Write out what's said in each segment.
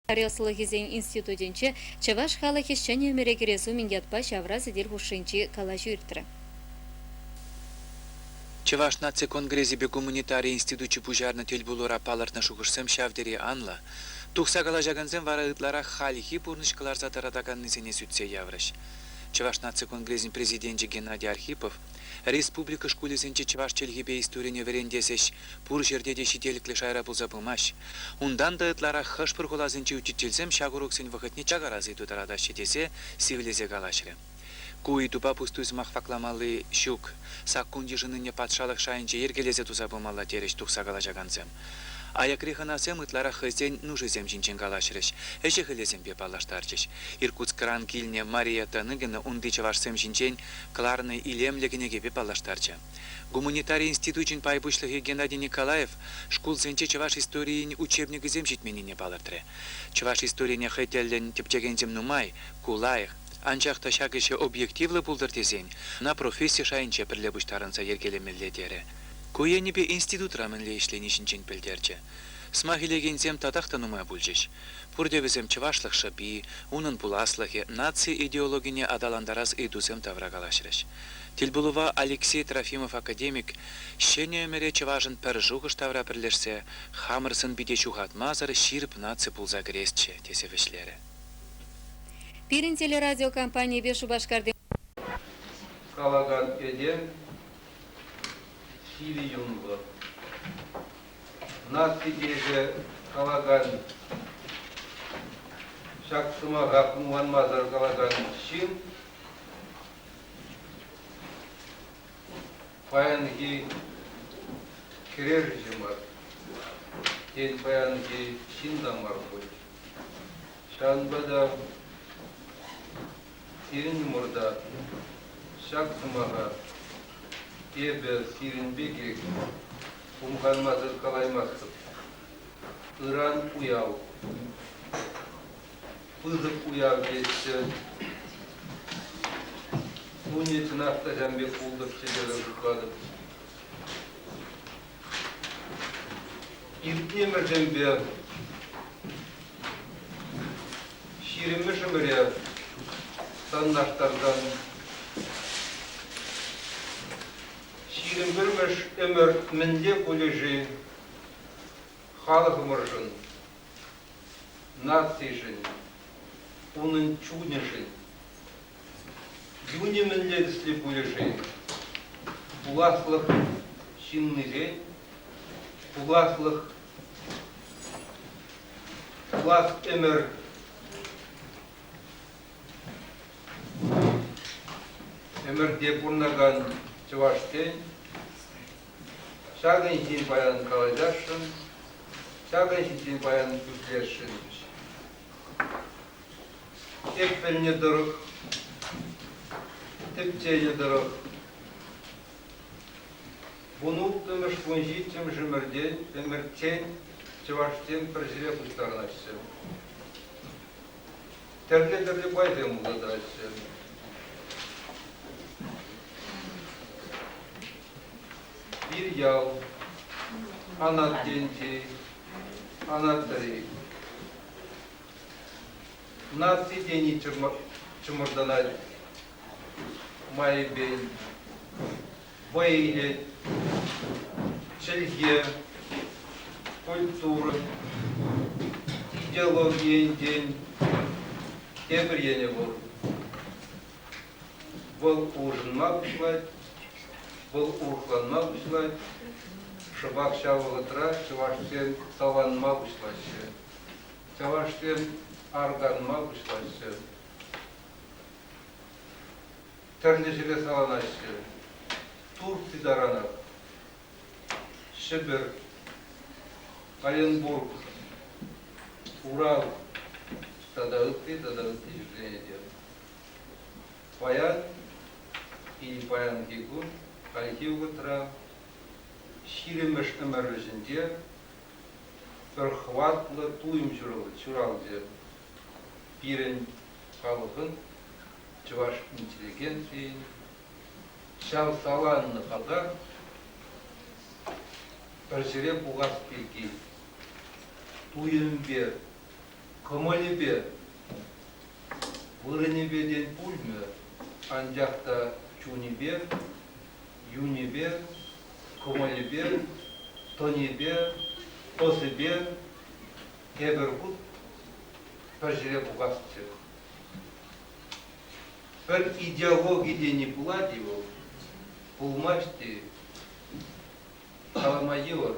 Ӑслӑхӗсен институтӗнче чӑваш халӑхӗ ҫӗнӗ ӗмӗре кӗрес умӗн ятпа ҫавра сӗтел хушшинчи калаҫу иртрӗ. Чӑваш наци конгресӗпе гуманитари институчӗ пуҫарнӑ тӗлпулура палӑртнӑ шухӑшсем ҫав тери анлӑ. Тухса калаҫакансем вара ытларах хальхи пурнӑҫ кӑларса тӑратаканнисене сӳтсе яврӗҫ. Чӑваш наци конгресӗн президенчӗ Геннадий Архипов республика шкулӗсенче чӑваш чӗлхипе историне вӗрентес ӗҫ пур ҫӗрте те ҫителӗклӗ шайра пулса пымасть. Унтан та ытларах хӑш-пӗр хуласенчи учительсем ҫак уроксен вӑхӑтне чакарас ыйту тӑратаҫҫӗ тесе сивлесе калаҫрӗ. Ку ыйтупа пустуй сӑмах вакламалли ҫук. Саккун йышӑннине патшалӑх шайӗнче йӗркелесе туса пымалла терӗҫ тухса калаҫакансем. Аякри хӑнасем ытларах хӑйсен нушисем ҫинчен калаҫрӗҫ, ӗҫӗ-хӗлӗсемпе паллаштарчӗҫ. Иркутскран килнӗ Мария Таныгина унти чӑвашсем ҫинчен кӑларнӑ илемлӗ кӗнекепе паллаштарчӗ. Гуманитари институчӗн пай пуҫлӑхӗ Геннадий Николаев шкулсенче чӑваш историйӗн учебникӗсем ҫитменнине палӑртрӗ. Чӑваш историне хӑй тӗллӗн тӗпчекенсем нумай, ку лайӑх. Анчах та ҫак ӗҫе объективлӑ пултӑр тесен ӑна професси шайӗнче пӗрле пуҫтарӑнса йӗркелемелле терӗ. Ку енӗпе институтра мӗнле ӗҫлени ҫинчен пӗлтерчӗ. Сӑмах илекенсем татах та нумай пулчӗҫ. Пурте вӗсем чӑвашлӑх шӑпи, унӑн пуласлӑхӗ, наци идеологине аталантарас ыйтусем тавра калаҫрӗҫ. Тӗлпулӑва Алексей Трофимов академик ҫӗнӗ ӗмӗре чӑвашӑн пӗр шухӑш тавра пӗрлешсе хамӑр сӑн-пите ҫухатмасӑр ҫирӗп наци пулса кӗресчӗ, тесе вӗҫлерӗ. Пирӗн телерадиокомпанипе Шупашкарти Калакан этем сивӗ юнлӑ. Наци тесе калакан ҫак сӑмаха хумханмасӑр калакан ҫын паянхи кӗрешӳҫӗ мар, тен, паянхи ҫын та мар пуль. Ҫавӑнпа та сирӗн умӑрта ҫак сӑмаха эпӗ сирӗн пекех хумханмасӑр калаймастӑп. Ыран уяв. Пысӑк уяв теҫҫӗ. Кунӗ чӑнах та ҫавӑн пек пултӑрччӗ тесе шутлатӑп. Иртнӗ ӗмӗрсемпе ҫирӗммӗш ӗмӗре танлаштарсан 21-мӗш ӗмӗр мӗнле пулӗ-ши халӑхӑмӑршӑн, нацишӗн, унӑн чунӗшӗн? Юнӗ мӗнле тӗслӗ пулӗ-ши? Пуласлӑх ҫыннисен, пуласлӑх пулас ӗмӗр ӗмӗрте пурӑнакан чӑвашсен ҫакӑн ҫинчен паян калаҫасшӑн, ҫакӑн ҫинчен паян пуплесшӗн. Эп пӗлнӗ тӑрӑх, тӗпченӗ тӑрӑх, вунулттӑмӗш, вунҫиччӗмӗш ӗмӗртен ӗмӗрччен чӑвашсем пӗр ҫӗре пуҫтарӑнаҫҫӗ. Тӗрлӗ-тӗрлӗ пайсем пулса тӑраҫҫӗ. Вирьял, Анат енчи, Анатри. Наци тени чӑмӑртанать майӗпен, вӑй илет, чӗлхе, культура, идеологи енчен тепӗр енӗ пур. Вӑл улшӑнма пуҫлать, вӑл урӑхланма пуҫлать. Шӑпах ҫав вӑхӑтра чӑвашсем саланма пуҫлаҫҫӗ. Чӑвашсем арканма пуҫлаҫҫӗ. Тӗрлӗ ҫӗре саланаҫҫӗ. Турци таранах, Ҫӗпӗр, Оренбург, Урал тата ытти тата ытти ҫӗрсене те. Паян и паянхи кун хальхи вӑхӑтра ҫирӗммӗш ӗмӗр вӗҫӗнче пӗр хӑватлӑ туйӑм ҫуралчӗ. Пирӗн халӑхӑн, чӑваш интеллигенцийӗн ҫав саланнӑ хака пӗр ҫӗре пухас пирки туйӑмпе. Кӑмӑлӗпе, вырӑнӗпе тен пулмӗ, анчах та чунӗпе, юнӗпе, кӑмӑлӗпе, тӑнӗпе, ӑсӗпе тепӗр хут пӗр ҫӗре пухасчӗ. Пӗр идеологи тени пулать-и вӑл, пулмасть-и, калама йывӑр.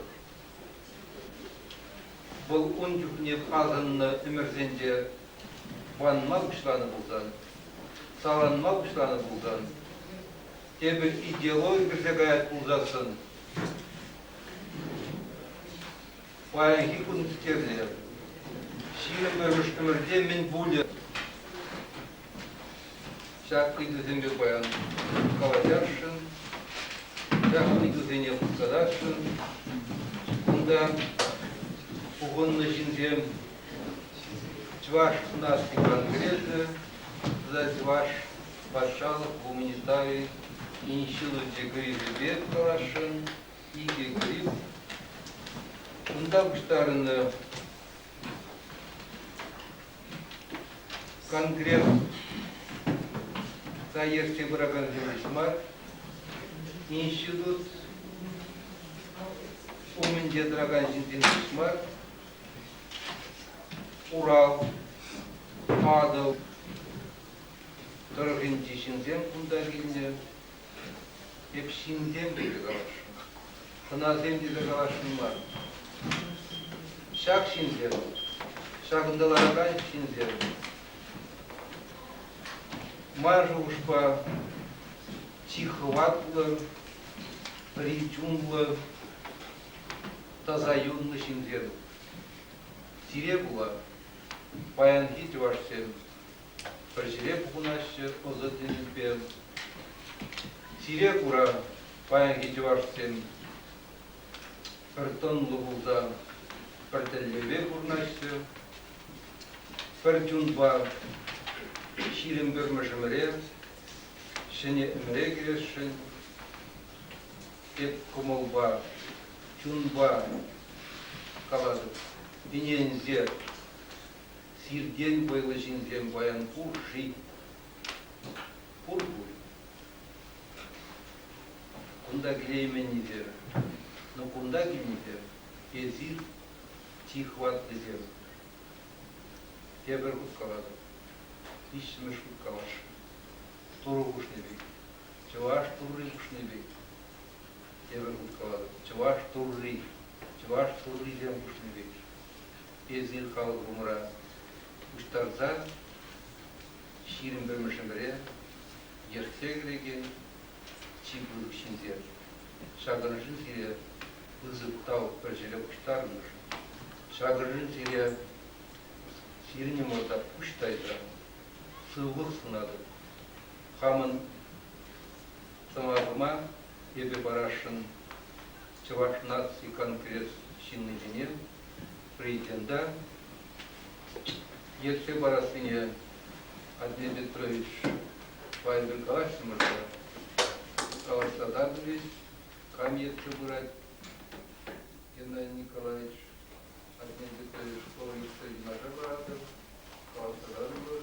Вӑл ун чухне асӑннӑ ӗмӗрсенче ванма пуҫланӑ пулсан, саланма пуҫланӑ пулсан, тепӗр идеологи кӗрсе каять пулсассӑн, паянхи кун кирлӗ. 21-мӗш ӗмӗрте мӗн пулӗ? Ҫак ыйтусемпе паян калаҫасшӑн, ҫак ыйтусене хускатасшӑн. Кунта пухӑннӑ ҫынсем Чӑваш наци конгресӗ тата Чӑваш патшалӑх гуманитари институчӗ кризисӗпе каласшӑн. Икӗ грипп. Кунта пуҫтарӑннӑ Конгресс ертсе пыракансем ҫеҫ мар, институт умӗнче тӑракан ҫынсем ҫеҫ мар, Урал, Атӑл тӑрӑхӗнчи ҫынсем кунта килнӗ. Эп ҫынсем тесе каласшӑн, хӑнасем тесе каласшӑн мар. Ҫак ҫынсем, ҫакӑнта ларакан ҫынсем ман шухӑшпа чи хӑватлӑ, пӗри чунлӑ, таса юнлӑ ҫынсем. Сире пула паянхи чӑвашсем пӗр ҫӗре пухӑнаҫҫӗ ӑсӑ тӗнӗпе. Сире кура паянхи чӑвашсем пӗр тӑнлӑ пулса пӗр тӗллеве пурӑнаҫҫӗ. Пӗр чунпа 21-мӗш ӗмӗре, ҫӗнӗ ӗмӗре кӗресшӗн. Эп кӑмӑлпа, чунпа калатӑп, ӗненсе Сиртен вӑйлӑ ҫынсем паян пур-ши? Пур пуль. Кунта килейменнисем, но кунта килнисем эсир чи хӑватлисем. Тепӗр хут калатӑп, виҫҫӗмӗш хут каласшӑн. Турӑ хушнӑ пек, чӑваш турри хушнӑ пек. Тепӗр хут калатӑп, чӑваш турри, чӑваш туррисем хушнӑ пек. Эсир халӑхӑмӑра пуҫтарса 21-мӗш ӗмӗре ертсе кӗрекен чи пысӑк ҫынсем. Ҫакӑншӑн сире пысӑк тав пӗр ҫӗре пуҫтарӑннӑшӑн. Ҫакӑншӑн сире сирӗн умӑрта пуҫ тайса сывлӑх сунатӑп. Хамӑн сӑмахӑма эпӗ парасшӑн Чӑваш наци конгресс ҫыннисене президента ертсе парассине Андрей Петрович Пайпер калаҫрӑмӑр-ха. Калаҫса татӑлӗҫ, кам ертсе пырать, Геннадий Николаевич, Андрей Петрович школа ертсе юнашар паратӑр, калаҫса татӑлӑр.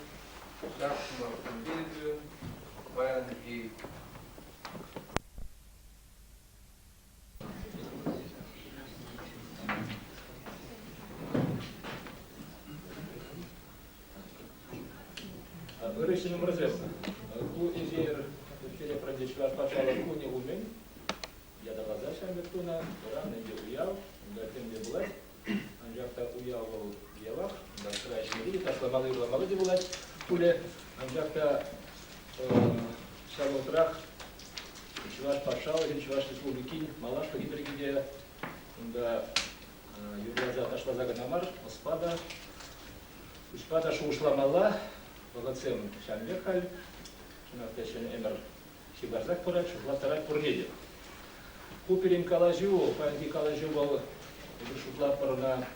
Ҫак сӑмахсемпе эпӗ паянхи Ырӑ ҫыннӑмӑрсем, ку эсир Телепрӗнче Чӑваш патшалӑх кунӗ умӗн ятарласа ҫамрӑк тунӑ. Ыран ӗнтӗ уяв, унта тем те пулать. Анчах та уяв вӑл уявах, унта сӑра ӗҫмелли те, ташламалли, юрламалли те пулать пулӗ. Анчах та ҫав вӑхӑтрах Чӑваш патшалӑхӗн, Чӑваш Республикин малашлӑхӗ пирки те унта юрласа, ташласа кӑна мар, ӑспа та, пуҫпа та шухӑшламалла. Вӑхӑтсем ҫавӑн пек халь. Чӑнах та ҫӗнӗ ӗмӗр ҫывхарсах пырать, шутлаттарать пурне те. Ку пирӗн калаҫу, паянхи калаҫу вӑл, эпир шутлатпӑр ӑна,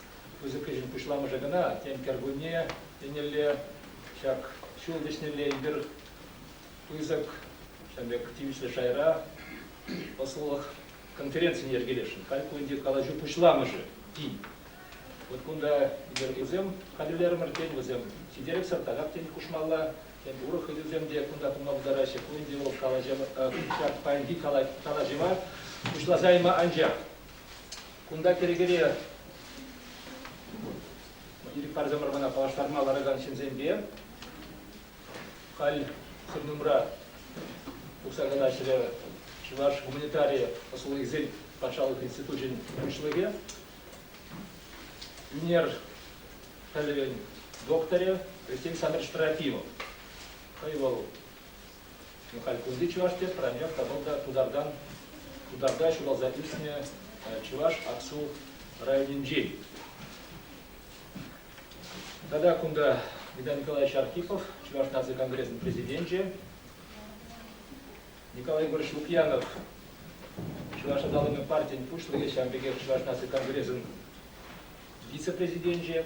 пысӑк ӗҫӗн пуҫламӑшӗ кӑна, тен, кӗркунне еннелле, ҫак ҫул вӗҫнелле эпир пысӑк, ҫавӑн пек тивӗҫлӗ шайра ӑслӑлӑх конференцине йӗркелесшӗн. Халь ку ӗнтӗ калаҫу пуҫламӑшӗ тин. Вот кунта ыйтусем хатӗрлерӗмӗр, тен, вӗсем ҫителӗксӗр, татах тен хушмалла, тен, урӑх ыйтусем те кунта пулма пултараҫҫӗ. Ку ӗнтӗ вӑл калаҫӑва, ҫак паянхи калаҫӑва пуҫласа яма анчах. Кунта кӗрекере ирӗк парсамӑр мана паллаштарма ларакан ҫынсемпе халь хӑнӑмра тухса калаҫрӗ Чӑваш гуманитари ӑслӑлӑхӗсен патшалӑх институчӗн пуҫлӑхӗ, ӳнер пӗлӗвӗн докторӗ Алексей Александрович Трофимов. Хӑй вӑл халь кунти чӑваш тетпӗр, анчах та вӑл та тутартан тутарта ҫуралса ӳснӗ Чӑваш Аксу районӗнчен. Тата кунта Виталий Николаевич Архипов, Чӑваш наци конгресӗн президенчӗ, Николай Егорович Лукьянов, Чӑваш аталанӑвӗн партийӗн пуҫлӑхӗ, ҫавӑн пекех Чӑваш наци конгресӗн вице-президенчӗ,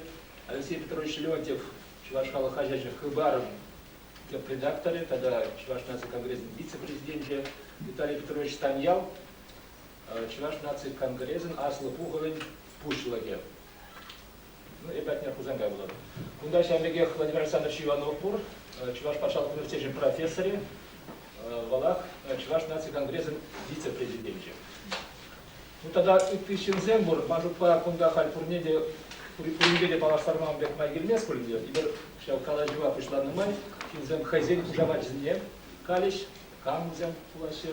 Алексей Петрович Леонтьев, Чӑваш халӑх хаҫачӗн Хыпарӑн тӗп редакторӗ тата Чӑваш наци конгресӗн вице-президенчӗ, Виталий Петрович Станьял, Чӑваш наци конгресӗн Аслӑ пухӑвӗн пуҫлӑхӗ. Ну, эпӗ Атнер Хусанкай пулатӑп. Кунта ҫавӑн пекех Владимир Александрович Иванов пур, Чӑваш патшалӑх университечӗн профессорӗ, вӑлах Чӑваш наци конгресӗн вице-президенчӗ. Ну, тата ытти ҫынсем пур. Ман шутпа, кунта халь пурне те пуринпе те паллаштарма пек май килмест пуль ӗнтӗ. Эпир ҫав калаҫӑва пуҫланӑ май ҫынсем хӑйсен хушамачӗсене калӗҫ, кам вӗсем пулаҫҫӗ.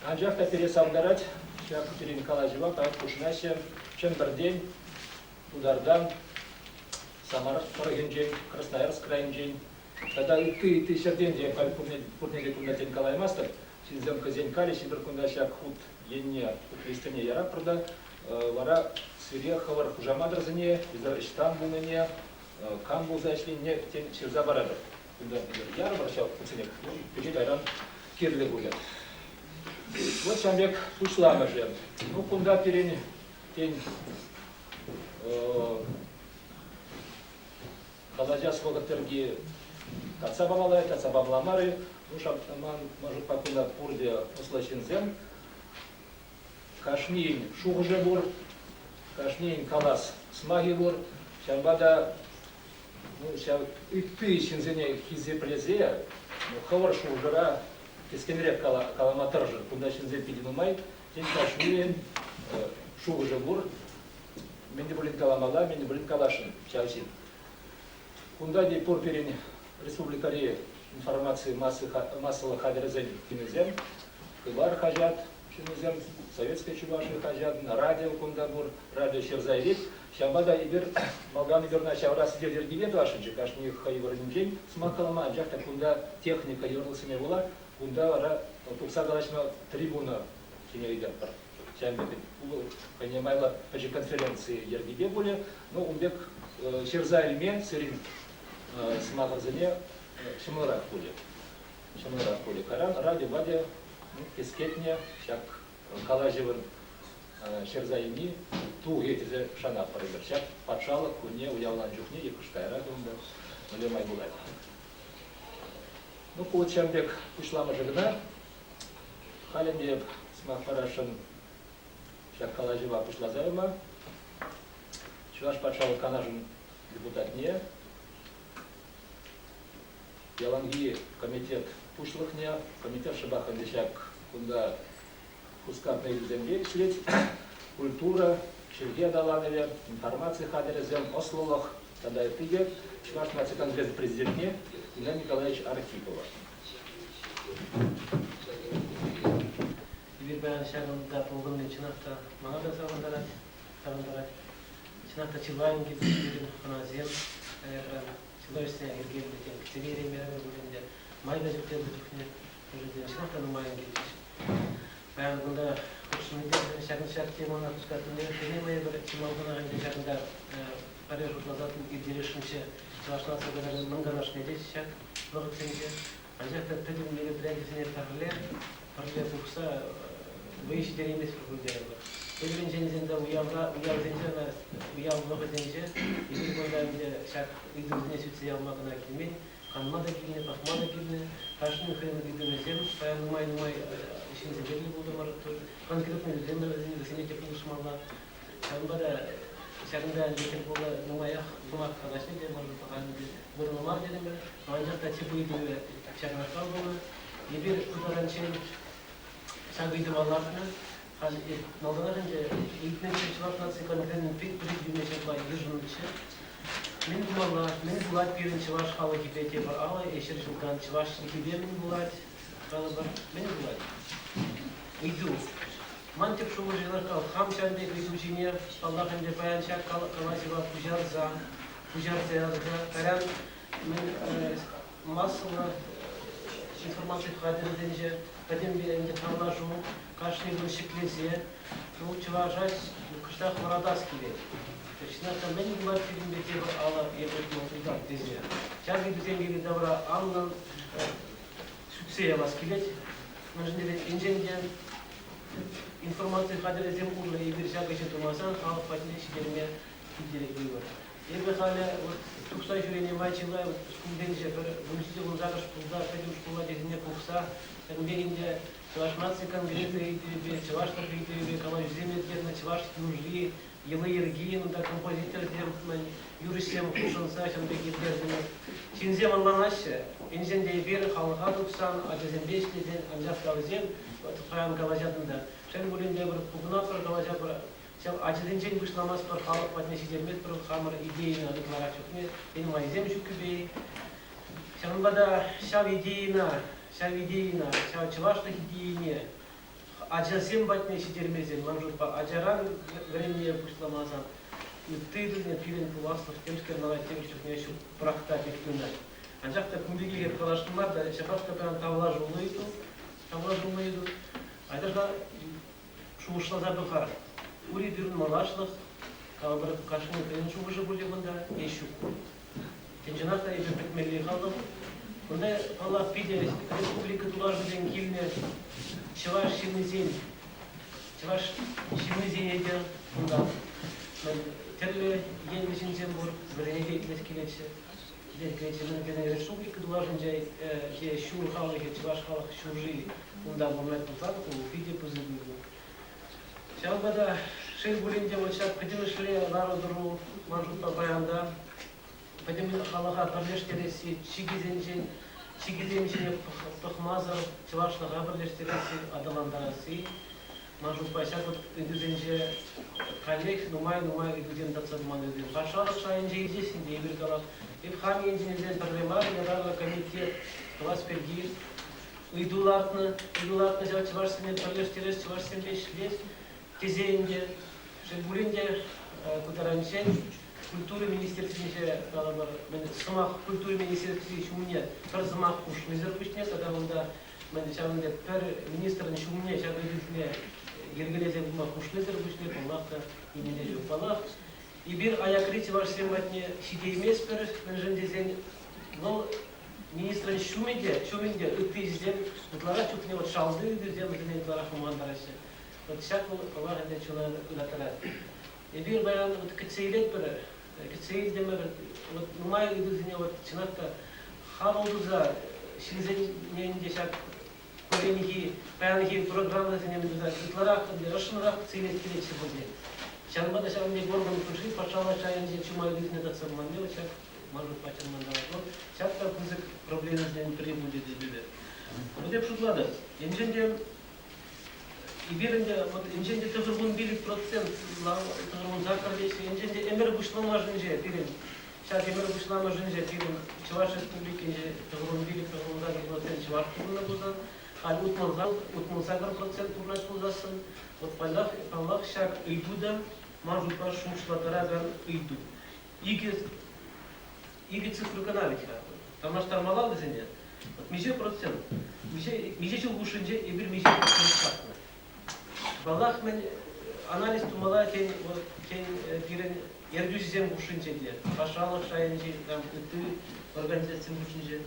Анчах та пире савӑнтарать ҫак пирӗн калаҫӑва паян хутшӑнаҫҫӗ Чӗмпӗртен, Тутартан, Самар тӑрӑхӗнчен, Красноярск крайӗнчен тата ытти-ытти ҫӗртен те халь пурне те кунта тен калаймастӑп. Ҫынсем хӑйсен калӗҫ, эпир кунта ҫак хут енне, хут листине яратпӑр та вара сире хӑвӑр хушаматӑрсене, эсир ӑҫтан пулнине, кам пулса ӗҫленине тен ҫырса паратӑр. Кунта ярӑпӑр ҫав хутсене, пичет кайран кирлӗ пулӗ. Вот ҫавӑн пек пуҫламӑшӗ. Ну, кунта пирӗн, тен, калаҫас вӑхӑт пирки татса памалла, татса памалла мар-и. Ну, ман, ман шутпа, кунта пурте ӑслӑ ҫынсем. Кашнийӗн шухӑшӗ пур, кашнийӗн калас сӑмахӗ пур. Ҫавӑнпа та ну, ҫав ытти ҫынсене хисеплесе ну, хӑвӑр шухӑшӑра кӗскенрех калама тӑрӑшӑр. Кунта ҫынсем питӗ нумай. Тен, кашнийӗн шухӑшӗ пур. Мӗн те пулин каламалла, мӗн те пулин каласшӑн ҫав ҫын. Кунта те пур пирӗн республикӑри информаци массӑллӑ хатӗрӗсен ҫыннисем, Хыпар хаҫат ҫыннисем, Советская Чувашия хаҫат, радио кунта пур, радио ҫырса илет. Ҫавӑнпа та эпир малтан эпир ӑна ҫавра сӗтел йӗркипе тӑвасшӑнччӗ, кашни хӑй вырӑнӗнчен сӑмах калама, анчах та кунта техника йывӑрлӑхсене пула кунта вара тухса калаҫма трибуна ҫине ыйтатпӑр. Ҫавӑн пек хӑйне майлӑ пӗчӗк конференци йӗркипе пулӗ. Ну, ун пек ҫырса илме сирӗн сӑмахӑрсене ҫӑмӑлрах пулӗ. Ҫӑмӑлрах пулӗ. Кайран радиопа та кӗскетнӗ ҫак калаҫӑвӑн ҫырса илни тухӗ тесе шанатпӑр эпир. Ҫак патшалӑх кунне уявланӑ чухне е кӑшт каярах унта мӗнле май пулать. Ну, ку ҫавӑн пек пуҫламӑшӗ кӑна. Халь ӗнтӗ эп сӑмах парасшӑн ҫак калаҫӑва пуҫласа яма. Чӑваш патшалӑх канашӗн депутатне, яланхи комитет пуҫлӑхне, комитет шӑпах ӗнтӗ ҫак кунта хускатнӑ ыйтусемпе ӗҫлет. Культура, чӗлхе аталанӑвӗ, информаци хатӗрӗсем, ӑслӑлӑх тата ытти те Чӑваш наци конгресӗн президентне Илья Николаевич Архипова. Эпир паян ҫакӑнта пухӑнни чӑнах та мана та савӑнтарать, савӑнтарать. Чӑнах та чылайӑн килсе пирӗн хӑнасем аякран чылай ӗҫсене йӗркеллӗ тен кӗтсе илеймерӗмӗр пулин те май та ҫук тепӗр чухне тӗрлӗ чӑнах та нумайӑн килчӗҫ. Паян кунта хутшӑннипе ҫакӑн ҫак темӑна хускатнине хӑйне май пӗр чи малтанах ӗнтӗ ҫакӑнта пӗрре шутласа ирттересшӗнччӗ Чӑваш наци каналӗн мӑн канашне те ҫак вӑхӑтсенче. Анчах та пӗтӗм мероприятисене пӗрле, пӗрле пухса вӑй ҫитерейместпӗр пуль терӗмӗр. Пӗтӗм илсен те уявра, уявсенче ӑна уяв вӑхӑтӗнче эпир кунта ӗнтӗ ҫак ыйтусене сӳтсе явма кӑна килмен, канма та килнӗ, пӑхма та килнӗ. Кашнин хӑйӗн ыйтӑвӗсем. Паян нумай-нумай ҫынсемпе тӗл пултӑмӑр. Конкретно вӗсене те пулӑшмалла. Ҫавӑнпа та. Ҫакӑнта ӗнтӗ тӗл пулнӑ нумаях сӑмах калаҫни те мӑшӑр пӑханни те вырӑнлӑ мар терӗмӗр. Анчах та тӗп ыйтӑвӗ ҫакнашкал пулнӑ. Эпир ку таранччен ҫак ыйтӑва лартнӑ. Халь малтанах ӗнтӗ ыйтнӑччӗ Чӑваш наци конгресӗн президиумӗ ҫапла йышӑннӑччӗ. Мӗн тумалла, мӗн пулать пирӗн чӑваш халӑхӗпе тепӗр алӑ ӗҫӗр ҫултан чӑваш чӗлхипе мӗн пулать, калӑпӑр, мӗн пулать? Ыйту. Ман тӗп шухӑш ҫавнашкал, хам ҫавӑн пек ыйту ҫине, паллах ӗнтӗ, паян ҫак калаҫӑва пуҫарса, пуҫарса ярса, кайран мӗн массӑллӑ информаци хатӗрӗсенче пӗтӗмпе ӗнтӗ тавлашу кашни кун ҫӗклесе, ну, чӑваша кӑштах вӑратас килет. Чӑнах та мӗн пулать сирӗнпе тепӗр алӑ эпӗ ыйтап тесе. Ҫак ыйтусем йӗри-тавра анлӑн сӳтсе явас килет. Мӗншӗн тесен енчен те информаци хатӗрӗсем урлӑ эпир ҫак ӗҫе тумасан халӑх патне ҫитерме питӗ йывӑр. Эпӗ халӗ вот тухса ҫӳренӗ май чылай шкулсенче пӗр 17-18 шкулта пӗтӗм шкул ачисене пухса ҫакӑн пек ӗнтӗ Чӑваш наци конгресӗ ыйтӑвӗпе, чӑвашлӑх ыйтӑвӗпе калаҫусем ирттернӗ, чӑваш юрри, йӑли-йӗрки, унта композиторсем, юрӑҫсем хутшӑнса ҫавӑн пек ирттернӗ. Ҫынсем ӑнланаҫҫӗ, енчен те эпир халӑха тухсан, ачасемпе ӗҫлесен, анчах та вӗсем паян калаҫатӑн та, шел пулин те, пӗр пухӑнатпӑр, калаҫатпӑр, ҫав ачасенчен пуҫламастпӑр, халӑх патне ҫитерместпӗр хамӑр идейӑна ытларах чухне, тен, майсем ҫуккипе-и. Ҫавӑнпа та ҫав идейӑна, ҫав идейӑна, ҫав чӑвашлӑх идейине ачасем патне ҫитермесен, ман шутпа, ачаран вӗренме пуҫламасан, ытти ыйтусене пирӗн пуласлӑх темскер мана тепӗр чухне ҫук пӑрахта пек туйӑнать. Анчах та кун пирки эп каласшӑн мар та, ҫапах та паян тавлашуллӑ ыйту, тавлашуллӑ ыйту. Айтӑр-ха шухӑшласа пӑхар. Пур-и пирӗн малашлӑх, калӑпӑр, кашни хӑйӗн шухӑшӗ пулӗ кунта е ҫук. Чӑн-чӑнах та эпир пӗтмелли халӑх. Кунта, паллах, питӗ республика тулашӗнчен килнӗ чӑваш ҫыннисен, чӑваш ҫыннисене те кунта тӗрлӗ енлӗ ҫынсем пур, вӗсене те итлес килетчӗ. Итлес килетчӗ. Мӗн республика тулашӗнче ҫур халӑхӗ, чӑваш халӑх ҫурри унта пурӑнать пулсан, ку питӗ пысӑк ыйту. Ҫавӑнпа та, шел пулин те, вот ҫак пӗтӗмӗшле лару-тӑру ман шутпа паян та пӗтӗм халӑха пӗрлештересси, чикӗсенчен чикӗсем ҫине пӑхмасӑр чӑвашлӑха пӗрлештересси, аталантарасси, ман шутпа, ҫак вот ыйтусенче каллех нумай-нумай ыйтусем татса паман ыйтусем. Патшалӑх шайӗнче илсессӗн те эпир калас, эп хам енчен илсен пӗрре мар ятарлӑ комитет тӑвас пирки ыйту лартнӑ, ыйту лартнӑ ҫав чӑвашсене пӗрлештерес, чӑвашсемпе ӗҫлес тесе ӗнтӗ. Шел пулин те, ку таранччен культура министерствинче калӑпӑр, мӗн сӑмах культура министерстви ҫумне пӗр сӑмах хушнисӗр пуҫне тата унта мӗн ҫавӑн пек пӗр министрӑн ҫумне ҫак ыйтусене йӗркелесе пыма хушнисӗр пуҫне, паллах та, нимӗн те ҫук. Паллах, эпир аякри чӑвашсем патне ҫитейместпӗр, мӗншӗн тесен вӑл Министрӑн ҫумӗ те, ҫумӗн те ыттисем ытларах чухне вот шалти ыйтусем вӗсене ытларах хумхантараҫҫӗ. Вот ҫак вӑл паллах ӗнтӗ чуна ыраттарать. Эпир паян вот кӗтсе илетпӗр, кӗтсе илтӗмӗр, вот нумай ыйтусене вот чӑнах та хапӑл туса ҫынсене ӗнтӗ ҫак кулленхи, паянхи программӑсене туса ытларах ӗнтӗ ӑшшӑнрах кӗтсе илес килетчӗ пулин. Ҫавӑнпа та ҫавӑн пек орган пурри патшалӑх шайӗнче чумай ыйтусене татса паманни вот ҫак ман шутпа чӑрмантарать. Вӑл ҫак та пысӑк проблемӑсен пӗри пулчӗ тесе. Вот эп шутлатӑп, енчен те эпир ӗнтӗ вот енчен те 95% 98 теҫҫӗ, енчен те ӗмӗр пуҫламӑшӗнче пирӗн ҫак ӗмӗр пуҫламӑшӗнче пирӗн Чӑваш Республикинче 95-98% чӑваш пурӑннӑ пулсан, халь 68% пурӑнать пулсассӑн, вот паллах, паллах ҫак ыйту та ман шутпа шухӑшлаттаракан ыйту. Икӗ, икӗ цифра кӑна вӗт-ха. Танлаштармалла вӗсене. Вот миҫе процент, миҫе, миҫе ҫул хушшинче эпир миҫе процент чакнӑ. Паллах, мӗн анализ тумалла, тен, вот, тен, пирӗн ертӳҫӗсем хушшинче те, патшалӑх шайӗнчи там, ытти организацисем хушшинче.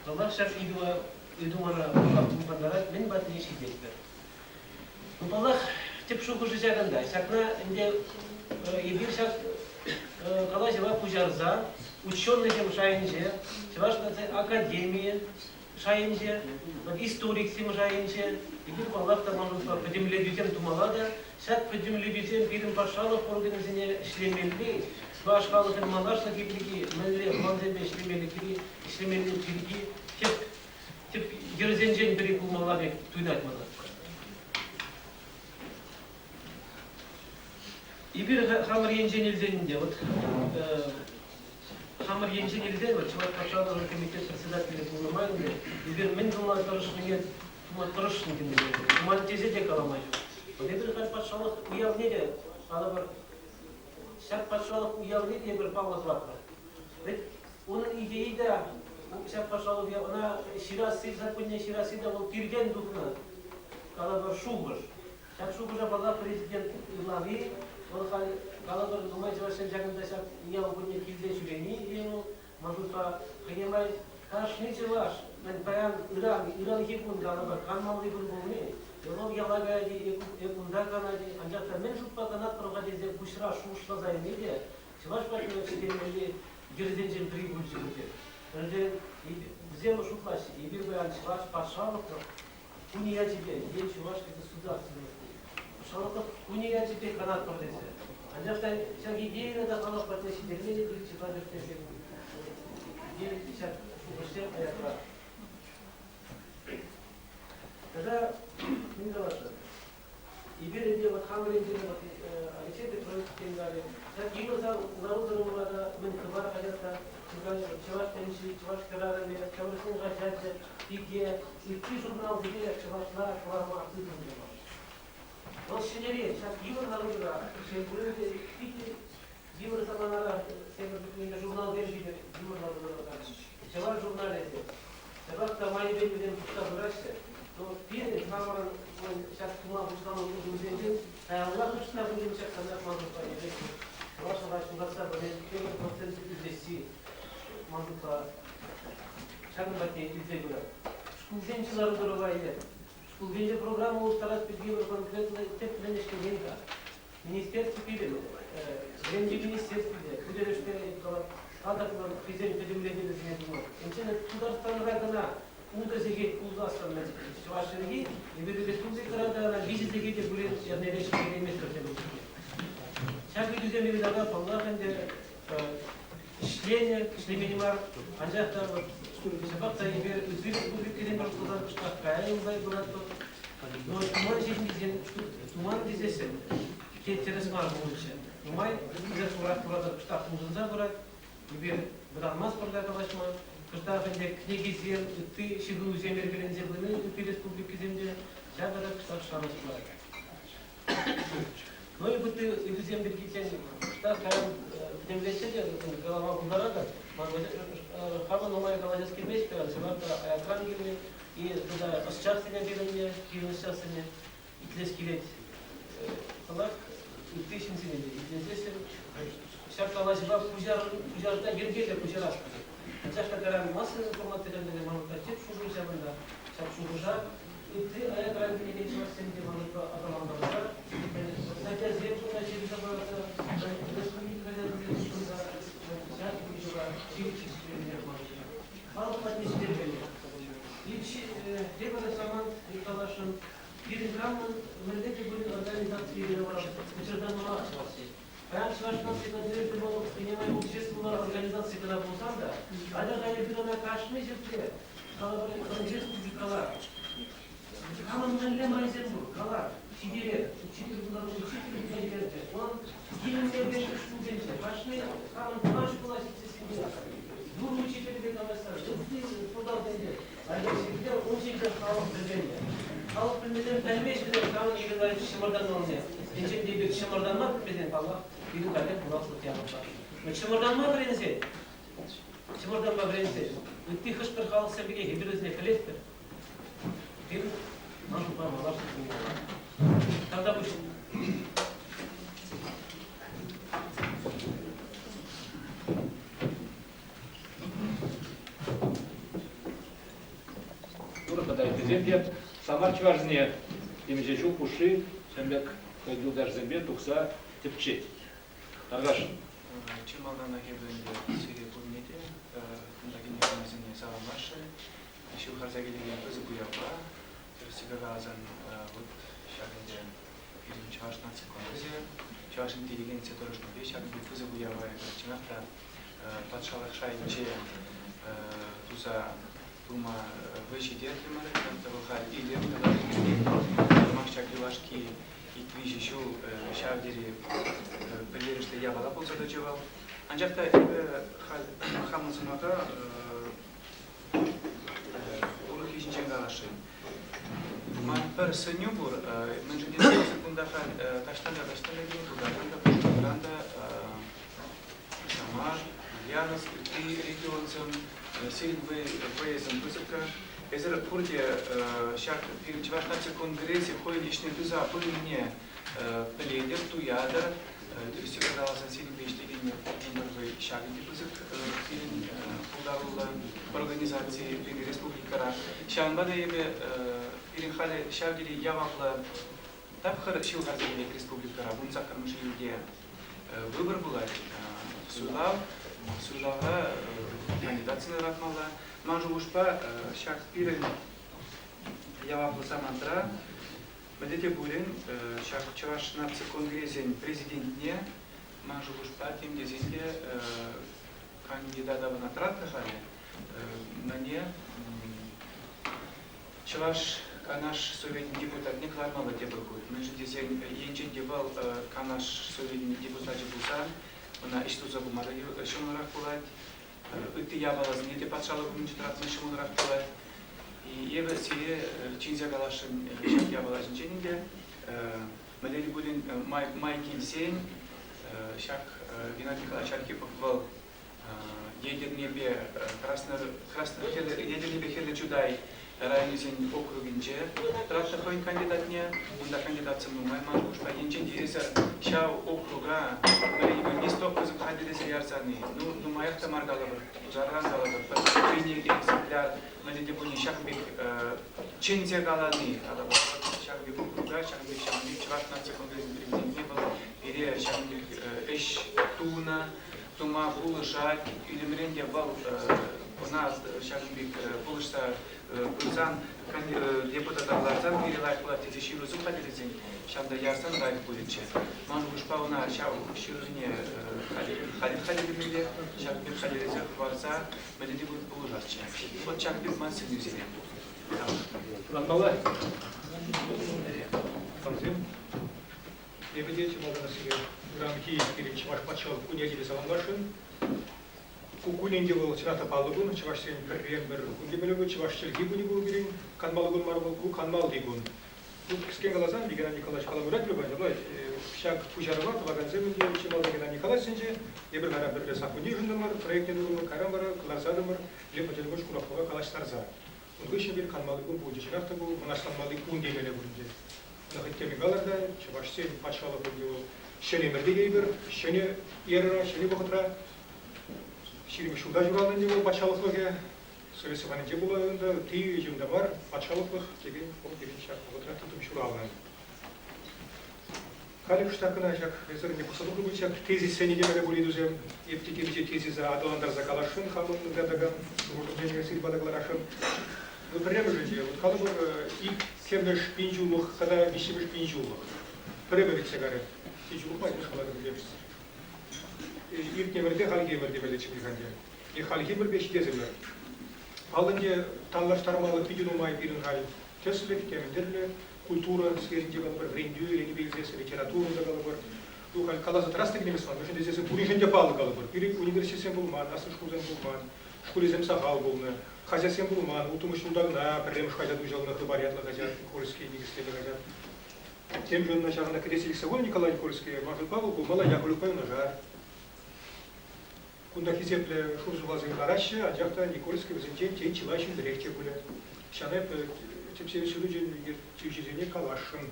Паллах, ҫак ыйтӑва, ыйту мана паллах хумхантарать, мӗн патне ҫитетпӗр. Ну, паллах, тӗп шухӑшӗ ҫакӑнта. Ҫакна ӗнтӗ эпир ҫак калаҫӑва пуҫарса ученӑйсем шайӗнче, Чӑваш наци академийӗ шайӗнче, историксем шайӗнче эпир, паллах та, ман шутпа, пӗтӗмлетӳсем тумалла та. Ҫак пӗтӗмлетӳсем пирӗн патшалӑх органӗсене ӗҫлемелли, чӑваш халӑхӗн малашлӑхӗ пирки мӗнле плансемпе ӗҫлемелли ӗҫлемелли пирки тӗп тӗп йӗрсенчен пӗри пулмалла пек туйӑнать мана. Эпир хамӑр енчен илсен ӗнтӗ, вот хамӑр енчен илсен, вот Чӑваш патшалӑхӗн комитет председателӗ пулнӑ май ӗнтӗ, эпир мӗн тума тӑрӑшнине тума тӑрӑшнӑ темелле. Туман тесе те калама ҫук. Вот эпир халь патшалӑх уявне те калӑпӑр, ҫак патшалӑх уявне те эпир паллӑ тӑватпӑр. Вӗт унӑн идейи те ҫак патшалӑх ӑна ҫырасси, саккунне ҫырасси те вӑл пиртен тухнӑ, калӑпӑр, шухӑш. Ҫак шухӑша паллах президент ырлани, вӑл халь калӑпӑр, нумай чӑвашсем ҫакӑнта ҫак уяв кунне килсе ҫӳрени те вӑл, ман шутпа, хӑйне май кашни чӑваш мӗн паян ыран, ыранхи кун калӑпӑр, канмалли кун пулни, вӑл яла каять-и, е кунта канать-и, анчах та мӗн шутпа канатпӑр-ха тесе пуҫра шухӑшласа илни те чӑваш патне ҫитермелли йӗрсенчен пӗри пулчӗ пулчӗ. Ӗнтӗ вӗсем шутлаҫҫӗ, эпир паян чӑваш патшалӑхлӑх кунӗ ячӗпе е чӑваш государственности патшалӑхлӑх кунӗ ячӗпе канатпӑр тесе. Анчах та ҫак идейӑна та халӑх патне ҫитерме те чылай тесе ҫак шухӑшсем аякра. Тата мӗн каласшӑн? Эпир ӗнтӗ вот хамӑр енчен вот Алексей Петрович тенкӗ ҫак йывӑр лару-тӑрура та мӗн хыпар хаҫатра чӑваш тӗнчи, чӑваш хӗрарӑмӗ, чӑвашсен хаҫачӗ, пике, ытти журналсене чӑвашла кӑларма тытӑнтӑмӑр. Вӑл ҫӗнӗрен ҫак йывӑр лару-тӑра, шел пулин те, питӗ йывӑр саманара тепӗр чухне журналсем питӗ йывӑр лару-тӑрура чӑваш журналӗсем. Ҫапах та майӗпен вӗсем тухса пыраҫҫӗ. Но пирӗн хамӑрӑн ҫак тума пуҫланӑ утӑмсенчен каялла хыҫна пулин ҫак канаш ман шутпа чӑвашлӑха ҫухатса пӗлес тепӗр процент ӳсесси ман шутпа ҫакӑн патне илсе пырать. Шкулсенчи лару-тӑрӑва илер. Шкулсенче программа улӑштарас пирки бір конкретлӑ тӗплӗн ӗҫлемен-ха. Министерство пирӗн, вӗрентӳ министерстви те ку тӗлӗшпе татӑклӑн хӑйсен пӗтӗмлетӗвӗсене тунӑ. Енчен Тутарстанра кӑна ултӑ сехет пулсассӑн Чӑваш чӗлхи, эпир республикӑра та ӑна 3 сехете пулин эрнере ҫитерейместпӗр тепӗр чухне. Ҫак ыйтусем ыйтакан, паллах ӗнтӗ, ӗҫленӗ, ӗҫлемен мар, анчах та вот ҫапах та эпир ытти республикӑсем пулсан кӑштах кая юлса пыратпӑр. Но туман ҫитӗннисем туман тесессӗн те тӗрӗс мар пулӗччӗ. Нумай хурах курата кӑштах улшӑнса пырать. Эпир вӑтанмастпӑр та калаҫма. Кӑштах ӗнтӗ кӗнекесем, ытти ҫыхӑнусем йӗркеленсе пыни ытти республикӑсемпе ҫакӑ та кӑштах шанӑҫ парать. Ну и ытти ыйтусем пирки тен кӑштах кайран пӗтӗмлетсе те калама пултаратӑр. Хамӑн нумай калаҫас килмест, ҫапах та аякран килнӗ и тата ӑсчахсене пирӗнне, пирӗн ӑсчахсене итлес килет. Паллах, ытти ҫынсене те итлесессӗн ҫак калаҫӑва пуҫарса йӗркеллӗ пуҫарас килет. Анчах та кайран массӑллӑ информаци хатӗрлеме манӑн тӗп шухӑш ҫавӑнта. Ҫак шухӑша ытти аякран килекен чӑвашсем те манӑнпа аталантарса, статьясем кӑна ҫырса парса, республика хаҫачӗсем ҫырса ҫак ыйтӑва ҫивӗч ҫӗклемелле манӑн. Халӑх патне ҫитермелле. Тепӗр самант каласшӑн, пирӗн хамӑн мӗнле те пулин организаци пӑчӑртанмалла чӑвашсен. Паян Чӑваш наци конгресӗ вӑл хӑйне обществӑлла организаци кӑна пулсан та, анчах эпир ӑна кашни ҫӗртре калӑпӑр республикӑра камӑн мӗнле майсем пур, кала, ҫитерер, учитель пулсан учитель пулса ҫитерчӗ. Он килӗнме шкулсенче кашни хамӑн тӑван шкула ҫитсессӗн юр учителӗпе калаҫса, ытти сӑлтавсемпе, анчах ҫитсе ун ҫинчен халӑх пӗлмелле. Халӑх пӗлмесен пӗлмест вӗсем камӑн Николаевич чӑмӑртанмаллине. Енчен те эпир чӑмӑртанма пӗлмесен, паллах, пирӗн каллех пуласлӑх япӑхла. Чӑмӑртанма вӗренсен, чӑмӑртанма вӗренсен, ытти хӑш-пӗр халӑхсем пекех эпир вӗсене пӗлетпӗр. Пирӗн ман шутпа малашлӑх пулмалла. Тавтапуҫ. Турӑ тата ыттисем те Самар чӑвашсене темиҫе ҫул хушши ҫавӑн пек хӑй юлташӗсемпе тухса тӗпчет. Тархасшӑн. Чи малтанах эпӗ ӗнтӗ сире пурне те кунта килнӗ саламласшӑн. Ҫывхарса килекен пысӑк уявпа, тӗрӗссипе каласан, вот ҫак ӗнтӗ. пирӗн Чӑваш наци конгресӗ, чӑваш интеллигенци тӑрӑшнипе ҫакӑн пек пысӑк уява эпир чӑнах та патшалӑх шайӗнче туса пыма вӑй ҫитертӗмӗр. Чӑнах та вӑл халь илемлӗ лайӑх иртет. Уйрӑмах ҫак юлашки ик-виҫӗ ҫул ҫав тери пӗлтерӗшлӗ япала пулса тӑчӗ вӑл. Анчах та эпӗ халь хамӑн сӑмаха урӑххи ҫинчен каласшӑн. Ман пӗр сӗнӳ пур. Мӗншӗн тесен кунта халь таҫтан та таҫтан та килнӗ, Тутартан та, Пушкӑртран та, Самар, Ульяновск, ытти регионсем. Сирӗн вӑйӑсем пысӑккӑ. Эсир пурте ҫак пирӗн Чӑваш наци конгресӗ хӑйӗн ӗҫне туса пынине пӗлетӗр, туятӑр. Тӗрӗссипе каласан, сирӗнпе ӗҫлекен пӗр вӑй ҫакӑн те пысӑк пирӗн пултаруллӑ организаци пирӗн республикӑра. Ҫавӑнпа та эпӗ пирӗн халӗ ҫав тери яваплӑ тапхӑр ҫывхарса килет республикӑра, 18-мӗш июльте выбор пулать, суйлав, суйлавра кандидатсене лартмалла. Ман шухӑшпа, ҫак пирӗн яваплӑ самантра Мӗнле те пулин ҫак Чӑваш наци конгресӗн президентне, ман шухӑшпа, тем тесен те кандидата ӑна тӑратнӑ халӗ, мӗне Чӑваш Канаш Совечӗн депутатне кӑлармалла тепӗр хут. Мӗншӗн тесен енчен те вӑл Канаш Совечӗн депутачӗ пулсан ӑна ӗҫ туса пыма та ҫӑмӑлрах пулать, ытти япаласене те патшалӑх умӗнче тӑратма ҫӑмӑлрах пулать. Эпӗ сире чӗнсе каласшӑн ҫак япала ҫинчен ӗнтӗ. Мӗнле те пулин май килсен ҫак Геннадий Николаевич Архипов вӑл Етӗрнепе Етӗрнепе Хӗрлӗ Чутай районӗсен округӗнче тӑратнӑ хӑйӗн кандидатне. Унта кандидатсем нумай ман шухӑшпа. Енчен те эсӗ ҫав округа вӗренӳ листовкӑсем хатӗрлесе ярсан-и, ну, нумаях та мар калӑпӑр, тусарран калӑпӑр, пӗр хӑйне экземпляр мӗнле те пулин ҫакӑн пек чӗнсе калани, калӑпӑр, ҫакӑн пек округра, ҫакӑн пек ҫакӑн пек Чӑваш наци конгресӗн президентне вӑл пире ҫакӑн пек ӗҫ тунӑ, тума пулӑшать. Ӳлӗмрен те вӑл ӑна ҫакӑн пек пулӑшса пырсан, депутата ларсан пире лайӑх пулать тесе ҫырусем хатӗрлесен, ҫавӑнта ярсан лайӑх пулӗччӗ. Ман шухӑшпа ӑна ҫав ҫырусене хатӗрлемелле, ҫак пек хатӗрлесе хӑварса мӗнле те пулӑшасчӗ. Вот ҫак пек ман сӗнӳсене. Ланмалла. Эпӗ те чи малтанах сире ыранхи пирӗн Чӑваш патшалӑх кунӗ ячӗпе саламласшӑн. Ку кун ӗнтӗ вӑл чӑнах та паллӑ кун, чӑвашсен пӗрремӗш кун темелле пуль, чӑваш чӗлхи кунӗ пул пирӗн. Канмалли кун мар вӑл, ку канмалли кун. Ну, кӗскен каласан, Геннадий Николаевич калама юрать пуль, ҫак пуҫарӑва тӑвакансем ӗнтӗ чи малтан Геннадий Николаевич сӗнчӗ. Эпир вара пӗрле саккун йышӑнтӑмӑр, проектне турӑмӑр, кайран вара кӑларса тӑмӑр, Лев Владимирович Куракова калаҫтарса. Ун хыҫҫӑн пир канмалли кун пулчӗ. Чӑнах та ку мӑнаҫланмалли кун темелле пуль ӗнтӗ. Ӑна хӑть темӗн калар та, чӑвашсен патшалӑх ӗнтӗ вӑл ҫӗнӗ ӗмӗрте тейӗпӗр, ҫӗнӗ эрӑра, ҫӗнӗ вӑхӑтра. 20 ҫулта ҫуралнӑ ӗнтӗ вӑл патшалӑхлӑхӗ. Совет саманинче пулнӑ ӗнтӗ, ытти ҫынта мар, патшалӑхлӑх текен вӑл пирӗн ҫак вӑхӑтра тытӑм ҫуралнӑ. Халӗ кӑштах кӑна ҫак эсӗр пӑхса тухнӑ пуль ҫак тезиссене те пӗле пуль тусем. Эп те темиҫе тезиса аталантарса каласшӑн, хамӑн ыратакан шухӑшӑмсене сирпа та кӑларасшӑн. Ну, пӗрремӗшӗнче, вот калӑпӑр, иккӗмӗш пинҫуллӑх тата виҫҫӗмӗш пинҫуллӑх. Пӗрремӗш иртсе карӗ. Пинҫуллӑхпа иккӗмӗш калатӑп ӗнтӗ. Иртнӗ ӗмӗрте хальхи ӗмӗр темеллеччӗ пуль-ха ӗнтӗ. Е хальхи ӗмӗрпе ҫитес ӗмӗр. Паллӑ ӗнтӗ, танлаштармалӑх питӗ нумай пирӗн халь тӗслӗх, темӗн тӗрлӗ. Культура сферинче калӑпӑр, вӗрентӳ енӗпе илсессӗн литература та калӑпӑр. Ну, халь каласа тӑрас та килмест ман, мӗншӗн тесессӗн пуриншӗн те паллӑ калӑпӑр. Пирӗн университетсем пулман, аслӑ шкулсем пулман, шкулӗсем сахал пулнӑ, хаҫатсем пулман. Улттӑмӗш ҫулта кӑна пӗрремӗш хаҫат уҫӑлнӑ, Хыпар ятлӑ хаҫат, Никольский никӗсленӗ хаҫат. Темшӗн ӑна ҫавна кӗтес илсе хунӑ Николай Никольский, ман шутпа вӑл пулмалла Яковлевпа юнашар. Кунта хисеплӗ шурсухалсем лараҫҫӗ, анчах та Никольский вӗсенчен тен чылай ҫӳллӗрех те пулӗ. Ҫавна тӗпчев институчӗн ертӳҫисене каласшӑн.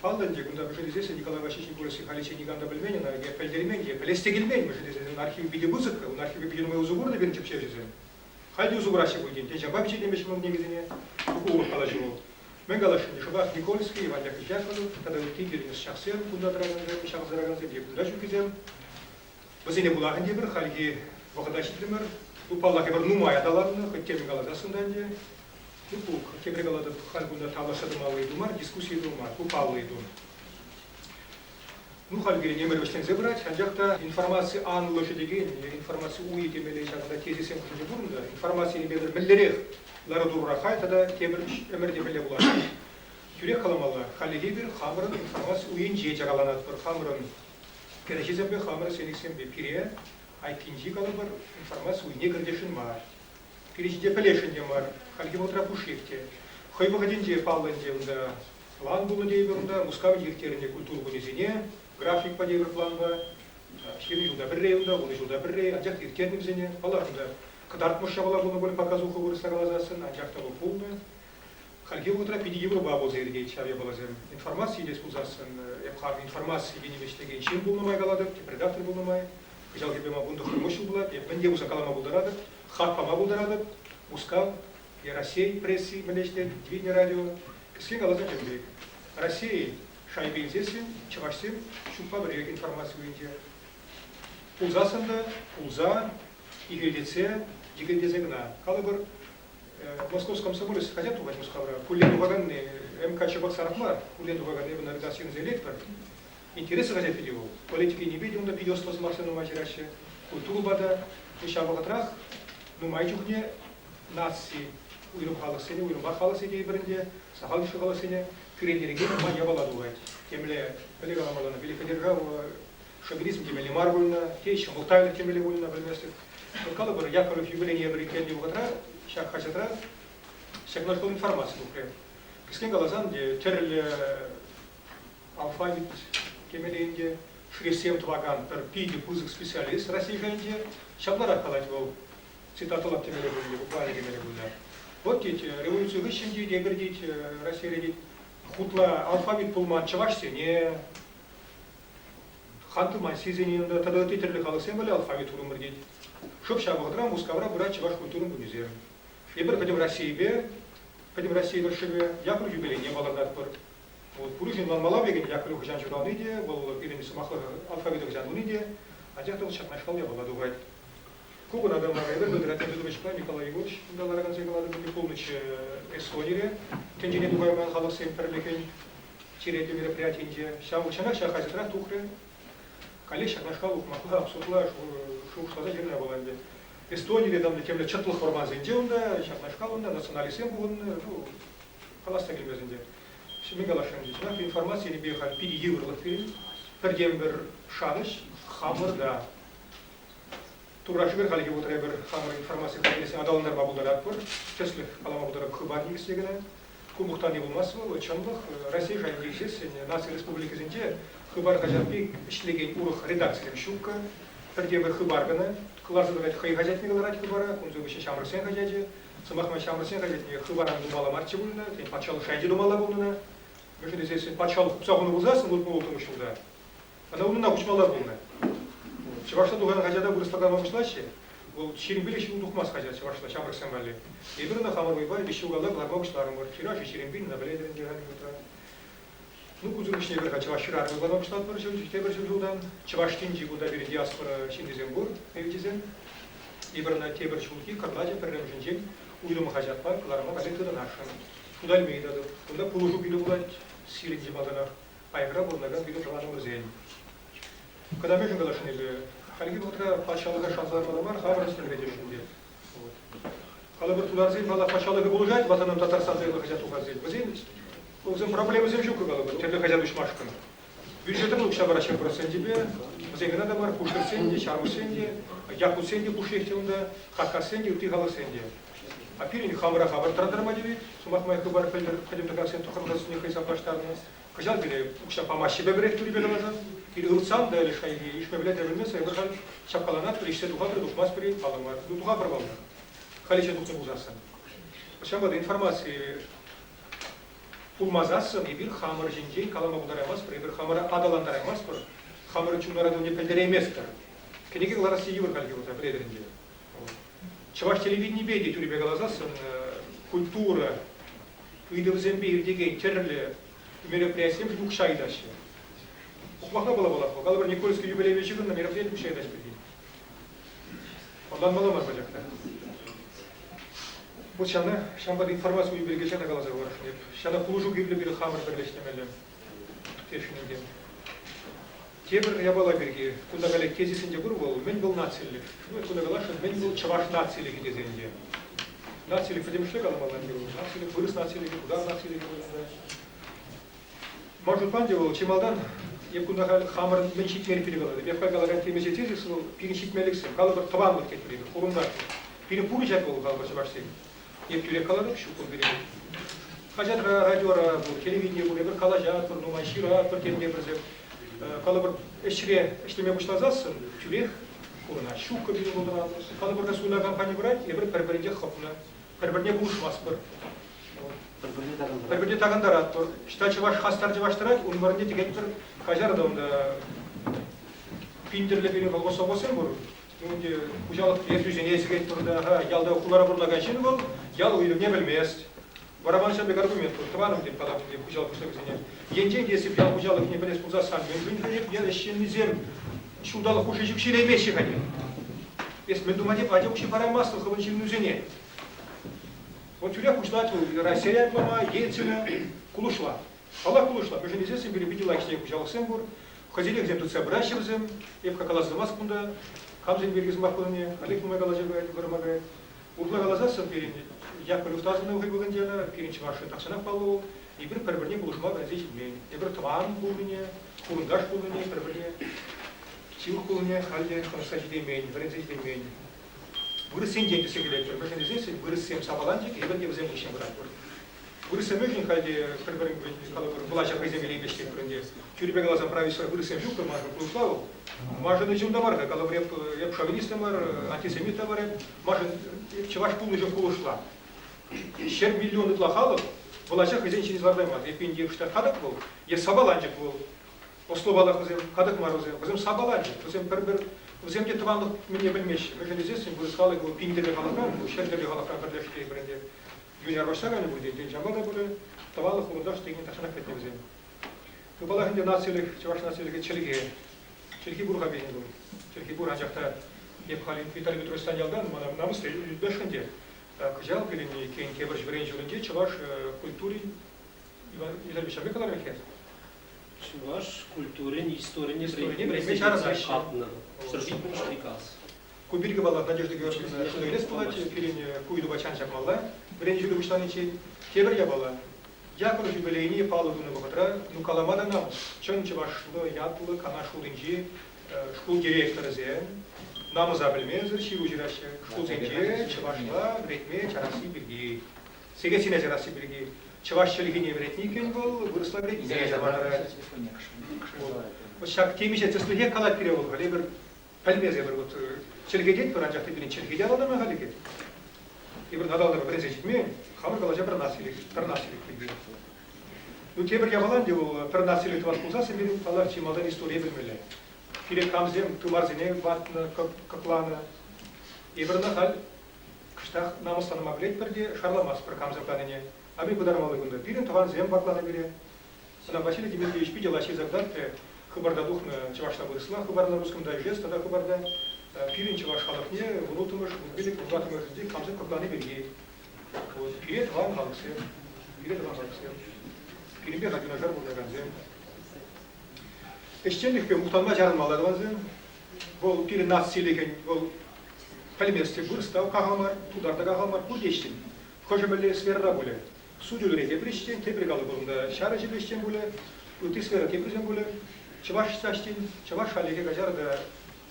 Паллӑ ӗнтӗ, кунта мӗншӗн тесессӗн Николай Васильевич Никольский халиччен никам та пӗлмен ӑна, е пӗлтермен, е пӗлес те килмен, мӗншӗн тесен архив питӗ пысӑк, ун архивӗ питӗ нумай усӑ курнӑ пирӗн тӗпчевҫӗсем. Халь те усӑ кураҫҫӗ пуль тен, тен ҫапа пичетлемеҫҫӗ ман кӗнекесене, ку урӑх калаҫу вӑл. Мӗн каласшӑн, шӑпах Никольский, Иван Яковлевич Яковлев тата ытти пирӗн ӑсчахсем, кунта тӑракансем, ҫавӑрса тӑракансем е кунта ҫуккисем, вӗсене пулах ӗнтӗ эпир хальхи вӑхӑта ҫитрӗмӗр. Ну, паллах, эпир нумай аталаннӑ, хӑть темӗн каласассӑн та ӗнтӗ. Ну, ку, тепре калатӑп, халь кунта тавлашса тӑмалли ыйту мар, дискусси ыйту мар, ку паллӑ ыйту. Ну, халь пирӗн ӗмӗр вӗҫленсе пырать, анчах та информаци анлӑшӗ текен информаци уйӗ темелле ҫакӑнта тезисем хушшинче пурӑн та, информаци енӗпе мӗнлерех лару-тӑрура халь тата тепӗр ӗмӗрте мӗнле пулать? Тӳрех каламалла, хальлӗхе эпир хамӑрӑн информаци уйӗнче чакаланатпӑр, хамӑрӑн кӗреҫесемпе, хамӑр сениксемпе пире айккинчи калӑпӑр информаци уйне кӗртесшӗн мар. Пире ҫинче пӗлесшӗн те мар, хальхи вӑхӑтра пушшех те. Хӑй вӑхӑтӗнче паллӑ ӗнтӗ унта план пулнӑ тейӗпӗр унта, Мускав ирттернӗ культура кунӗсене графикпа тепӗр планпа, 20 ҫулта пӗрре унта, 10 ҫулта пӗрре, анчах ирттернӗ вӗсене. Паллах, унта кӑтартмӑш япала пулнӑ пуль показуха вырӑсла каласассӑн, анчах та вӑл пулнӑ. Хальхи вӑхӑтра питӗ йывӑрпа пулса иртет ҫав япаласем. Информаци илес пулсассӑн, эп хам информаци енӗпе ӗҫлекен ҫын пулнӑ май калатӑп, тӗп редактор пулнӑ май, кӑҫалхипе ман 19 ҫул пулать, эп мӗн те пулса калама пултаратӑп, хак пама пултаратӑп. Мускав е Раҫҫей пресси мӗнле ӗҫлет, телевидени радио, кӗскен каласан тем пек. Раҫҫей шайӗпе илсессӗн чӑвашсем ҫукпа пӗрех информаци уйӗнче. Пулсассӑн та пулса, ихӗлтетсе, йӗкӗлтесе кӑна. Калӑпӑр, Московский комсомолец хаҫат тухать Мускавра. Куллен тухаканни МК Чебоксаров мар, куллен тухаканни эпӗ наверняка ҫырӑнса илетпӗр. Интереслӗ хаҫат питӗ вӑл. Политика енӗпе те унта питӗ ӑслӑ сӑмахсем нумай ҫыраҫҫӗ. Культурӑпа та. Ҫав вӑхӑтрах нумай чухне наци уйрӑм халӑхсене, уйрӑмах халӑхсене тейӗпӗр ӗнтӗ, сахал йышлӑ халӑхсене кӳрентерекен нумай япала тухать. Темле, мӗнле каламалла, великая держава шовинизм темелле мар пулнӑ, те ҫӑмӑлттайлӑх темелле пулнӑ, пӗлместӗп. Калӑпӑр, Яковлев юбилейне эпир ирттернӗ вӑхӑтра ҫак хаҫатра ҫакнашкал информаци тухрӗ. Кӗскен каласан, тӗрлӗ алфавит темелле ӗнтӗ, шрифтсем тӑвакан пӗр питӗ пысӑк специалист Россия шайӗнче ҫапларах калать вӑл, цитатӑлап темелле пулнӑ, буквально темелле пулнӑ. Вот, тет, революци хыҫҫӑн тет, эпир, тет, Россияре, тет, хутла алфавит пулман чӑвашсене, Ханты-Мансисене унта тата ытти тӗрлӗ халӑхсем валли алфавит турӑмӑр тет. Шӑп ҫав вӑхӑтра Мускавра пырать чӑваш культурин кунӗсем. Эпир пӗтӗм Российӑпе, пӗтӗм Россия тӑршшӗпе Яковлев юбилейне палӑртатпӑр. Вот пурин ӑнланмалла пек Яковлев хӑҫан ҫурални те, вӑл пирӗн сӑмахлӑх алфавита хӑҫан туни те, анчах та вӑл ҫакнашкал япала тухать. Ку кӑна та мар, эпир Федор Федоровичпа Николай Егорович кунта ларакансем калатӑп ӗнтӗ, пулнӑччӗ Эстонире тӗнчене тухайман халӑхсен пӗрлӗхӗн черетлӗ мероприятийӗнче. Ҫав укҫана ҫак хаҫатрах тухрӗ. Каллех ҫакнашкал ухмахла, абсурдла шухӑшласа ҫырнӑ япала ӗнтӗ. Эстонире там темле чӑтлӑх вӑрмансенче унта ҫакнашкал унта националистсем пухӑннӑ, ну, калас та килмест ӗнтӗ. Мӗн каласшӑн ӗнтӗ, чӑнах информаци енӗпе халь питӗ йывӑрлӑх пирӗн. Пӗртен-пӗр шанӑҫ хамӑрта. Турра шӗкӗр хальхи вӑхӑтра эпир хамӑр информаци хатӗрлесе аталантарма пултаратпӑр. Тӗслӗх калама пултарап хыпар никӗсне кӑна. Ку мухтани пулмасть вӑл, чӑнлӑх. Раҫҫей шайӗнче ӗҫлессӗн наци республикисенче Хыпар хаҫат пек ӗҫлекен урӑх редакцисем ҫуккӑ. Пӗртен-пӗр Хыпар кӑна кӑларса тӑрать, хӑй хаҫатне кӑларать Хыпара, кунсӑр пуҫне ҫамрӑксен хаҫачӗ. Сӑмах май, ҫамрӑксен хаҫатне Хыпаран тумалла марччӗ пулнӑ, тен, патшалӑх шайӗнче тумалла пулнӑ. Мӗншӗн тесессӗн патшалӑх хупса хунӑ пулсассӑн 66 ҫулта Ӑна унӑн куҫмалла пулнӑ. Чӑвашла тухакан хаҫата вырӑсла калама пуҫлаҫҫӗ. Вӑл 25 ҫул тухмасть хаҫат чӑвашла ҫамрӑксем валли. Эпир ӑна хамӑр вӑйпа виҫ ҫул каялла кӑларма пуҫларӑмӑр. Тиражӗ 20 пин, ӑна пӗлетӗр ӗнтӗ халь вӑхӑтра. Ну, кунсӑр пуҫне эпир чӑваш хӗрарӑмӗ кӑларма пуҫлатпӑр тепӗр ҫур ҫултан. Чӑваш тӗнчи кунта пирӗн диаспора ҫыннисем пур, элчисем. Эпир ӑна тепӗр ҫулхи кӑрлачӑ пӗрремӗшӗнчен уйрӑм хаҫатпа кӑларма каллех тытӑнасшӑн. Шута илме ыйтатӑп. Кунта пулӑшу кирлӗ пулать сирӗн чи малтанах. Аякра пурӑнакан пирӗн тӑванӑмӑрсен. Кӑна мӗншӗн каласшӑн эпӗ? Хальхи вӑхӑтра патшалӑха шанса лармалла мар, хамӑр ӗҫлемелле теҫҫӗ ӗнтӗ. Калӑпӑр, тутарсен паллах, патшалӑхӗ пулӑшать, ватанам Татарстан тӑрӑхлӑ хаҫат тухасен. Вӗсен вӗсен проблемӑсем ҫук калӑпӑр, тӗрлӗ хаҫат уҫмашкӑн. Бюджетран укҫа параҫҫӗ проценчӗпе, вӗсен кӑна та мар, пушкӑртсен те, ҫармӑссен те, якутсен те пушшех те унта, хакассен те, ытти халӑхсен те. А пирӗн хамӑра хамӑр тӑрантарма тивет. Сӑмах май, хыпар пӗлтӗр пӗтӗм тӑкаксен тӑхӑркассине хӑй саплаштарнӑ. Кӑҫал пире укҫа памаҫҫӗ пӗрех тӳрипе каласан. Пире ыртсан та ӗлӗк хайхи ишме пӗлетӗр пӗлмесӗр эпир халь ҫапкаланатпӑр, ишсе тухатпӑр, тухмастпӑр-и, паллӑ мар. Ну, тухатпӑр паллах. Халь ӗҫе тухнӑ пулсассӑн. Ҫавӑнпа та информаци пулмасассӑн эпир хамӑр ҫинчен калама пултараймастпӑр, эпир хамӑра аталантараймастпӑр, хамӑрӑн чун ыратӑвне пӗлтерейместпӗр. Кӗнеке кӑларасси йывӑр хальхи вӑхӑтра, пӗлетӗр ӗнтӗ. Чӑваш телевиденипе те тӳрӗпе каласассӑн культура ыйтӑвӗсемпе иртекен тӗрлӗ мероприятисемшӗн укҫа ыйтаҫҫӗ. Ухмахла пулла пулах. Калӑпӑр, Никольский юбилейпе ҫыхӑннӑ мероприяти укҫа ыйтаҫҫӗ пирки. Ӑнланмалла мар пачах та. Вот ҫавна, ҫавӑнпа та информаци пирки ҫавна каласа хӑварасшӑн эп. Ҫавна пулӑшу кирлӗ пире хамӑр пӗрле ӗҫлемелле тесшӗн ӗнтӗ. Тепӗр япала пирки, кунта халӗ тезисенче пур вӑл, мӗн вӑл нацилӗх? Ну, кунта каласшӑн, мӗн вӑл чӑваш нацилӗхӗ тесе ӗнтӗ. Нацилӗх пӗтӗмӗшле каламалла ӗнтӗ вӑл. Нацилӗх, вырӑс нацилӗхӗ, тутар нацилӗхӗ вырӑнта. Ман шутпа ӗнтӗ вӑл чи малтан эп кунта халь хамӑрӑн мӗн ҫитмелли пирки калатӑп. Эп халь калакан темиҫе тезис вӑл пирӗн ҫитмеллӗхсем. Калӑпӑр, тӑванлӑх тетпӗр эпир, хурӑнташлӑх. Пирӗн пур ҫак вӑл, калӑпӑр, чӑвашсен. Эп тӳрех калатӑп, ҫук вӑл пирӗн. Хаҫатра, радиора пур, телевидени пур, эпир калаҫатпӑр, нумай ҫыратпӑр темтепӗрсем. Калӑпӑр, ӗҫре ӗҫлеме пуҫласассӑн тӳрех курӑнать. Ҫуккӑ пирӗн вӑл тӑванлӑх. Калӑпӑр, суйлакан компани пырать, эпир пӗр-пӗринче хӑпнӑ, пӗр-пӗрне пулӑшмастпӑр. Пӗр-пӗрне такӑнтаратпӑр. Ӑҫта чӑваш хастар чӑваш тӑрать, ун вырӑнне тӗкетпӗр. Каҫар та унта пин тӗрлӗ пирӗн колхоз-совхозсем пур. Ӗнтӗ хуҫалӑх ертӳҫине сикетпӗр та, ха, ялта хулара пурӑнакан ҫын вӑл ял уйрӑмне пӗлмест. Вара ман ҫав пек аргумент пур, тӑванӑм тет калап ӗнтӗ хуҫалӑх пуҫлӑхӗсене. Енчен те эсир ял хуҫалӑхне пӗлес пулсассам мӗншӗн-ха ял ӗҫченнисем ҫулталӑк хушши ҫук ҫилеймеҫҫӗ-ха тет. Эс мӗн тума теп ача укҫи параймастӑн хӑвӑн ҫыннусене. Вӑл тӳрех пуҫлать вӑл Россия ятлама, Ельцина, кулӑшла. Паллах, кулӑшла. Мӗншӗн тесессӗн пирӗн питӗ лайӑх ҫӗнӗ хуҫалӑхсем пур. Хӑйсене хӑйсем тытса пыраҫҫӗ вӗсем. Эп каласа тӑмастӑп кунта. Камсем пирки сӑмах пынине, Олег нумай калаҫа каять, вӑрӑма каять. Урӑхла каласассӑн пирӗн Яковлев та асӑннӑ хӑй вӑхӑтӗнче ӑна, пирӗн чӑвашшӑн тахҫанах паллӑ вӑл. Эпир пӗр-пӗрне пулӑшма вӗренсе ҫитмен. Эпир тӑван пулнине, хурӑнташ пулнине, пӗр-пӗрне ҫывӑх пулнине халь те хӑнӑхса ҫитеймен, вӗренсе ҫитеймен. Вырӑссенчен тӗсе килетпӗр. Мӗншӗн тесессӗн вырӑссем сапаланчӑк, эпир те вӗсем хыҫҫӑн пыратпӑр. Вырӑссем мӗншӗн халь те пӗр-пӗрин калӑпӑр, влаҫа хӑйсем илеймеҫҫӗ тетпӗр ӗнтӗ. Тӳрӗпе каласан правительство вырӑссем ҫук-тӑр, маншӑн кулӑшла вӑл. Маншӑн ӗҫ унта мар-ха, калӑпӑр, эп, эп шовинист та мар, антисемит та мар эп. Маншӑн эп чӑваш пулнӑшӑн кулӑшла. 100 миллион ытла халӑх влаҫа хӑйсен ҫине лартайман. Эппин, е ӑҫта катӑк вӑл, е сапаланчӑк вӑл. Ӑслӑ-паллах вӗсем катӑк мар вӗсем, вӗсем сапаланчӑк, вӗсем пӗр-пӗр, вӗсем те тӑванлӑх мӗнне пӗлмеҫҫӗ. Мӗншӗн тесессӗн вырӑс халӑхӗ вӑл пин тӗрлӗ халӑхран, ҫӗр тӗрлӗ халӑхран пӗрлешнӗ пӗр ӗнтӗ. Юнь арпашса кайнӑ пуль тен, ҫапла та пулӗ, тӑванлӑх хурӑнташ тени тахҫанах пӗтнӗ вӗсем. Ну, паллах ӗнтӗ, нацилӗх, чӑваш нацилӗхӗ чӗлхе. Чӗлхи пур-ха пирӗн вӑл. Чӗлхи пур, анчах та эп халь Виталий Петрович Станьялтан мана намӑс илмешкӗн те кӑҫал пирӗн иккен тепӗр вӗренӳ ҫулӗнче чӑваш культурин Иван Витальевич ҫав пек каларӗ-ха. Чӑваш культурин историне Историне вӗренме чарӑнаҫҫӗ. Хатнӑ. 170 приказ. Ку пирки, паллах, Надежда Георгиевна шута илес пулать, пирӗн ку ыйтупа чан ҫапмалла. Вӗренӳ ҫулӗ пуҫланиччен тепӗр япала. Яковлев юбилейне паллӑ тунӑ вӑхӑтра, ну калама та намӑс, чӑн чӑвашлӑ ятлӑ Канаш хулинчи шкул директорӗсем намӑса пӗлмесӗр ҫыру ҫыраҫҫӗ. Шкулсенче чӑвашла вӗрентме чарасси пирки, сехетсене чарасси пирки. Чӑваш чӗлхине вӗрентнӗ иккен вӑл, вырӑсла вӗрентме чармантарать. Вот ҫак темиҫе тӗслӗхе калать пире вӑл, халь эпир пӗлмесӗр вот чӗлхе тетпӗр, анчах та пирӗн чӗлхе те аталанма халь иккен. Эпир аталанма вӗренсе ҫитмен, хамӑр калаҫа пӗр нацилӗх, пӗр нацилӗх пирки. Ну, тепӗр япала ӗнтӗ вӑл, пӗр нацилӗх тӑвас пулсассӑн пирӗн, паллах, чи малтан историе пӗлмелле. Пире камсем тымарсене ватнӑ, кӑкланӑ. Эпир ӑна халь кӑштах намӑсланма пӗлетпӗр те шарламастпӑр камсем каланине. А мӗн пытармалли кунта? Пирӗн тӑвансем вакланӑ пире. Ӑна Василий Дмитриевич питӗ лайӑх ҫырса кӑтартрӗ. Хыпарта тухнӑ чӑвашла вырӑсла, хыпар на русском дайджест тата хыпарта пирӗн чӑваш халӑхне вунулттӑмӗш, вунпилӗк, вунтӑваттӑмӗшӗнче камсем кӑклани пирки. Вот, пире тӑван халӑхсем, пире тӑван халӑхсем, пирӗнпе халь юнашар пурӑнакансем. Ӗҫченлӗхпе мухтанма чарӑнмалла тӑвансем. Вӑл пирӗн нацилӗхӗн, вӑл пӗлмест вырӑс та кахал мар, тутар та кахал мар, пурте ӗҫчен. Хӑшӗ мӗнле сферӑра пулӗ. Суту-илӳре тепри ӗҫчен, тепри калӑпӑр унта ҫар ӗҫӗпе ӗҫчен пулӗ, ытти сфера теприсем пулӗ. Чӑваш ӗҫчен, чӑваш хальлӗхе каҫар та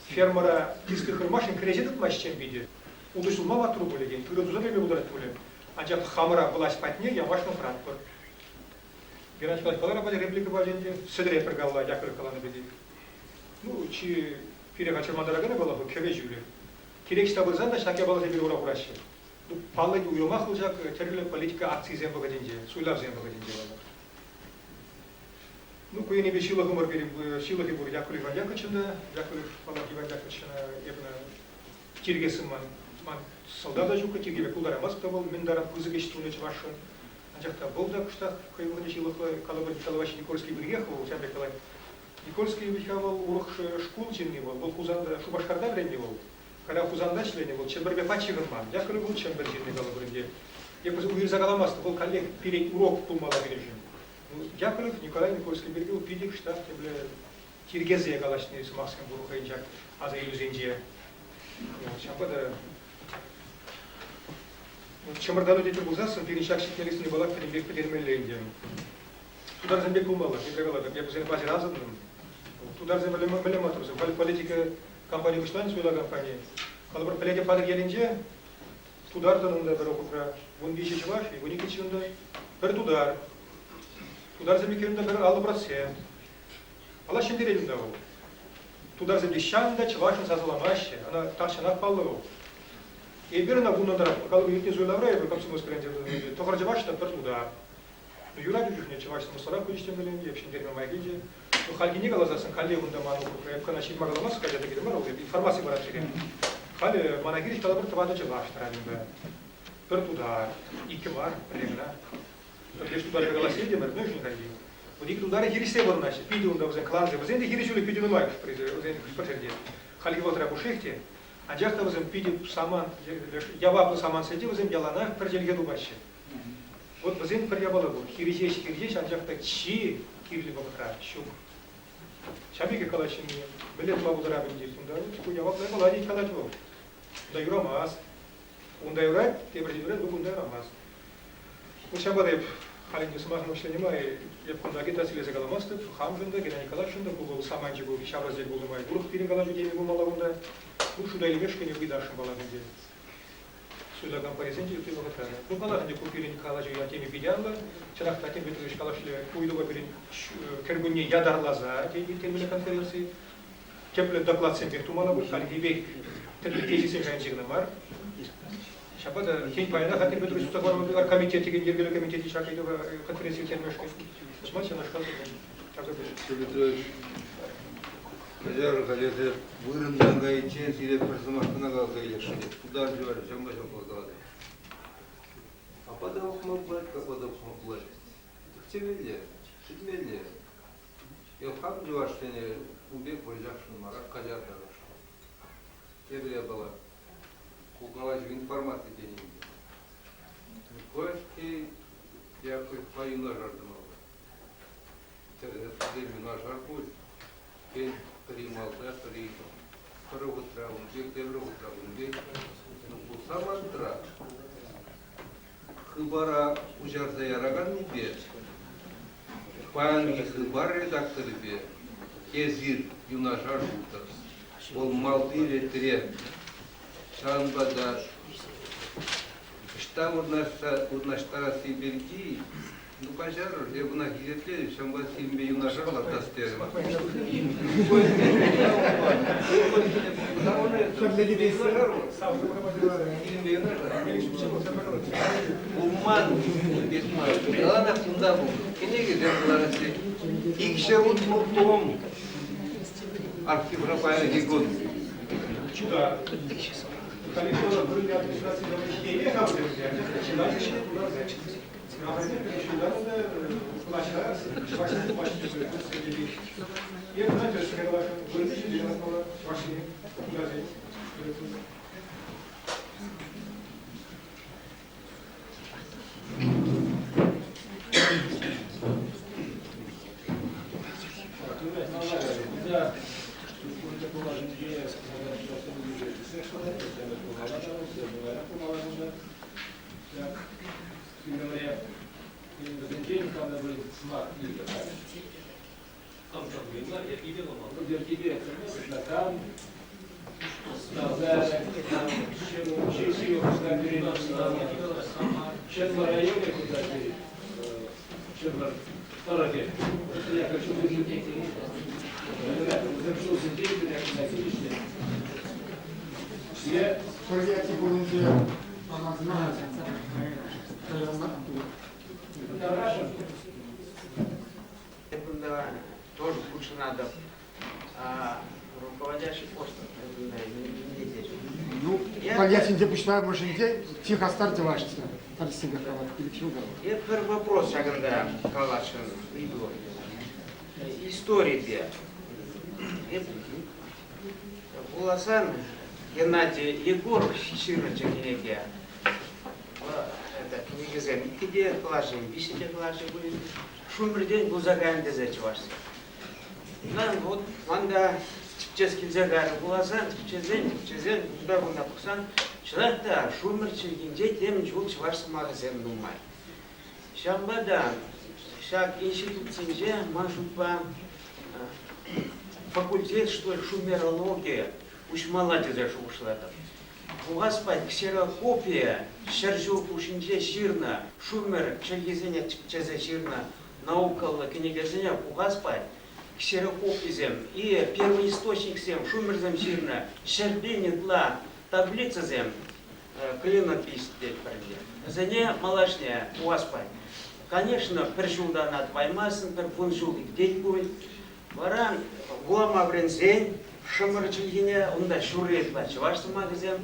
фермӑра тискер хырмашӑн кӗреҫе тытма ӗҫчен питӗ. Утӑ ҫулма маттур пулӗ тен, тырӑ туса кӗме пултарать пулӗ. Анчах хамӑра власть патне ямашкӑн хӑратпӑр. Геннадий Николаевич каларӗ пачӗ, реплика пачӗ ӗнтӗ. Сӗтӗре пӗр калла Яковлев каланӑ пекех. Ну, чи пире чӑрмантараканӗ паллах, кӗвӗ ҫулӗ. Кирек ӑҫта пырсан та ҫак япаласем пире ура хураҫҫӗ. Ну, паллӑ ӗнтӗ, уйрӑмах вӑл ҫак тӗрлӗ политика акцийӗсем вӑхӑтӗнче, суйлавсем вӑхӑтӗнче паллах. Ну, ку енӗпе ҫылӑхӑмӑр пирӗн, ҫылӑхӗ пур Яковлев Иван Яковлевичӑн та. Яковлев, паллах, Иван Яковлевичӑна эпӗ тиркесшӗн ман, ман сӑлтав та ҫуккӑ, тиркеме пултараймастӑп та вӑл, мӗн таран пысӑк ӗҫ тунӑ чӑвашшӑн. Анчах та вӑл та кӑштах хӑй вӑхӑтӗнче ҫылӑхлӑ, калӑпӑр, Николай Никольский пиркиех вӑл ҫавӑн пек калать. Никольский вӗт-ха вӑл урӑх шкул ҫынни вӑл, вӑл Хусанта, Шупашкарта вӗреннӗ вӑл. Кайран Хусанта ӗҫленӗ вӑл, Чӗмпӗрпе пач ҫыхӑнман. Яковлев вӑл Чӗмпӗр ҫынни калӑпӑр ӗнтӗ. Эпӗ уйӑрса каламастӑп, вӑл каллех пирӗн урок пулмалла пирӗншӗн. Яковлев Николай Никольский пирки вӑл питӗ кӑштах темле тиркесе калаҫни сӑмахсем пур хӑйӗн ҫак аса илӳсенче. Ҫавӑнпа та чӑмӑртану тетӗр пулсассӑн пирӗн ҫак ҫитменлӗхсене паллах пӗтӗмпех пӗтермелле ӗнтӗ. Тутарсем пек пулмалла, тепре калатӑп, эпӗ вӗсене паҫӑр асӑнтӑм. Тутарсем мӗнле маттурсем? Халь политика кампани пуҫланчӗ, суйлав кампанийӗ. Калӑпӑр, пӗлетӗп Патӑрьелӗнче тутар тӑнӑ унта пӗр округра. 13 чӑваш, 12 унта пӗр тутар. Тутарсем иккен унта пӗр 50%. Ала ҫӗнтерет унта вӑл. Тутарсем те ҫан та чӑвашӑн сасӑламаҫҫӗ. Ӑна тахҫанах паллӑ вӑл. Эпир ӑна вуннӑнрах, калӑпӑр, иртнӗ суйлавра эпир комсомольск тӑхӑр чӑваш та пӗр тутар. Юрать чухне чӑваш сӑмахсӑрах пулӗҫ темелле, эп ҫӗнтерме май килчӗ. Ну, хальхине каласассӑн, каллех унта ман округра эп кӑна ҫырма каламас, хаҫата кирлӗ мар, информаци парать сире. Халӗ мана хирӗҫ калӑпӑр тӑватӑ чӑваш тӑрать унта. Пӗр тутар, иккӗ мар, пӗрре кӑна. Пӗрлеш тутарӗпе калас илтӗмӗр, мӗншӗн хальхи? Вот икӗ тутарӗ хирӗҫсе пурӑнаҫҫӗ, питӗ унта вӗсен клансем, вӗсен те хирӗҫӳлӗх питӗ нумай вӗсен хӑш-пӗр ҫӗрте. Хальхи вӑхӑтра пушшех те. Анчах та вӗсем питӗ самант, яваплӑ самантсенче вӗсем яланах пӗр чӗлхе тупаҫҫӗ. Вот вӗсен пӗр япала пур. Хирӗҫеҫ, анчах та чи кирлӗ вӑхӑтра ҫук. Ҫав пекех калаҫҫӗ мӗнле тума пултаратӑн тет. Унта ку яваплӑ япала тет калать вӑл. Унта юрамасть. Унта юрать, тепӗр юрать, ну кунта юрамасть. Ну ҫавӑнпа та эп халь ӗнтӗ сӑмахӑм вӗҫленӗ май эп кунта агитацилесе каламастӑп. Хамшӑн та, Геннадий Николаевичшӑн та ку вӑл саманчӗ пул, ҫаврасем пулнӑ май урӑх пирӗн калаҫу теми пулмалла кунта. Ну шута илмешкӗн ыйтасшӑн паллах ӗнтӗ. Суйлав кампанийӗсенче ытти вӑхӑтра та. Ну, паллах ӗнтӗ, ку пирӗн калаҫу теми питӗ анлӑ. Чӑнах та, Тим Петрович калашле, ку ыйтупа пирӗн кӗркунне ятарласа ирттермелле конференци. Тӗплӗ докладсем пек тумалла пуль, хальхи пек тӗрлӗ тезисен шайӗнче кӑна мар. Ҫапла та, тен, паянах Тим Петрович Сутакова комитет текен йӗркелӳ комитечӗ ҫак ыйтупа конференци ирттермешкӗн. Пусма ҫавнашкал Тим Петрович, Каҫарӑр-ха, эсӗ вырӑнтан кайиччен сире пӗр сӑмах кӑна каласа илесшӗн. Тутар чӑвашӗ ҫавӑнпа ҫапла калатӑп. Апа та пӑхма пулать, капа та пӑхма пулать. Тӗпчемелле, шӳтмелле. Эп хам чӑвашсене ун пек вӑрҫасшӑн мар, каҫартарасшӑн. Тепӗр япала. Ку калаҫу информаци тени. Никольский Яковлевпа юнашар тӑмалла. Тӗрӗссипе юнашар пуль. Тен, пӗри малта, пӗри пӗр вӑхӑтра ун пек, тепӗр вӑхӑтра ун пек. Ну, ку самантра хыпара куҫарса яраканнипе, паянхи Хыпар редакторӗпе эсир юнашар пултӑр. Вӑл малти ретре. Ҫавӑнпа та ӑҫта вырнаҫтарасси пирки Ну, каҫарӑр, эп ӑна хисеплетӗп, ҫавӑнпа сирӗнпе юнашар лартас терӗм. Пулман, яланах кунта пулнӑ. Кӗнекесем кӑларасси. 260 том архивра паянхи кун. Чуда. Калифорни вырӑнти администраци Ҫак вӗсенчен кам та пулин сӑмах илтӗр-ха. Йӗркипе там Чӑнлӑ районӗ кунта Чӑнлӑ тӑрӑхӗ. Вӗсем ҫулсенче тивӗҫнӗ. Тольятти хулинче Кунта тоже хутшӑнатӑп. Руководящий пост Ну, Тольяттинче пуҫламӑшӗнче чи хастар чӑвашчӗ. Тӗрӗссипе калать, пилӗк ҫул Эп пӗр вопрос ҫакӑнта каласшӑн ыйту. Историпе. Эп вуласан. Геннадий Егоров ҫырнӑччӗ кӗнеке. Это кӗнекесем иккӗ те кӑларчӗ, виҫҫӗ те кӑларчӗ пулин. Шумӗртен пулса кайнӑ тесе чӑвашсем. Ман вот ман та тӗпчес килсе кайрӗ вуласан, тӗпчесен, тӗпчесен, унта-кунта пӑхсан, чӑнах та шумер чӗлхинче темӗн чул чӑваш сӑмахӗсем нумай. Ҫавӑнпа та ҫак институтсенче, ман шутпа, факультет, что ли, шумерологи уҫмалла тесе шухӑшлатӑп. Пуласпа ксерокопия 100 ҫул хушшинче ҫырнӑ шумер чӗлхисене тӗпчесе ҫырнӑ наукӑллӑ кӗнекесене пухаспа ксерокописем и первоисточниксем шумерсем ҫырнӑ 100 000 ытла таблицӑсем клинопись тетпӗр ӗнтӗ. Вӗсене малашне пухаспа. Конечно, пӗр ҫултан тӑваймастӑн, пӗр вун ҫул иртет пуль. Вара вулама вӗренсен шӑмӑр чӗлхине, унта ҫурри ытла чӑваш сӑмахӗсем,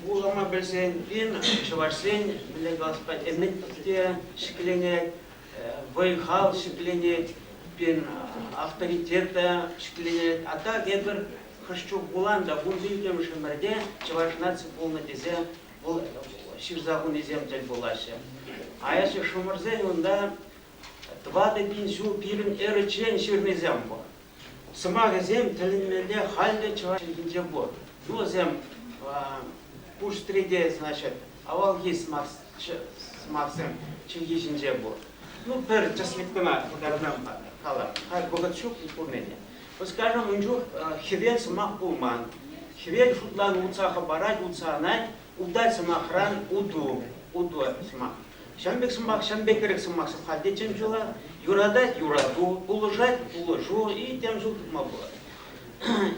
вулама пӗлсен пин чӑвашсен, мӗнле калас ӗмӗт те ҫӗкленет, вӑй-хал ҫӗкленет, пин авторитет та ҫӗкленет. А так эпир хӑш чух вулан та 15-мӗш ӗмӗрте чӑваш наци пулнӑ тесе вӑл ҫырса хунисем тӗл пулаҫҫӗ. А эсӗ шӑмӑрсен унта 4000 ҫул пирӗн эрӑччен ҫырнисем пур. Сӑмахӗсем тӗлӗнмелле халь те чӑваш чӗлхинче пур. Ну, вӗсем пуштриде, значит, авалхи сӑмахсем чӗлхи ҫинче пур. Ну, пӗр тӗслӗх кӑна кӑтартам калам. Халь вӑхӑт ҫук пурне те. Вот, скажем, ун чух хӗвел сӑмах пулман. Хӗвел шутланӑ утса хӑпарать, утса анать, утать сӑмахран уту, уту сӑмах. Ҫавӑн пек сӑмах, ҫавӑн пекрех сӑмах халь те тем чула. Юратать – юрату, пулӑшать – пулӑшу и тем чул тупма пулать.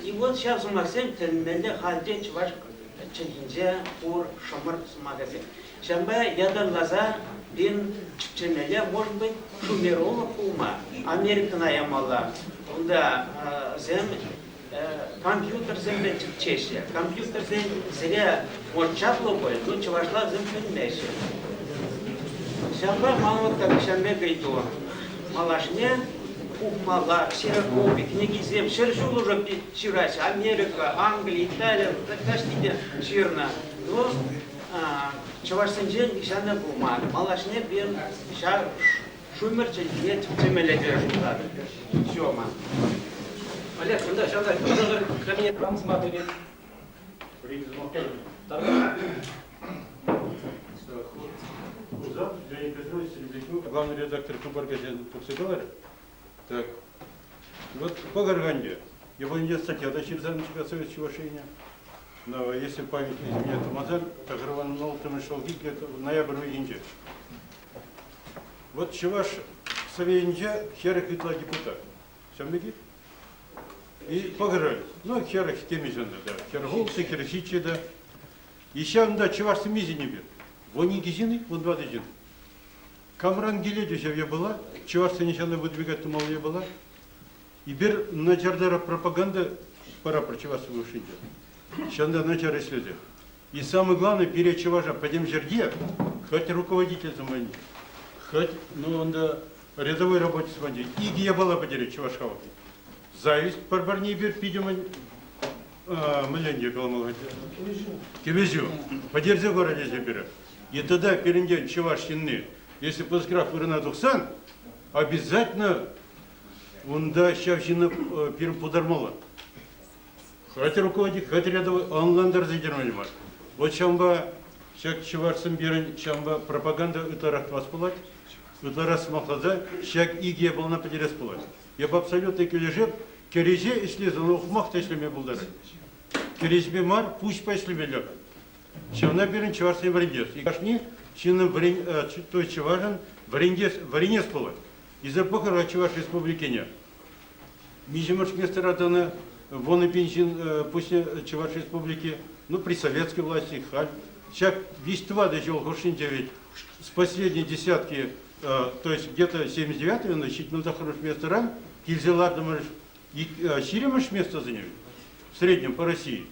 И вот ҫав сӑмахсем тӗлӗнмелле халь те чӑваш чӗлхинче пур шӑмӑр сӑмахӗсем. Ҫавӑнпа ятарласа пин тӗпчемелле, может быть, шумеролог пулма Америкӑна ямалла. Унта вӗсем компьютерсемпе тӗпчеҫҫӗ. Компьютерсен сире вот чаплӑ пуль, ну чӑвашла вӗсем пӗлмеҫҫӗ. Ҫавӑнпа ман вот ҫавӑн пек ыйту. Малашне пухмалла, ксерокопи, кӗнекисем 100 ҫул уже ҫыраҫҫӗ. Америка, Англи, Италия, таҫти те ҫырнӑ. Ну, чӑвашсенчен нихҫан та пулман. Малашне пирӗн ҫав Шумер чӗлхине тӗпчемелле тесе шутлатӑп. Все, ман. Олег, кунта ҫавна кабинет кам сӑмах илет? Курсант Леонид Петрович Серебряков, главный редактор Хыпар газеты тухса каларӗ. Так, вот по Караганде. Я был статья да ҫырса Совет Чувашине. Но если память не изменяет, то Мазаль Тагырван ҫулхи где-то ноябрь уйӑхӗнче. Вот Чӑваш Советӗнче 40 ытла депутат. Ҫавӑн пекех и пӑхӑр, ну, 40 темиҫе да, 46, 47 да. И ҫавӑнта чӑвашсем миҫене пек? 12 ҫын, 14 ҫын. Камран килет ҫав япала, чӑвашсене ҫавна выдвигать тумалли япала. Эпир начартара пропаганда пара пӗр чӑваш хушшинче. Ҫавӑнта начар ӗҫлесе. И самое главное, пире чӑваша пӗтӗм ҫӗрте, хоть руководитель самани, хоть, ну, онда рядовой рабочий самани, икӗ япала пӗтерет чӑваш халӑхне. Зависть пӗр-пӗрне эпир питӗ мӗнле каламалла Кӗвӗҫӳ. Пӗтерсе парать пире. И тогда пирӗнтен чӑваш ҫынни, если пысӑкрах вырӑна тухсан, обязательно унта ҫав ҫынна пирӗн путармалла. Хоть руководитель, хоть рядовой ӑнлантарса ҫитермелле мар. Вот ҫавӑнпа ҫак чӑвашсем пирӗн ҫавӑнпа пропаганда ытларах тӑвас пулать, ытларах сӑмахласа ҫак икӗ япалана пӗтерес пулать. Эп абсолютно килӗшеп, кӗреҫе ӗҫлесен ухмах та ӗҫлеме пултарать. Кӗреҫепе мар, пуҫпа ӗҫлемелле. Ҫавна пирӗн чӑвашсен вӗрентес. И кашни ҫыннӑн вӗрен, то есть чӑвашӑн вӗрентес, вӗренес пулать. Илсе пӑхӑр Чӑваш Республикине. Миҫемӗш местӑра тӑнӑ 10 000 ҫын пуҫне Чӑваш Республики, ну, при советской власти, халь. Ҫак виҫ-тӑватӑ ҫул хушшинче ведь с последней десятки, то есть где-то 79-й, 79-мӗш местӑран килсе лартӑмӑр 20-мӗш местосене в среднем по России.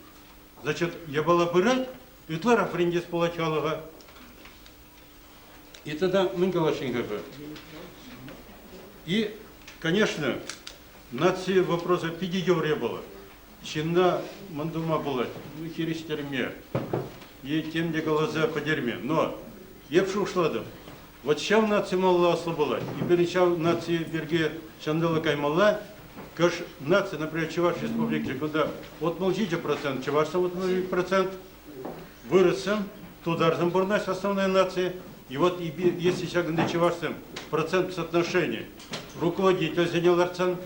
Значит, япала пырать, ытларах вӗрентес пулать халӑха. И тогда мӗн каласшӑн-ха И, конечно, наци вопроса питӗ йывӑр япала. Ҫынна мӑн тума пулать? Ну, хирӗҫтерме е тем те каласа пӗтерме. Но эп шухӑшлатӑп, вот ҫав наци малалла аслӑ пулать. И пирӗн ҫав наци пирки ҫанталӑк каймалла. Кӑш наци, например, Чӑваш Республики, кунта 67% чӑвашсем 65%, вырӑссем, тутарсем пурӑнаҫҫӗ основная нация. И вот если ҫакӑнти чӑвашсем процент соотношения руководительсене лартсан,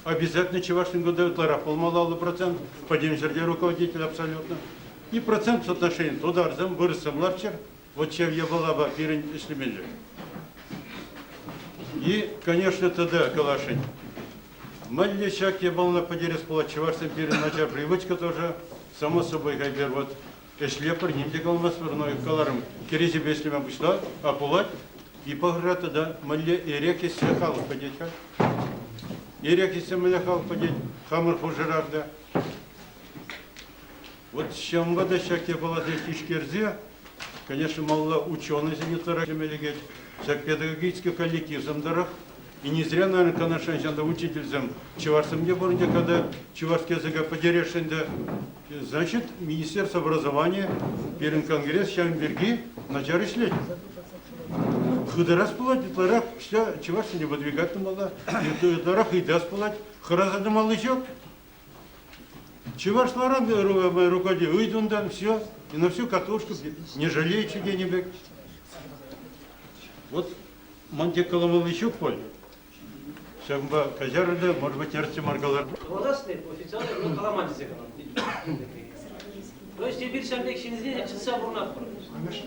обязательно чӑвашсен кунта ытларах пулмалла 50%, пӗтӗм ҫӗрте руководитель абсолютно. И процент соотношения тутарсем, вырӑссем ларччӑр, вот ҫав япалапа пирӗн ӗҫлемелле. И, конечно, тогда калашӑн, мӗнле ҫак япалана пӗтерес пулать, чӑвашсем пирӗн начар привычка тоже, само собой, хайпер вот ӗҫлепӗр, ним те каламастпӑр, но каларӑм, кӗреҫепе ӗҫлеме пуҫла, а пулать, и пӑхӑр тата мӗнле эрех ӗҫсе халӑх пӗтет-ха. Эрех ӗҫсе мӗнле халӑх пӗтет, хамӑр хушӑрах та. Вот ҫавӑнпа та ҫак япаласене тишкерсе, конечно, малалла ученӑйсене ытларах лекет, ҫак педагогический коллективсем тӑрӑх. И не зря, наверное, Канашран ҫанта учительсем чӑвашсем те пур ӗнтӗ, когда чӑвашский языка пӗтересшӗн те. Значит, Министерство образования пирӗн конгресс ҫавӑн пирки начар ӗҫлет. Хытӑрас пулать, ытларах чӑвашсене выдвигать тумалла, ытларах ыйтас пулать, хӑраса тӑмалли ҫук. Чӑвашларан руководи ыйт унтан, все, и на всю катушку, не жалеючи тенӗ пек. Вот ман тек каламалли ҫук пуль. Ҫавӑнпа каҫарӑр та, может быть, ертсе маркалар. Каласни официально ну, каламан тесе каланӑ. То есть эпир ҫав пек ҫынсене чӑтса пурӑнатпӑр.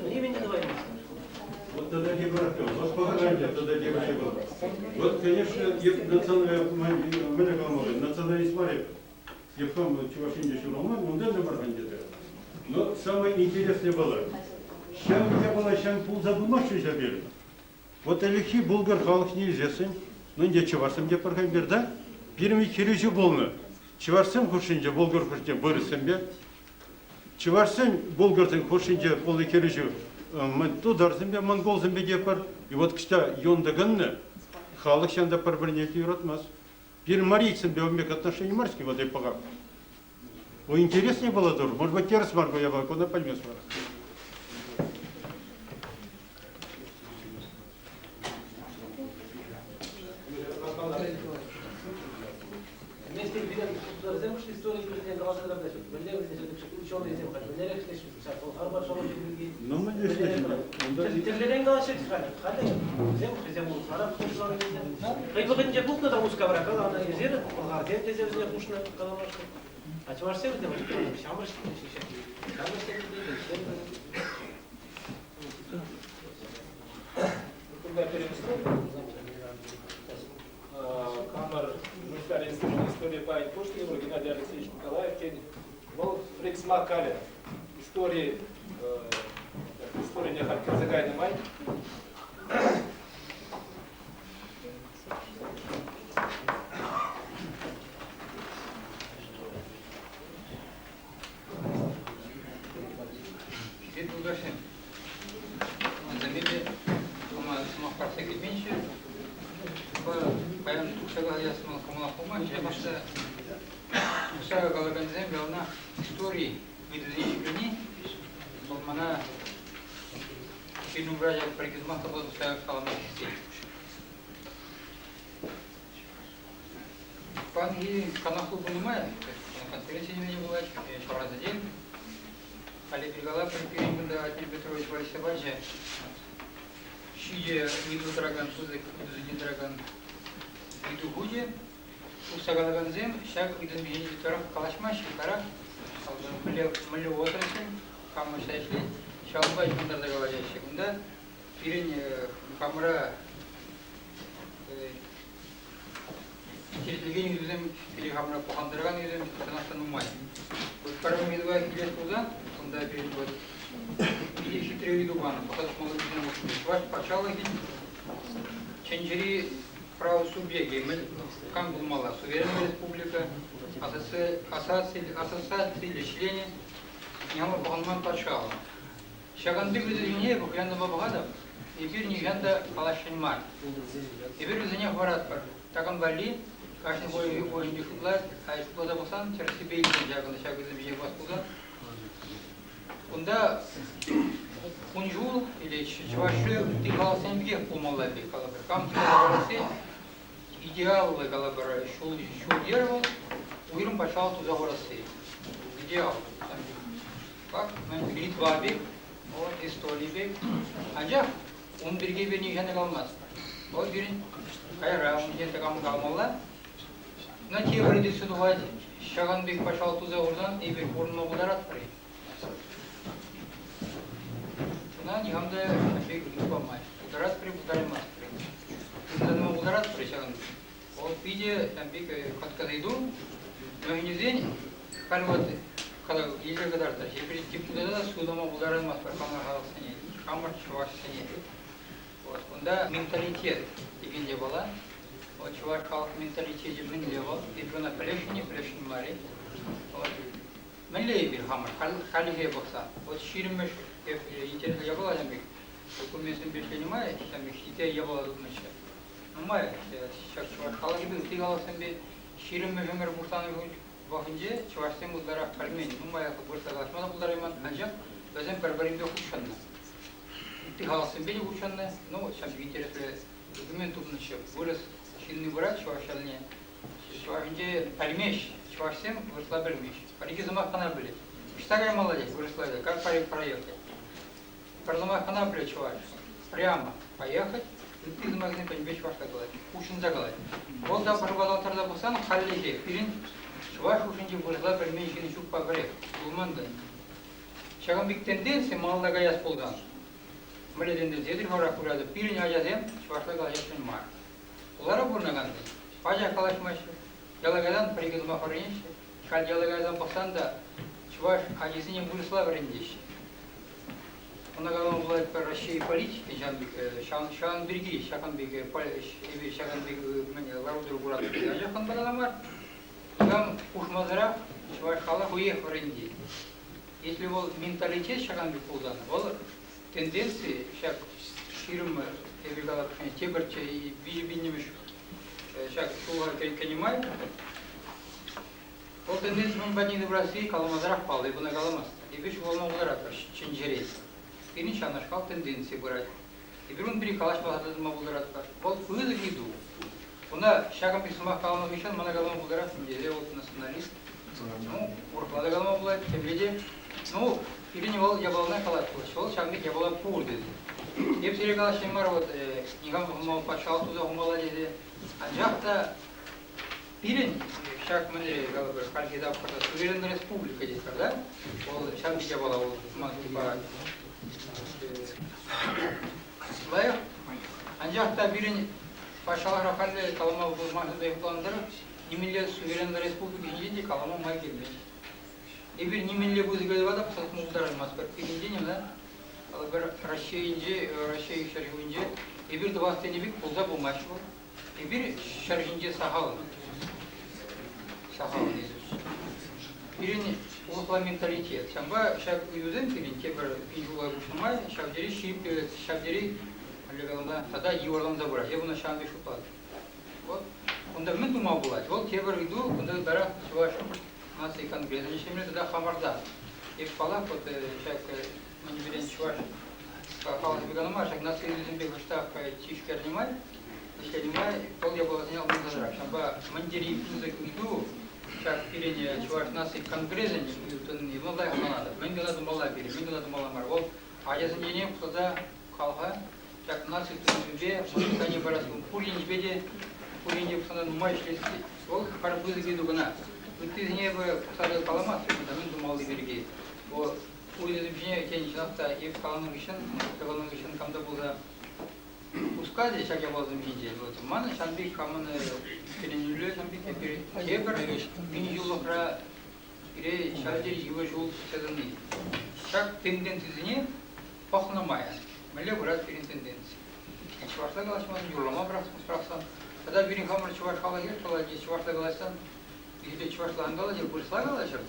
Нимӗн те тӑваймастпӑр. Вот тогда не Вот похожение, тогда не было. Вот, конечно, националист мар эп. Эп хам Чӑваш Енте ҫуралман, унта та мар ӗнтӗ. Но самое интересное было, ҫав япала ҫав пулса пымасть-ши ҫав пирӗн? Вот ӗлӗкхи булгар халӑхне илсессӗн, ну ӗнтӗ чӑвашсем те пӗр пир да, пирӗн хирӗҫӳ пулнӑ. Чӑвашсем хушшинче булгар хушшинче вырӑссемпе, чӑвашсен булгарсен хушшинче пулнӑ хирӗҫӳ тутарсемпе, монголсемпе те пӗр. И вот кӑҫта юн тӑкӑннӑ, халӑх ҫанта пӗр-пӗрне те юратмасть. Пирӗн марийцемпе ун пек отношени мар-ҫке вот эпоха. Ну, интереснее было тоже. Может быть, терс мар я куда поймешь вара. Вместе пирӗн тутарсем истори пирки каласа кӑтартаҫҫӗ. Мӗнле вӗсем ученыйсем халь, мӗнлерех ӗҫлеҫҫӗ ҫак Пӑлхар патшалӑхӗ пирки. Ну, мӗнле ӗҫлеҫҫӗ? Тӗрлӗрен калаҫҫӗ халь. Халӗ вӗсем хӑйсем улӑхсарах хушӑланӑ тесе. Хӑй вӑхӑтӗнче пухнӑ та Мускавра каланӑ, эсир пӑлхарсем тесе вӗсене хушнӑ каламашкӑн. А чӑвашсем вӗсем ҫамрӑк ҫамрӑксем Кунта перенесло. Хамӑр гуманитари институчӗн истори пайӗн пуҫлӑхӗ Геннадий Алексеевич Николаев тен, вӑл Фриксма калӗ. Истори историне халь кӗрсе кайнӑ май Сергей Юлдашев, заметьте, сӑмах парса килменччӗ. Паян тухса калаҫас ман кӑмӑла пулман, ҫапах та тухса калакансем яланах истори ыйтӑвне ҫӗклени вӑл мана пирӗн умра ҫак пӗр-икӗ сӑмах та тухса калама хистет. Паянхи канашлу пулнӑ май, конференци нимене пулать, ҫавра сӗтел. Олег Николаев пирӗн кунта Атнер Петрович валеҫсе пачӗ. Ҫичӗ ыйту тӑракан, пысӑк ыйтусене тӑракан ыйту хучӗ. Тухса калакансем ҫак ыйтусем ҫинчен ытларах калаҫмаҫҫӗ, ытларах мӗнле отрасль, кам ӑҫта ӗҫлет, ҫавӑнпа ҫыхӑнтарса калаҫаҫҫӗ. Кунта пирӗн хамӑра Интереслекен ыйтусем пире хамӑра пӑхӑнтаракан ыйтусем чӑнах та нумай. Вот пӗр ыйтӑва илес пулсан, кунта пирӗн вот питӗ хитре ыйту панӑ. Пӑхса тухмалли ыйтусем Чӑваш патшалӑхӗн тӗнчери право субъекчӗ кам пулмалла? Суверенная республика, ассоциациллӗ членӗ, няма пӑхӑнман патшалӑх. Ҫакӑн пек ыйтусене эпӗ хӑянтӑпа пӑхатӑп, эпир нихӑҫан та каласшӑн мар. Эпир вӗсене хӑваратпӑр. Такам валли. Кашни вӑйӗнче шутлать, а шутласа пӑхсан тӗрӗссипе илсен ҫакӑн ҫак ыйтусем ҫине пӑхас пулсан кунта кун-ҫул или чӑвашри ытти халӑхсем пекех пулмалла пек калӑпӑр. Кам парасси идеаллӑ калӑпӑр ҫул-йӗр вӑл уйрӑм патшалӑх туса хурасси. Идеал. Как Литва пек, вот Эстони пек. Анчах ун пирки эпир нихҫан та каламастпӑр. Вӑл пирӗн кайра ун ҫинчен такам каламалла. Но тепӗр ыйту тухать. Ҫакӑн пек патшалӑх туса хурсан эпир пурӑнма пултаратпӑр-и? Ӑна никам та ҫак пек ыйту памасть. Пултаратпӑр-и, пултараймастпӑр-и? Тытӑнма пултаратпӑр-и ҫакӑн пек? Вӑл питӗ ҫав пек кӑткӑс ыйту. Мӗншӗн халь вот илсе кӑтартать. Эпир депутата суйлама пултараймастпӑр хамӑр халӑхсене, хамӑр чӑвашсене. Вот кунта менталитет текен япала. Вот чӑваш халӑх менталитечӗ мӗнле вӑл? Эпир ӑна пӗлесшӗн-и, пӗлесшӗн мар-и? Вот. Мӗнле эпир хамӑр хальлӗхе пӑхса? Вот ҫирӗммӗш интереслӗ япала ҫав пек. Документсемпе ӗҫленӗ май ҫав пек хитре япала тупнӑччӗ. Нумай ҫак чӑваш халӑхӗпе ытти халӑхсемпе ҫирӗммӗш ӗмӗр пуҫланнӑ вӑхӑтӗнче чӑвашсем ытларах пӗлмен, нумаях вырӑсла калаҫма та пултарайман, анчах вӗсем пӗр-пӗринпе хутшӑннӑ. Ытти халӑхсемпе те хутшӑннӑ. Ну, ҫав интереслӗ документ тупнӑччӗ. Вырӑс ҫынни пырать чӑваш ялне. Чӑвашӗнче пӗлмест, чӑвашсем вырӑсла пӗлмест. Пӗр-икӗ сӑмах кӑна пӗлет. Ӑҫта каймалла тет вырӑсла, как проехать? Пӗр сӑмах кӑна пӗлет чӑваш. Прямо поехать, ытти сӑмахсене пӗтӗмпе чӑвашла калать, хутшӑнса калать. Вӑл та пӑшӑлтаттарса пӑхсан хальлӗхе пирӗн чӑваш хушшинче вырӑсла пӗлмен ҫын ҫукпа пӗрех пулман та. Ҫакӑн пек тенденци малалла каяс пулсан, мӗнле тенденци эсир хӑвӑрах куратӑр, пирӗн ачасем чӑвашла калаҫасшӑн мар. Хулара пурӑнакансем пачах калаҫмаҫҫӗ. Яла кайсан пӗр-икӗ сӑмах вӗренеҫҫӗ. Халь яла кайсан пӑхсан та чӑваш ачисене вырӑсла вӗрентеҫҫӗ. Ӑна калама пулать пӗр Раҫҫей политики ҫавӑн пек ҫавӑн пирки ҫакӑн пек эпир ҫакӑн пек мӗн лару-тӑру куратпӑр. Анчах ӑнпа кӑна мар. Никам хушмасӑрах чӑваш халӑх хӑех вӗрентет. Если вӑл менталитет ҫакӑн пек пулсан, вӑл тенденци ҫак ҫирӗм эпир калатпӑр тепӗр виҫӗ пиннӗмӗш ҫак ҫула кӗнӗ май Вӑл тенденци мӗн патне тупрасси каламасӑрах паллӑ, эпӗ ӑна каламастӑп. Эпир ҫухалма пултаратпӑр чӗнчере. Пирӗн ҫавнашкал тенденци пырать. Эпир ун пирки калаҫмасӑр тытӑнма пултаратпӑр. Вӑл пысӑк ыйту. Кунта ҫакӑн пек сӑмах каланӑ хыҫҫӑн мана калама пултаратӑн тесе вӑл националист. Ну, урӑхла та калама пулать, темле те. Ну, пирӗн вӑл япалана калать пулать. Вӑл ҫавӑн пек япала пур тесе. Эп сире каласшӑн мар, вот никам пӑхмалла, патшалӑх туса хумалла тесе. Анчах та Пирӗн ҫак мӗнле калӑпӑр, хальхи тапхӑрта суверенлӑ республика тетпӗр, да? Вӑл ҫав япала вӑл ман шутпа лайӑх. Анчах та пирӗн патшалӑхра халӗ калама пулман шутланӑ нимӗнле суверенлӑ республика ҫинчен те калама май килмест. Эпир нимӗнле пысӑк ыйтӑва та пӑсма пултараймастпӑр. Пирӗнтен ӑна калӑпӑр Раҫҫейӗнче, Раҫҫей ҫӗршывӗнче эпир тӑвас тенӗ пек пулса пымасть вӑл. Эпир ҫӗр ҫинче сахал. Сахал. Пирӗн урӑхла менталитет. Ҫавӑнпа ҫак ыйтусем пирӗн тепӗр пин ҫула куҫнӑ май ҫав тери ҫирӗп, ҫав тери мӗнле калама, тата йывӑрланса пырать. Эп ӑна ҫавӑн пек шутлатӑп. Вот. Кунта мӗн тума пулать? Вӑл тепӗр ыйту, кунта ытларах Чӑваш наци конгресӗн ӗҫлеме тата хамӑрта. Эп паллах, вот ҫак мӗн пирӗн чӑваш халӑхӗпе кӑна мар, ҫак наци ыйтусемпе кӑштах тишкернӗ май, ӗҫленӗ май вӑл япаласене ӑнланса тӑрать. Ҫавӑнпа мӗн тери пысӑк ыйту ҫак пирӗн Чӑваш наци конгресӗн тӑнине лайӑх ӑнланатӑп. Мӗн кӑна тумалла пирӗн, мӗн кӑна тумалла мар. Вӑл ачасенченех пуҫласа халӑха ҫак наци туйӑмӗпе воспитани парас пур енӗпе те пур енче пӑхсан нумай ӗҫлесси. Вӑл пӗр пысӑк ыйту кӑна. Ыттисене эпӗ пӑхса каламастӑп, мӗн тумалли пирки. Вӑл ыйтусем ҫине тен чӑнах та эп каланӑ хыҫҫӑн, каланӑ хыҫҫӑн кам та пулса пускать ҫак япаласем ҫинчен. Вот манӑн ҫавӑн пек хамӑн иккӗленӳллӗ ҫавӑн пек эпир тепӗр пин ҫуллӑхра пире ҫав тери йывӑр ҫул кӗтсе тӑни. Ҫак тенденцисене пӑхнӑ май мӗнле пырать пирӗн тенденци? Чӑвашла калаҫмасан, юрлама пӑрахсан, тата пирӗн хамӑр чӑваш халӑхӗ калать, чӑвашла калаҫсан, пирӗн чӑвашла ан калаҫӑр, вырӑсла калаҫӑр.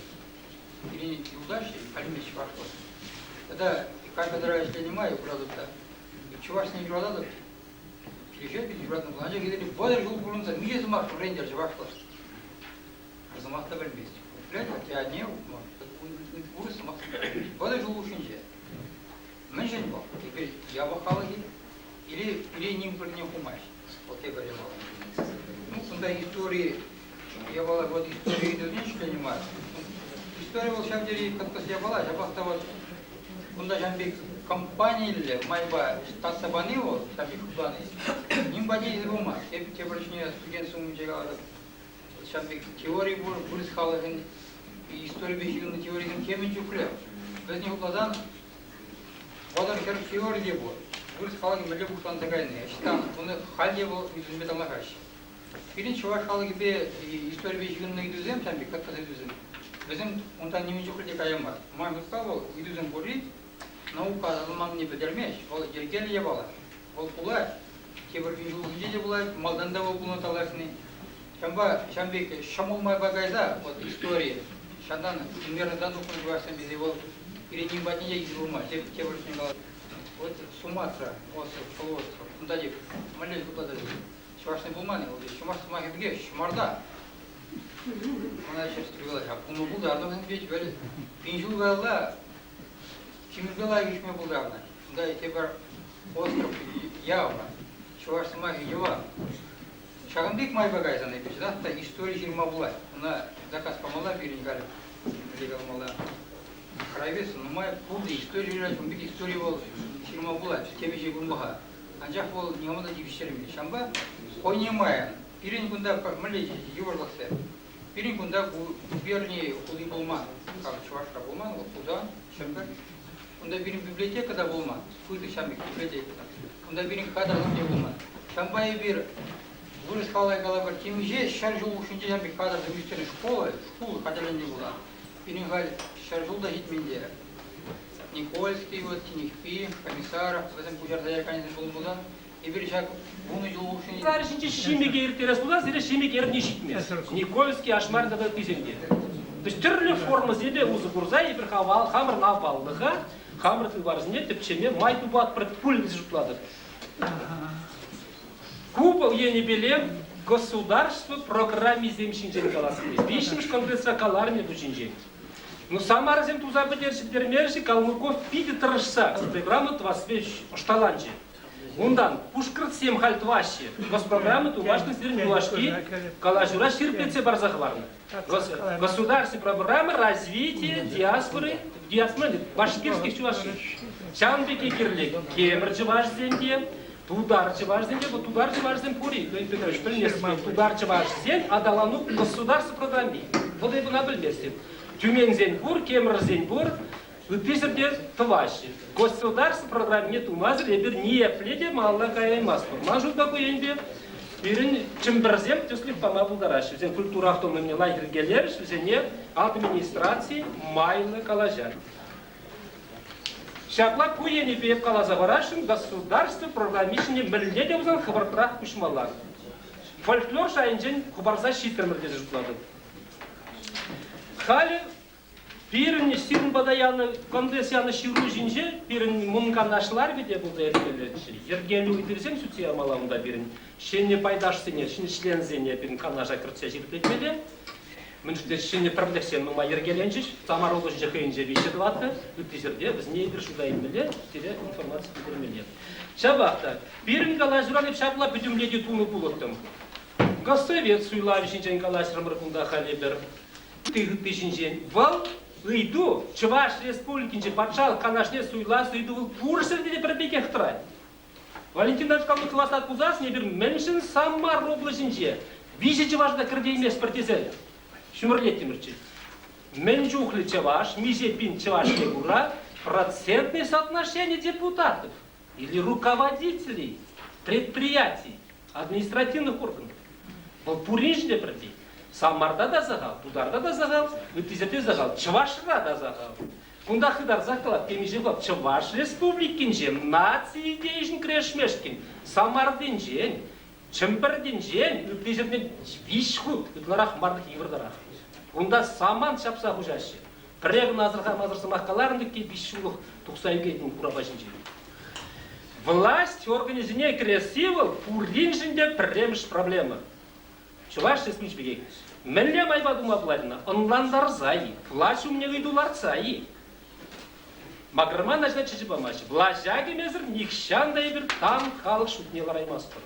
Пирӗн юлташ пӗлмест чӑвашла. Тата кафедра ӗҫленӗ май куратӑп та, чӑвашсене юрататӑп. Килӗшет, юратнӑ пулсан, анчах эсир 30 ҫул пурӑнса миҫе сӑмах вӗрентӗр чӑвашла? Пӗр сӑмах та пӗлмест. Пӗлет, атте-анне, вырӑс сӑмах 30 ҫул хушшинче. Мӗншӗн вӑл? Эпир япӑх халӑх-и? Или пире ним вырӑнне хумасть? Вӑл тепӗр япала. Ну, кунта истори япала, вот истори ыйтӑвне ҫӗкленӗ мар. Истори вӑл ҫав тери кӑткӑс япала, ҫапах та вот кунта ҫавӑн пек компаниллӗ майпа татса пани вӑл, ҫавӑн пек шутлани, ним патне илсе пымасть. Эп тепӗр чухне студентсем умӗнче калатӑп, ҫавӑн пек теори пур, вырӑс халӑхӗн историпе ҫыхӑннӑ теорисем темӗн чухлӗ. Вӗсене шутласан 30-40 теори те пур. Вырӑс халӑхӗ мӗнле пуҫланса кайни, ӑҫтан, ӑна халь те вӑл ыйтусемпе танлашаҫҫӗ. Пирӗн чӑваш халӑхӗпе историпе ҫыхӑннӑ ыйтусем, ҫавӑн пек кӑткӑс ыйтусем, вӗсем унтан нимӗн чухлӗ те кая мар. Ман шутпа вӑл ыйтусем пурри наука аталанманнине пӗлтермест, вӑл йӗркеллӗ япала. Вӑл пулать, тепӗр пин ҫулхинче те пулать, малтан та вӑл пулнӑ тавлашни. Ҫавӑнпа ҫавӑн пек ҫӑмӑл майпа кайса вот истори ҫантан Шумерӑнтан тухнӑ чӑвашсем тесе вӑл пире ним патне те илсе пымасть. Тепӗр чухне калать, вот Суматра остров, полуостров, унта те мӗнле шутласа чӑвашсем пулман-и вӑл чӑваш сӑмахӗ пекех ҫӑмарта. Мана ҫӗр калать, а пулма пултарнӑ вӗсем пек, вӗл пин ҫул каялла тимӗрпе лайӑх ишме пултарнӑ. Унта тепӗр остров Ява, чӑваш сӑмахӗ йӑва. Ҫакӑн пек майпа кайсан эпир чӑнах та истори ҫырма пулать. Ӑна заказ памалла пирӗн халь, мӗнле каламалла, краевед нумай пурте истори ҫырать, ун пек истори вӑл ҫырма пулать темиҫе кунлӑха. Анчах вӑл никама та тивӗҫтермест. Ҫавӑнпа хӑйне майӑн пирӗн кунта мӗнле йывӑрлӑхсем? Пирӗн кунта губерни хули пулман. Как Чӑвашра пулман, вӑл Хусан, Чӗмпӗр. Кунта пирӗн библиотека та пулман, пысӑк ҫамрӑк библиотека. Кунта пирӗн кадрсем те пулман. Ҫавӑнпа эпир вырӑс халӑхӗ калапӑр, темиҫе ҫӗр ҫул хушшинче ҫав пек кадрсем ӳстернӗ школа, шкул хатӗрленнӗ пулсан, пирӗн халь 100 ҫул та ҫитмен те. Никольский, вот, Тинехпи, Комиссаров, вӗсем пуҫарса яраканӗсем пулнӑ пулсан, эпир ҫак 10 ҫул хушшинче... Лар ҫинче ҫимӗке ирттерес пулсан сире ҫимӗк эрни ҫитмест. Никольский, Ашмарин тата ыттисем те. То есть тӗрлӗ формӑсемпе усӑ курса эпир хамӑр аваллӑха, хамӑр хыпарсене тӗпчеме май тупатпӑр пуль тесе шутлатӑп. Ку енӗпеле государство программисем ҫинчен калас килет. Виҫҫӗмӗш конгресра каларӑм эпӗ ҫинчен. Ну, Самарӑсем туса пӗтерчӗ пӗтермерӗ-ши, Калмыков питӗ тӑрӑшса программа тӑвассипе ӑшталанчӗ. Унтан пушкӑртсем халь тӑваҫҫӗ. Госпрограмма тумашкӑн сирӗн юлашки калаҫура ҫирӗплетсе парса хӑварнӑ. Государственная программа развития диаспоры, диаспоры башкирских чувашей. Ҫавӑн пекех кирлӗ кемӗр чӑвашсем те, тутар чӑвашсем те, тутар чӑвашсем пур-и, Леонид Петрович, пӗлместӗп. Тутар чӑвашсен аталану государство программи. Вот эпӗ ӑна пӗлместӗп. Тюменсен пур, кемӗрсен пур, ытти ҫӗрте тӑваҫҫӗ. Государство программине тумасӑр эпир ниепле те малалла каяймастпӑр. Ман шутпа ку енпе пирӗн чӗмпӗрсем тӗслӗх пама пултараҫҫӗ. Вӗсен культура автономине лайӑх йӗркелерӗҫ, вӗсене администраци майлӑ калаҫать. Ҫапла ку енӗпе эп каласа парасшӑн, государство программи ҫине мӗнле те пулсан хӑвӑртрах куҫмалла. Фольклор шайӗнчен хӑпарса ҫитрӗмӗр тесе шутлатӑп. Халӗ Пирӗн сирӗн пата янӑ конгресс янӑ ҫыру ҫинче пирӗн мӑн канашлар те пулса иртмеллеччӗ. Йӗркелӳ ыйтӑвӗсем сӳтсе ямалла унта пирӗн. Ҫӗнӗ пайташсене, ҫӗнӗ членсене пирӗн канаша кӗртсе ҫирӗплетмелле. Мӗншӗн тесен ҫӗнӗ пӗрлӗхсем нумай йӗркеленчӗҫ. Самар облаҫӗнче хӑйӗнче виҫҫӗ тӑваттӑ, ытти ҫӗрте вӗсене эпир шута илмелле, сире информаци пӗлтермелле. Ҫапах та пирӗн калаҫуран эп ҫапла пӗтӗмлетӳ тунӑ пулӑттӑм. Госсовет суйлавӗ ҫинчен калаҫрӑмӑр кунта халь эпир. Ытти ҫинчен. Вӑл ыйту Чӑваш Республикинчи Патшалӑх Канашне суйлас ыйту вӑл пур ҫӗрте те пӗр пекех тӑрать. Валентин Иванович класса пулсассӑн эпир мӗншӗн Самар облаҫӗнче виҫӗ чӑваш та кӗртейместпӗр тесе ҫӗмӗрлеттӗмӗрччӗ. Мӗн чухлӗ чӑваш, миҫе пин чӑваш кура процентное соотношение депутатов или руководителей предприятий, административных органов. Вӑл пуриншӗн те пӗр пек. Самарта та сахал, Тутарта та сахал, ыттисемпе сахал, Чӑвашра та сахал. Кунта хытарсах калать, темиҫе хут Чӑваш Республикинче наци идейишӗн кӗрешмешкӗн Самартинчен, Чӗмпӗртинчен ытти ҫӗртен виҫ хут ытларах марлӑх йывӑртарах. Кунта самант ҫапса хуҫаҫҫӗ. Пӗрре кӑна асӑрхамасӑр сӑмах каларӑн тӗк те виҫ ҫуллӑх тухса ӳкетӗн урапа ҫинчен. Власть органӗсене кӗресси вӑл пуриншӗн те пӗрремӗш проблема. Чӑваш Республики пекех. Мӗнле майпа тума пулать ӑна? Ӑнлантарса-и? Влаҫ умне ыйту лартса-и? Макӑрман ачана чӗчӗ памаҫҫӗ. Влаҫа кӗмесӗр нихҫан та эпир тан халӑх шутне лараймастпӑр.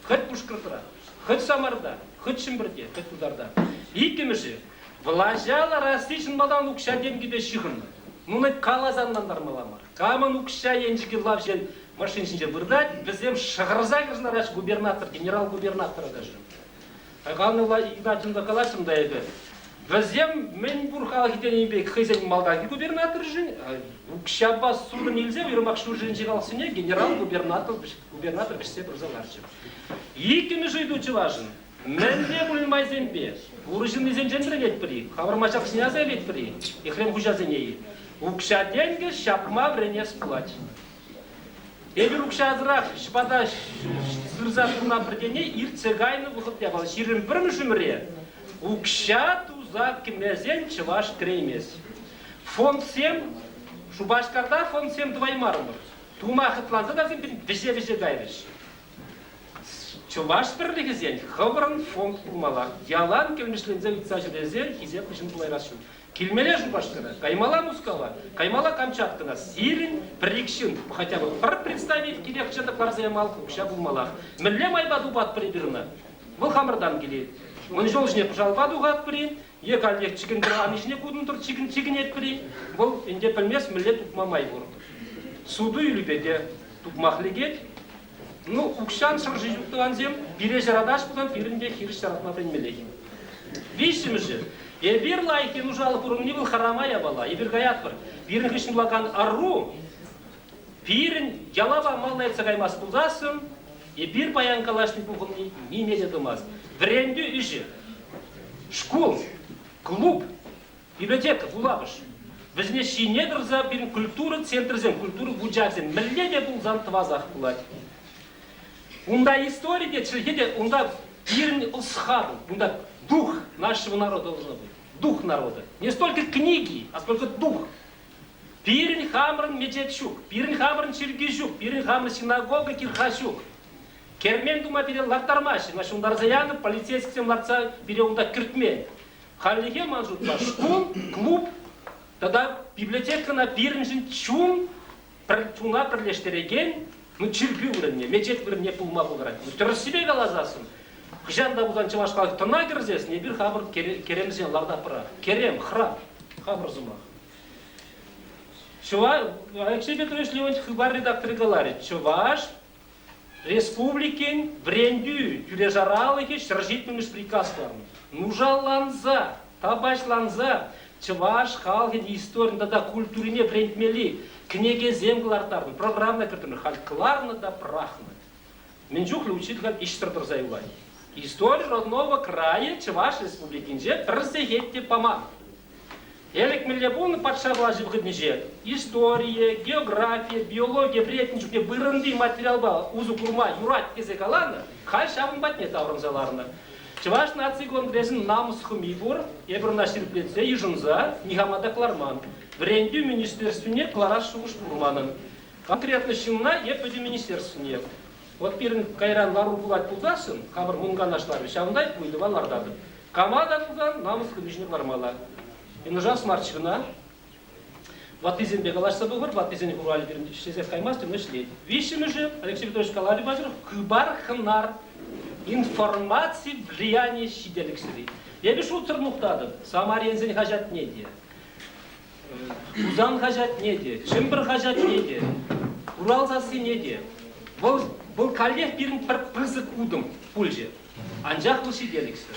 Хӑть Пушкӑртра, хӑть Самарта, хӑть Чӗмпӗрте, хӑть Тутарта. Иккӗмӗшӗ, влаҫа ларасси чӑн малтан укҫа-тенкӗпе ҫыхӑннӑ. Ну, каласа ӑнлантармалла мар. Камӑн укҫа енчӗкӗ лавҫӑн машин ҫинче выртать, вӗсем шӑхӑрса кӗрсе лараҫҫӗ губернатор, генерал-губернатора даже. Каланӑ Игнатьевна калаҫрӑм та эпӗ. Вӗсем мӗн пур халӑх тенӗ пек хӑйсен малтанхи губернаторшӗн укҫапа сутӑн илсе уйрӑмах ҫурҫӗрӗнчи халӑхсене генерал-губернатор губернатор вӗҫсе пырса ларчӗ. Иккӗмӗш ыйту чӑвашӑн. Мӗнле пулин майсемпе пур ҫыннисенчен вӗренетпӗр-и? Хамӑр маҫаксене аса илетпӗр-и? Ехрем хуҫасене-и? Укҫа-тенкӗ ҫапма вӗренес пулать. Эпир укҫасӑрах ҫӑпата сырса пурӑна пӗртене иртсе кайнӑ вӑхӑт япала. 21-мӗш ӗмӗре укҫа туса кӗмесен чӑваш кӗреймест. Фондсем, Шупашкарта фондсем тӑваймарӑмӑр. Тума хӑтланса та вӗсем вӗҫе-вӗҫе кайрӗҫ. Чӑваш пӗрлӗхӗсен хӑвӑрӑн фонд пулмалла. Ялан кӗлмӗҫленсе ыйтса ҫӳресе хисеплӗ ҫын пулайрас ҫук. Килмелле Шупашкара, каймалла Мускава, каймалла Камчаткӑна. Сирӗн пӗр-ик ҫын, хотя бы пӗр представитель килех чӑтӑк ларса ямалӑх укҫа пулмаллах. Мӗнле майпа тупатпӑр эпир ӑна? Вӑл хамӑртан килет. Ун ҫул ҫине пӑшалпа тухатпӑр-и е каллех чикӗнтӗр ани ҫине кутӑн чикӗнетпӗр-и? Вӑл ӗнтӗ пӗлмест, мӗнле тупма май пур. Суту-илӳпе те тупмах лекет. Ну, укҫан шӑрши ҫук тӑвансем, пире ҫаратас пулсан пирӗн те хирӗҫ ҫаратма пӗлмеллех. Виҫҫӗмӗшӗ. Эпир лайӑххи нушаллӑ пурӑнни вӑл харама япала. Эпир каятпӑр. Пирӗн хыҫҫӑн пулакан ӑру пирӗн ялава малла ертсе каймасть пулсассӑн, эпир паян калаҫни пухӑнни ниме те тӑмасть. Вӗрентӳ ӗҫӗ, шкул, клуб, Библиотека, вулавӑш. Вӗсене ҫине тӑрса пирӗн культура центрӗсем, культура вучахӗсем мӗнле те пулсан тӑвасах пулать. Унта истори те, чӗлхе те, унта пирӗн ӑс-хакӑл, унта дух нашего народа должно быть. Дух народа. Не столько книги, а сколько дух. Пирӗн хамӑрӑн мечет ҫук, пирӗн хамӑрӑн чиркӳ ҫук, пирӗн хамӑр синагога кирха ҫук. Кермен тума пире ларттармаҫҫӗ, значит, унтарса янӑ, полицейскисем лартса пире унта кӗртмен. Хальлӗхе ман шутпа шкул, клуб тата библиотекӑна пирӗншӗн чун чуна пӗрлештерекен ну, чиркӳ вырӑнне, мечет вырӑнне пулма пултарать. Ну, тӗрӗссипе каласассӑн, хӑҫан та пулсан чӑваш халӑх тӑна кӗрсессӗн эпир хамӑр керемсене лартатпӑрах. Керем, храм, хамӑр сӑмах. Алексей Петрович Леонтьев Хыпар редакторӗ каларӗ, чӑваш Республикин вӗрентӳ тӳре-шаралӑхӗ 170 приказ кӑларнӑ. Нушалланса, тапаҫланса чӑваш халӑхӗн историн тата культурине вӗрентмелли кӗнекесем кӑларттарнӑ, программа кӗртнӗ. Халь кӑларнӑ та пӑрахнӑ. Мӗн чухлӗ учитель халь ӗҫсӗр тӑрса юлать. Истори родного края Чӑваш Республикинче пӗр сехет те паман. Ӗлӗк мӗнле пулнӑ патша влаҫӗ вӑхӑтӗнче историе, географие, биологие вӗрентнӗ чухне вырӑнти материалпа усӑ курма юрать тесе каланӑ, халь ҫавӑн патне таврӑнса ларнӑ. Чӑваш наци конгресӗн намӑс хӑми пур, эпир ӑна ҫирӗплетсе йышӑнса никама та кӑларман. Вӗрентӳ министерствине кӑларас шухӑш пур манӑн. Конкретно ҫынна е пӗтӗм министерствине. Вот пирӗн кайран лару пулать пулсассӑн, хамӑр мунканаш ларӗ, ҫавӑнта ыйтӑва лартатӑп. Кама та пулсан намӑс хӑми ҫине кӑлармалла. Йӑнӑшас марччӗ кӑна. Ваттисемпе калаҫса тухӑр, ваттисен хуралӗ пирӗн ӗҫлесех каймасть, ӑна ӗҫлет. Виҫҫӗмӗшӗ, Алексей Петрович каларӗ паҫӑр, хыпар-хӑнар, информаци влияние ҫителӗксӗр. Эпӗ шутсӑр мухтатӑп Самар енсен хаҫатне те, Хусан хаҫатне те, Чӗмпӗр хаҫатне те, Урал сассине те. Вӑл, вӑл каллех пирӗн пӗр пысӑк утӑм пулчӗ. Анчах вӑл ҫителӗксӗр.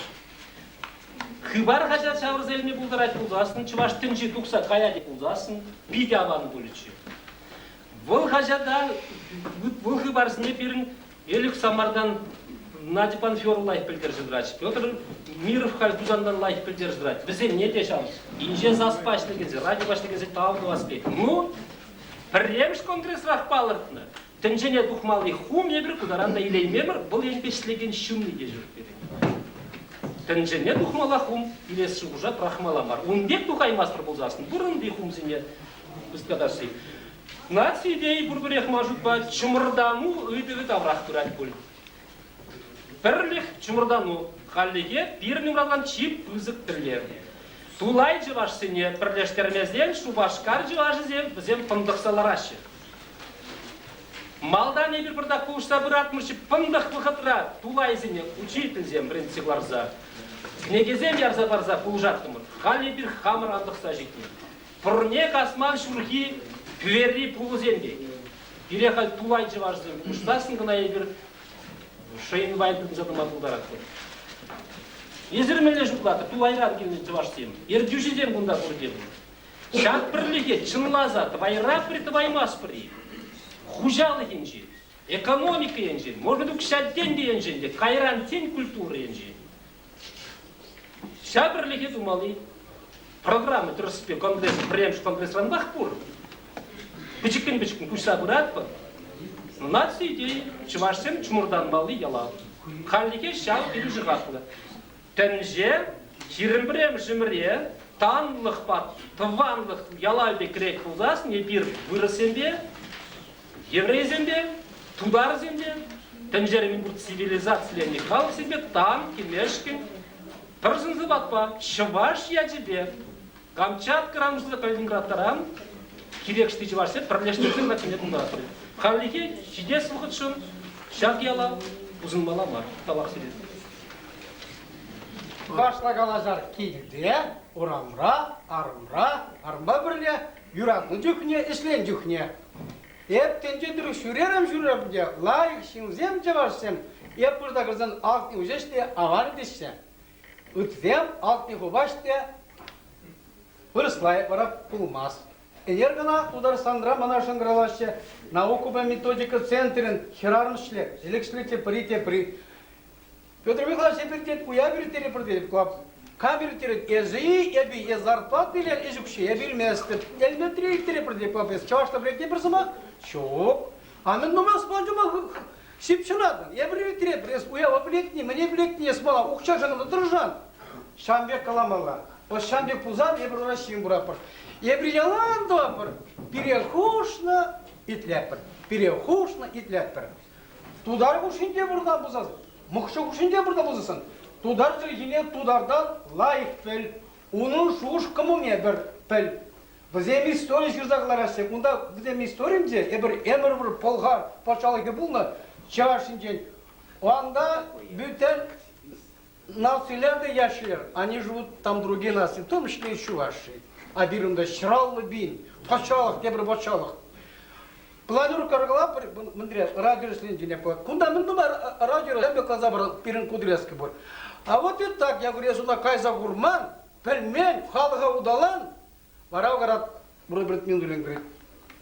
Хыпар хаҫат ҫавӑрса илме пултарать пулсассӑн, чӑваш тӗнчи тухса каять пулсассӑн, питӗ аван пулӗччӗ. Вӑл хаҫата, вӑл хыпарсене пирӗн Элӗк Самартан Надя Панферова лайӑх пӗлтерсе тӑрать. Петр Миров халь Хусантан лайӑх пӗлтерсе тӑрать. Вӗсене те ҫав инҫе саспа ӗҫлекенсем, радиопа ӗҫлекенсем тав тӑвас пек. Ну, пӗрремӗш конгресрах палӑртнӑ. Тӗнчене тухмалли хум эпир кутаран та илеймемӗр, вӑл енпе ӗҫлекен ҫынни те ҫук пирӗн. Тӗнчене тухмалла хум илес шухӑша пӑрахмалла мар. Ун пек тухаймастпӑр пулсассӑн вырӑнти хумсене пысӑклатасси. Наци идейи пурпӗрех ман шутпа чӑмӑртану ыйтӑвӗ таврах пырать пуль. Пӗрлӗх чӑмӑртану хальлӗхе пирӗн умралан чи пысӑк тӗллев. Тулай чӑвашсене пӗрлештермесен Шупашкар чӑвашӗсем вӗсем пӑнтӑхса лараҫҫӗ. Малтан эпир пӑртак пулӑшса пыратмӑрччӗ пӑнтӑх вӑхӑтра тулайсене учительсем вӗрентсе кӑларса, кӗнекесем ярса парса пулӑшаттӑмӑр. Халь эпир хамӑр антӑхса ҫитнӗ. Пӑрне касман ҫурхи пӗверри пулӑсем пек. Пире халь тулай чӑвашсем пуҫлассӑн кӑна эпир шӑйӑнпай тытӑнса тӑма пултаратпӑр. Эсир мӗнле шутлатӑр, тулайран килнӗ чӑвашсем, ертӳҫӗсем кунта пурте пур. Ҫак пӗрлӗхе чӑнласа тӑвайраппӑр-и, тӑваймастпӑр-и? Хуҫалӑх енчен, экономика енчен, может быть, укҫа-тенкӗ енчен те, кайран тен культура енчен. Ҫав пӗрлӗхе тумалли программа тӗрӗспе конгресс, пӗрремӗш конгрессранпах пур. Пӗчӗккӗн-пӗчӗккӗн куҫса пыратпӑр. Наци идеи чӑвашсем чӑмӑртанмалли ялав. Хальлӗхе ҫав пирӗн хаклӑ. Тӗнче 21-мӗш ӗмӗре танлӑхпа тӑванлӑх ялавӗ пек кӗрет пулсассӑн эпир вырӑссемпе, еврейсемпе, тутарсемпе, тӗнчери мӗнпур цивилизациленнӗ халӑхсемпе тан килмешкӗн пӗр сӑн-сӑпатпа чӑваш ячӗпе Камчаткӑран пуҫласа Калининградран кирек ӑҫти чӑвашсем пӗрлештерсе латине тунтаратпӑр. Хальлӗхе ҫитес вӑхӑтшӑн ҫак яла пусӑнмалла мар. Тавах сире. Чӑвашла калаҫар килте, урамра, арӑмра, арӑмпа пӗрле, юратнӑ чухне, ӗҫленӗ чухне. Эп тӗнче тӑрӑх ҫӳрерӗм-ҫӳрерӗм те, лайӑх ҫынсем чӑвашсем, эп пырса кӗрсен алӑкне уҫаҫ те аван теҫҫӗ. Ыттисем алӑкне хупаҫ те вырӑсла вара пулмасть. Ӗнер кӑна Тутарстанра мана шӑнкӑравлаҫҫӗ. Наукӑпа методика центрӗн хӗрарӑм ӗҫлет, ӗлӗк те пӗри тепри. Петр Михайлович, эпир тет, уяв ирттеретпӗр тет, Кам ирттерет? Эсӗ-и, эпӗ-и, е зарплата илер, ӗҫ укҫи, эп илместӗп. Элметре ирттеретпӗр тет, эс чӑвашла пӗлетне пӗр сӑмах? Ҫук. А мӗн нумай сӑмах ҫыпҫӑнатӑн? Эпир ирттеретпӗр, эс уява пӗлетни, мӗне пӗлетни, эс мана укҫашӑн кӑна тӑрӑшан. Ҫавӑн пек каламалла. Вот ҫавӑн пек пулсан эпир вара ҫын куратпӑр. Эпир ялан тӑватпӑр. Пире хушнӑ, итлетпӗр. Пире хушнӑ, итлетпӗр. Тутар хушшинче пурӑнан пулсан, мӑкшӑ хушшинче пурӑнан пулсассӑн, тутар чӗлхине тутартан лайӑх пӗл, унӑн шухӑш-кӑмӑлне пӗр пӗл. Вӗсем истори ҫырса кӑлараҫҫӗ. Унта вӗсем историнче эпир ӗмӗр пӗр пӑлхар патшалӑхӗ пулнӑ чӑваш ҫинчен. Анда бүтән нацилер те яшьлер, они живут там другие нации, в том числе и чуваши. А пирӗн ҫӑраллӑ пин, патшалӑх, тепӗр патшалӑх. Планерка кӑлап мӗнре радио ӗҫленчине Кунта мӗн тума радио эпӗ каласа пирӗн кудряшка пур. А вот и так, я говорю, я сюда кайса курман, пӗлмен, халӑха удалан, вара вара Роберт Миндулин говорит,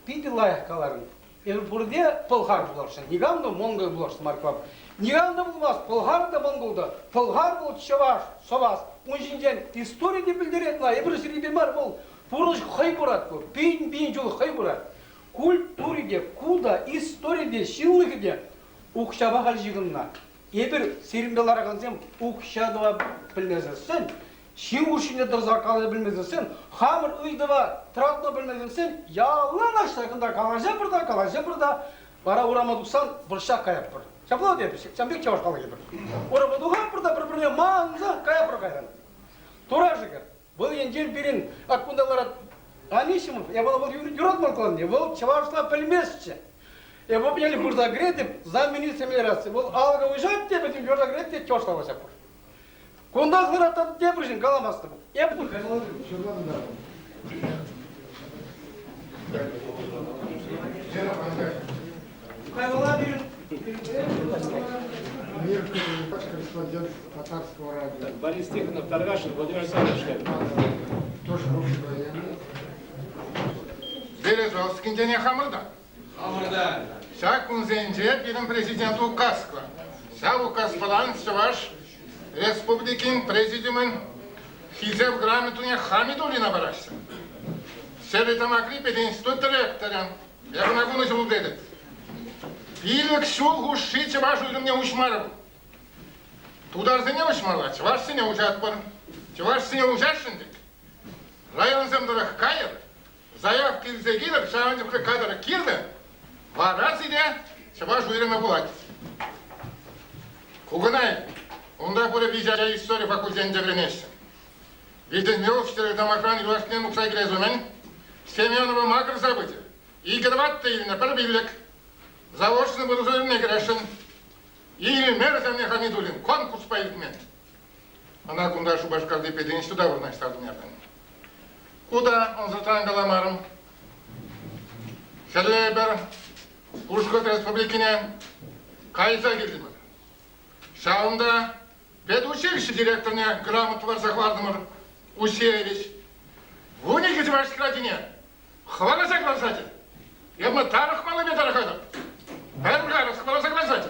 питӗ лайӑх каларӑн. Эпир пурте пӑлхар пуласшӑн. Никам та монгол пуласшӑн мар клап. Никам та пулмасть, пӑлхар та монгол та. Пӑлхар вӑл чӑваш, сӑвас. Ун ҫинчен истори те пӗлтерет ла. Эпир сирӗнпе мар, вӑл пурнӑҫ хӑй пырать ку. Пин-пин ҫул хӑй пырать. Культури те, ку та, истори те, ҫынлӑхӗ те укҫапа халь ҫыхӑннӑ. Эпир сирӗнпе ларакансем укҫа тӑва пӗлмесессӗн, ҫын хушшине тӑрса каласа пӗлмесессӗн, хамӑр ыйтӑва тӑратма пӗлмесессӗн яланах ҫакӑнта калаҫӑпӑр та, калаҫӑпӑр та, вара урама тухсан вӑрҫах каятпӑр. Ҫапла вот эпир, ҫавӑн пек чӑваш халӑхӗ пӗр. Урама тухатпӑр та пӗр-пӗрне манса каятпӑр кайран. Тура шӗкӗр. Вӑл енчен пирӗн ак кунта ларать Анисимов, я вӑл юратман калани, вӑл чӑвашла пӗлместчӗ. Эпӗ пӗлнӗ пырса кӗретӗп, замминистр миграци. Вӑл алӑка уҫать те пӗтӗм юрта кӗрет те чӑвашла калаҫатпӑр. Кунта ларать тепӗр ҫын каламастӑп. Эп Мир корреспондент татарского радио. Борис Тихонов, Таргашин, Владимир Александрович. Тоже бывший военный. Березовскинчене хамӑрта. Хамӑрта. Ҫак кунсенче пирӗн президент указ кӑларнӑ. Ҫав указпалан Чӑваш Республикин Президиумӗн Хисеп грамотине Хамидуллина параҫҫӗ. Стерлитамакри пединститут директорӗ Эпӗ ӑна кунӑ ҫул тетӗп. Пилӗк ҫул хушши чӑваш уйрӑмне уҫмарӑм. Тутарсене уҫмалла, чӑвашсене уҫатпӑр. Чӑвашсене уҫасшӑн тӗк районсем тӑрӑх кайӑр, заявка илсе килӗр, ҫавӑн чухлӗ кадр кирлӗ, вара сире чӑваш уйрӑмӗ пулать. Кукӑнай, унта пурӗ виҫӗ ача истори факультетӗнче вӗренеҫҫӗ. Витӗнмелӗх Стерлитамакран юлашкинчен тухса килес умӗн Семенова макӑрса пычӗ. Икӗ-тӑваттӑ илнӗ пӗр пиллӗк. Заочно вырӑс кӗресшӗн. Илмерӗ Сергей Хамидуллин, конкурспа илтмен. Ӑна кунта Шупашкарти пединститута вырнаҫтартӑм ятӑн. Ку та ӑнсӑртран каламарӑм. Хӗлле эпир Пушкӑрт Республикине кайса килтӗмӗр. Ҫавӑнта педучилище директорне грамота парса хӑвартӑмӑр Усеевич. 12 чӑваш хӗрачине хӑваласа кӑларсачӗ. Эпӗ тарӑхмаллипе тарӑхатӑп. Пӗр харӑс хӑваласа кӑларсачӗ.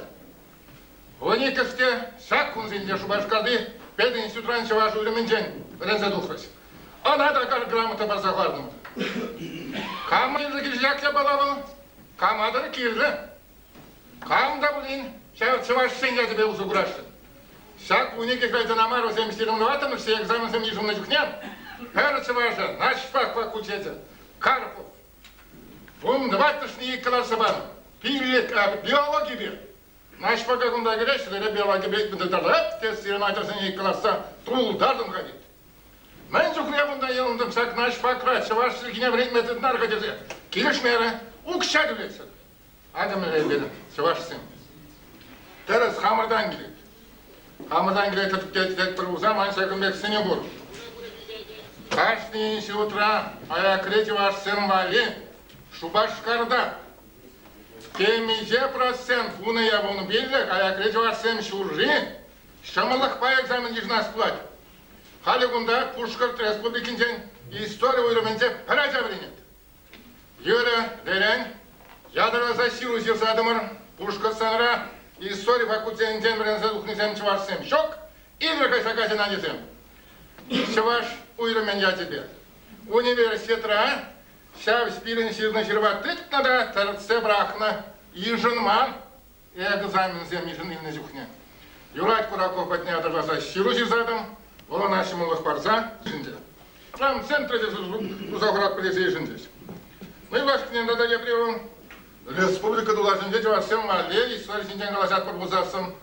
Вуниккӗште ҫак кунсенче Шупашкарти пединститутран чӑваш уйрӑмӗнчен вӗренсе тухрӗҫ. Ӑна та грамота парса хӑвартӑмӑр. Кам кирлӗ ҫак япала вӑл? Кама-тӑр кирлӗ. Кам та пулин ҫав чӑвашсен ячӗпе усӑ курасшӑн. Ҫак 12 граждана мар вӗсем ҫырӑнмалла экзаменсем йышӑннӑ чухне пӗр чӑвашӗ начпак факультечӗ Карпов вунтӑваттӑшне кӑларса панӑ. Пиллӗк биологипе Начпака кунта кӗреҫҫӗ, лере биологипе тытатӑп, тесе сирӗн ачасене кӑларса тултартӑм-ха тет. Мӗн чухлӗ кунта йӑлӑнтӑм ҫак начпакра чӑваш чӗлхине вӗрентме тытӑнар-ха тесе. Килӗшмерӗ, укҫа тӳлетсӗр. Атьӑмӑр эпир, чӑвашсем. Тӗрӗс, хамӑртан килет. Хамӑртан килет тетпӗр пулсан ман ҫакӑн пек сӗнӳ пур. Кашни институтра аякри чӑвашсем валли Шупашкарта темиҫе процент вунӑ е 15 аякри чӑвашсем ҫурри ҫӑмӑллӑхпа экзамен йышӑнас пулать. Халӗ кунта Пушкӑрт Республикинчен истори уйрӑмӗнче пӗр ача вӗренет. Юрӗ, вӗрен. Ятарласа ҫыру ҫырсатӑмӑр. Пушкӑртстанра истори факультетӗнчен вӗренсе тухнисем чӑвашсем ҫук. Илӗр кайса каҫӑн ачасем. Чӑваш уйрӑмӗн ячӗпе. Университетра ҫав пирӗн ҫырнӑ ҫырӑва тытнӑ та тӗртсе пӑрахнӑ. Йышӑнман экзаменсем илнӗ чухне. Юрать Кураков патне ятарласа ҫыру ҫырсатӑм. Вӑл ӑна ҫӑмӑллӑх парса йышӑнчӗ. Там центр туса хуратпӑр тесе йышӑнчӗҫ. Ну юлашкинчен тата тепри вӑл республика тулашӗнче чӑвашсем валли истори ҫинчен калаҫатпӑр пулсассӑн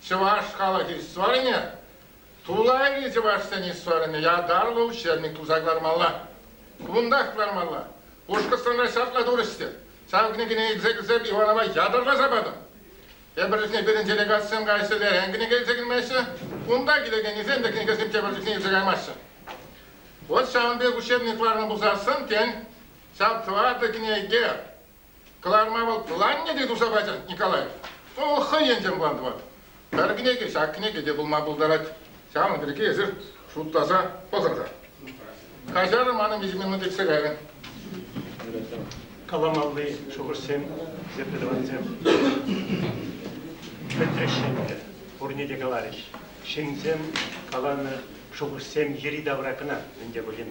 чӑваш халӑх историне тулайри чӑвашсен историне ятарлӑ учебник туса кӑлармалла. Кунтах кӑлармалла. Пушкӑртстанра ҫапла турӗҫ те. Ҫав кӗнекене илсе килсе Иванова ятарласа патӑм. Тепӗр чухне пирӗн делегатсем кайса лерен кӗнеке илсе килмеҫҫӗ. Унта килекеннисем те кӗнекесем тепӗр чухне илсе каймаҫҫӗ. Вот ҫавӑн пек учебник кӑларнӑ пулсассӑн, тен, ҫав тӑватӑ кӗнеке кӑларма вӑл планне те туса пачӗ Николаев. Вӑл хӑй енчен план тӑвать. Пӗр кӗнеке ҫак кӗнеке те пулма пултарать. Ҫавӑн пирки эсир шутласа пӑхӑр-ха. Каҫарӑр, манӑн виҫӗ минут иртсе кайрӗ. Каламалли шухӑшсем, хисеплӗ тӑвансем, пӗтрӗҫ ӗнтӗ, пурне те каларӗҫ. Ҫынсем каланӑ шухӑшсем йӗри-тавра кӑна мӗн те пулин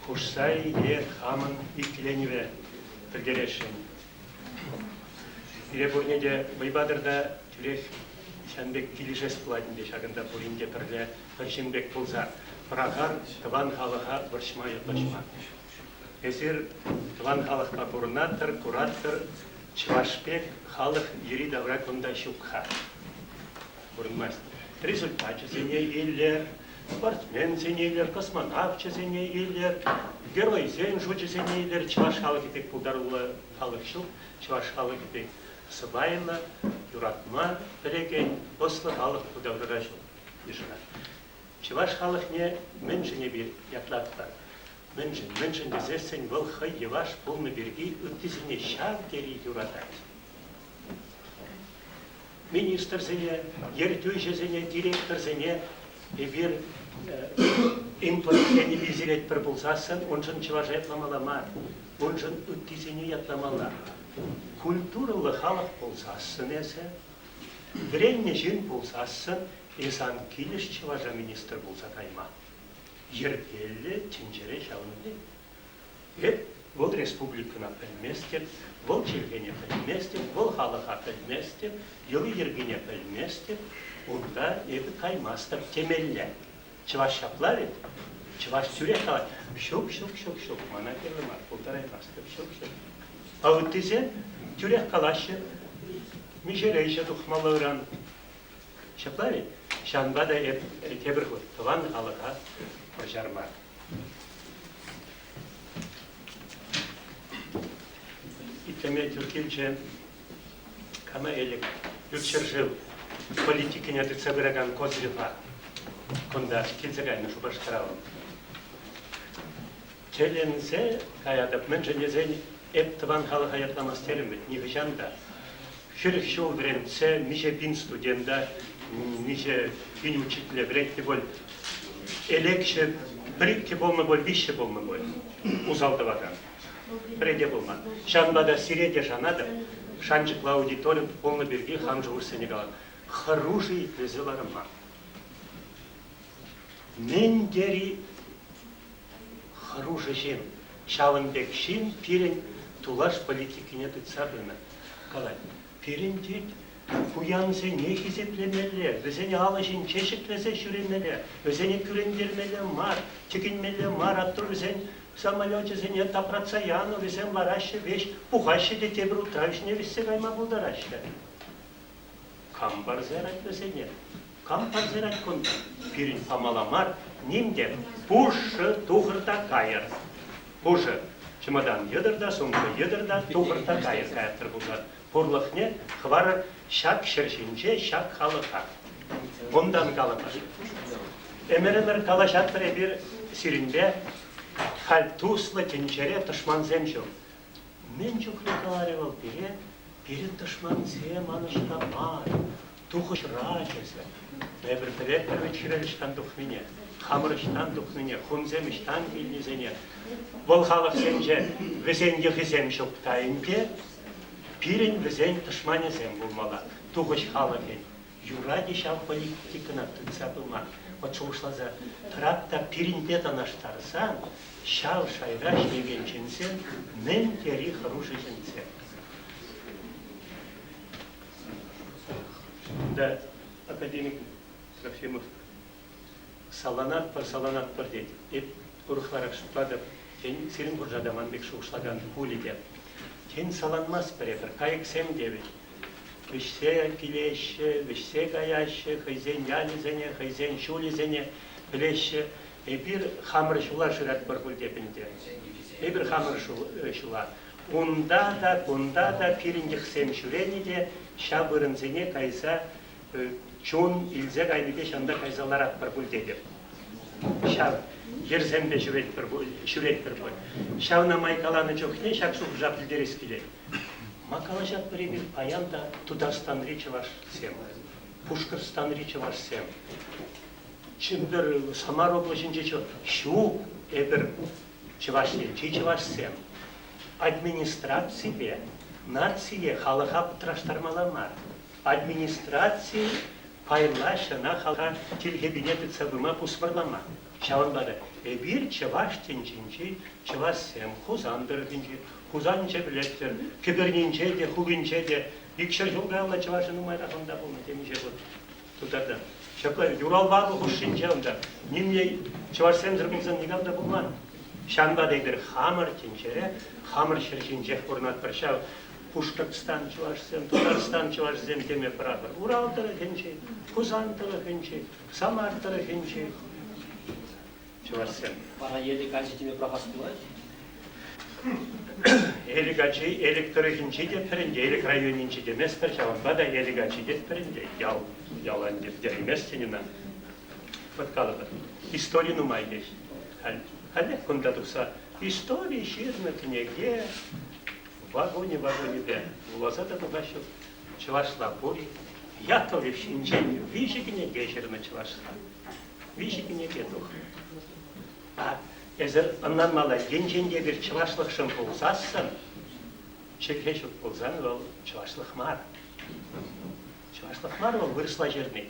хушса-и е хамӑн иккӗленӗве пӗлтересшӗн. Пире пурне те вӑй патӑр та тӳрех ҫавӑн пек килӗшес пулать ӗнтӗ ҫакӑнта пурин те пӗрле пӗр ҫын пек пулса пӑрахар тӑван халӑха вӑрҫма ятлаҫма. Эсир тӑван халӑхпа пурӑнатӑр, куратӑр, чӑваш пек халӑх йӗри-тавра кунта ҫук-ха. Курӑнмасть. Результачӗсене илер, спортсменсене илер, космонавчӗсене илер, геройсен шучӗсене илер. Чӑваш халӑхӗ пек пултаруллӑ халӑх ҫук. Чӑваш халӑхӗ пек сӑпайлӑ, юратма пӗлекен ӑслӑ халӑх ку таврара ҫук йышӑнать. Чӑваш халӑхне мӗншӗн эпир ятлатпӑр? Мӗншӗн? Мӗншӗн тесессӗн вӑл хӑй йӑваш пулнӑ пирки ыттисене ҫав тери юратать. Министрсене, ертӳҫӗсене, директорсене эпир импорт тенипе сиретпӗр пулсассӑн уншӑн чӑваша ятламалла мар, уншӑн ыттисене ятламалла. Культурӑллӑ халӑх пулсассӑн эсӗ, вӗреннӗ ҫын пулсассӑн эс ан килӗш чӑваша министр пулса кайма. Йӗркеллӗ тӗнчере ҫавӑн пек. Эп вӑл республикӑна пӗлместӗп, вӑл чӗлхене пӗлместӗп, вӑл халӑха пӗлместӗп, йӑли-йӗркине пӗлместӗп, унта эпӗ каймастӑп темелле. Чӑваш ҫапла вӗт? Чӑваш тӳрех калать, ҫук, ҫук, ҫук, ҫук, мана кирлӗ мар, пултараймастӑп, ҫук, ҫук. А ыттисем тӳрех калаҫҫӗ, миҫере ӗҫе тухмалла ыран. Ҫапла ведь? Ҫавӑнпа та эп тепӗр хут тӑван халӑха вӑрҫар мар. Итлеме тӳр килчӗ. Кама Элӗк ют ҫӗршыв политикине тытса пыракан Козырева кунта килсе кайнӑ Шупашкара вӑл. Тӗлӗнсе каятӑп, мӗншӗн тесен эп тӑван халӑха ятламас терӗм вӗт нихӑҫан та. 40 ҫул вӗрентсе миҫе пин студента, миҫе пин учителе вӗрентнӗ пуль. Элекҫӗ пӗр-иккӗ пулнӑ пуль, виҫҫӗ пулнӑ пуль усал тӑвакан. Пӗрре те пулман. Ҫавӑнпа та сире те шанатӑп, шанчӑклӑ аудитори пулнӑ пирки хам шухӑшсене калатӑп. Хӑрушӑ итлесе ларма. Мӗн тери хӑрушӑ ҫын. Ҫавӑн пек ҫын пирӗн тулаш политикине тытса пынӑ. Калать, пирӗн тет пуянсене хисеплемелле, вӗсене алӑ ҫинче ҫӗклесе ҫӳремелле, вӗсене кӳрентермелле мар, тӗкӗнмелле мар, атту вӗсен самолечӗсене тапратса янӑ, вӗсем лараҫҫӗ веҫ, пухаҫҫӗ те тепӗр утрав ҫине вӗҫсе кайма пултараҫҫӗ. Кам парса ярать вӗсене? Кам парса ярать кунта? Пирӗн памалла мар, ним те. Пушшӑ тухӑр та кайӑр. Пушӑ чӑматан йӑтӑр та, сумка йӑтӑр та, тухӑр та кайӑр каяттӑр пулсан. Пурлӑхне хӑварӑр ҫак ҫӗр ҫинче, ҫак халӑха. Унтан калӑпӑр. Ӗмӗр-ӗмӗр калаҫатпӑр эпир сирӗнпе. Халь туслӑ тӗнчере тӑшмансем ҫук. Мӗн чухлӗ каларӗ вӑл пире, пирӗн тӑшмансем анӑҫра мар, тухӑҫра тесе. Эпир пӗлетпӗр вӗт хӗвел ӑҫтан тухнине, хамӑр ӑҫтан тухнине, хунсем ӑҫтан килнисене. Вӑл халӑхсенче вӗсен йӑхӗсем ҫук та ӗнтӗ, пирӗн вӗсен тӑшманӗсем пулмалла, тухӑҫ халӑхӗн. Юрать-и ҫав политикӑна тытса пыма? Вӑт шухӑшласа тӑрат та пирӗнпе танлаштарсан ҫав шайра ӗҫлекен ҫынсем мӗн тери хӑрушӑ ҫынсем. Да, академик Трофимов саланатпӑр, саланатпӑр тет. Эп урӑхларах шутлатӑп. Тен, сирӗн хушӑра та ман пек шухӑшлакан пулӗ те. Тен, саланмастпӑр эпир, кайӑксем те вӗт. Вӗҫсе килеҫҫӗ, вӗҫсе каяҫҫӗ, хӑйсен ялӗсене, хӑйсен ҫулӗсене пӗлеҫҫӗ. Эпир хамӑр ҫула шыратпӑр пуль теп ӗнтӗ. Эпир хамӑр ҫула. Унта та, кунта та пирӗн йӑхсем ҫӳренӗ те ҫав вырӑнсене кайса чун илсе кайнипе ҫавӑнта кайса ларатпӑр пуль тетӗп. Ҫав йӗрсемпе ҫӳретпӗр ҫӳретпӗр пуль. Ҫавна май каланӑ чухне ҫак шухӑша пӗлтерес килет. Ма калаҫатпӑр эпир паян та Тутарстанри чӑвашсем, Пушкӑртстанри чӑвашсем, Чӗмпӗр, Самар облаҫӗнчи ҫук, эпир Чӑваш Енчи чӑвашсем. Администраципе нацие халӑха пӑтраштармалла мар. Администраци пайлаҫ ӑна халӑха тилхепине тытса пыма пусмӑрлама. Ҫавӑнпа та эпир чӑваш тӗнчинчи чӑвашсем Хусан тӑрӑхӗнчи, Хусанӗнче пӗлетпӗр, кӗпӗрнинче те, хулинче те икҫӗр ҫул каялла чӑвашӗ нумайрах унта пулнӑ темиҫе хут тутарта. Ҫапла Уралпа Атӑл хушшинче унта нимле чӑвашсемсӗр пулсан никам та пулман. Ҫавӑнпа та эпир хамӑр тӗнчере, хамӑр ҫӗр ҫинчех пурӑнатпӑр. Ҫав Пушкӑртстан чӑвашсем, Тутарстан чӑвашсем теме пӑрахӑр. Урал тӑрӑхӗнчи, Хусан тӑрӑхӗнчи, Самар тӑрӑхӗнчи чӑвашсем. Вара Элӗк ачи теме пӑрахас пулать? Элӗк ачи Элӗк тӑрӑхӗнче те пӗрӗнте, Элӗк районӗнче теместпӗр, ҫавӑнпа та Элӗк ачи тетпӗр ӗнтӗ. Ял, ял ӗнтӗ пӗтерейместӗн ӑна. Вӑт калӑпӑр, истори нумай теҫ. Халь, халех кунта тухса истори ҫырнӑ кӗнеке вагонӗ-вагонӗпе вуласа та тухаҫҫӗ. Чӑвашла пур-и? Яковлев ҫинчен виҫӗ кӗнеке ҫырнӑ чӑвашла. Виҫӗ кӗнеке тухнӑ. А эсӗр ӑнланмалла, енчен те эпир чӑвашлӑхшӑн пулсассӑн, чӗлхе ҫук пулсан вӑл чӑвашлӑх мар. Чӑвашлӑх мар вӑл вырӑсла ҫырни.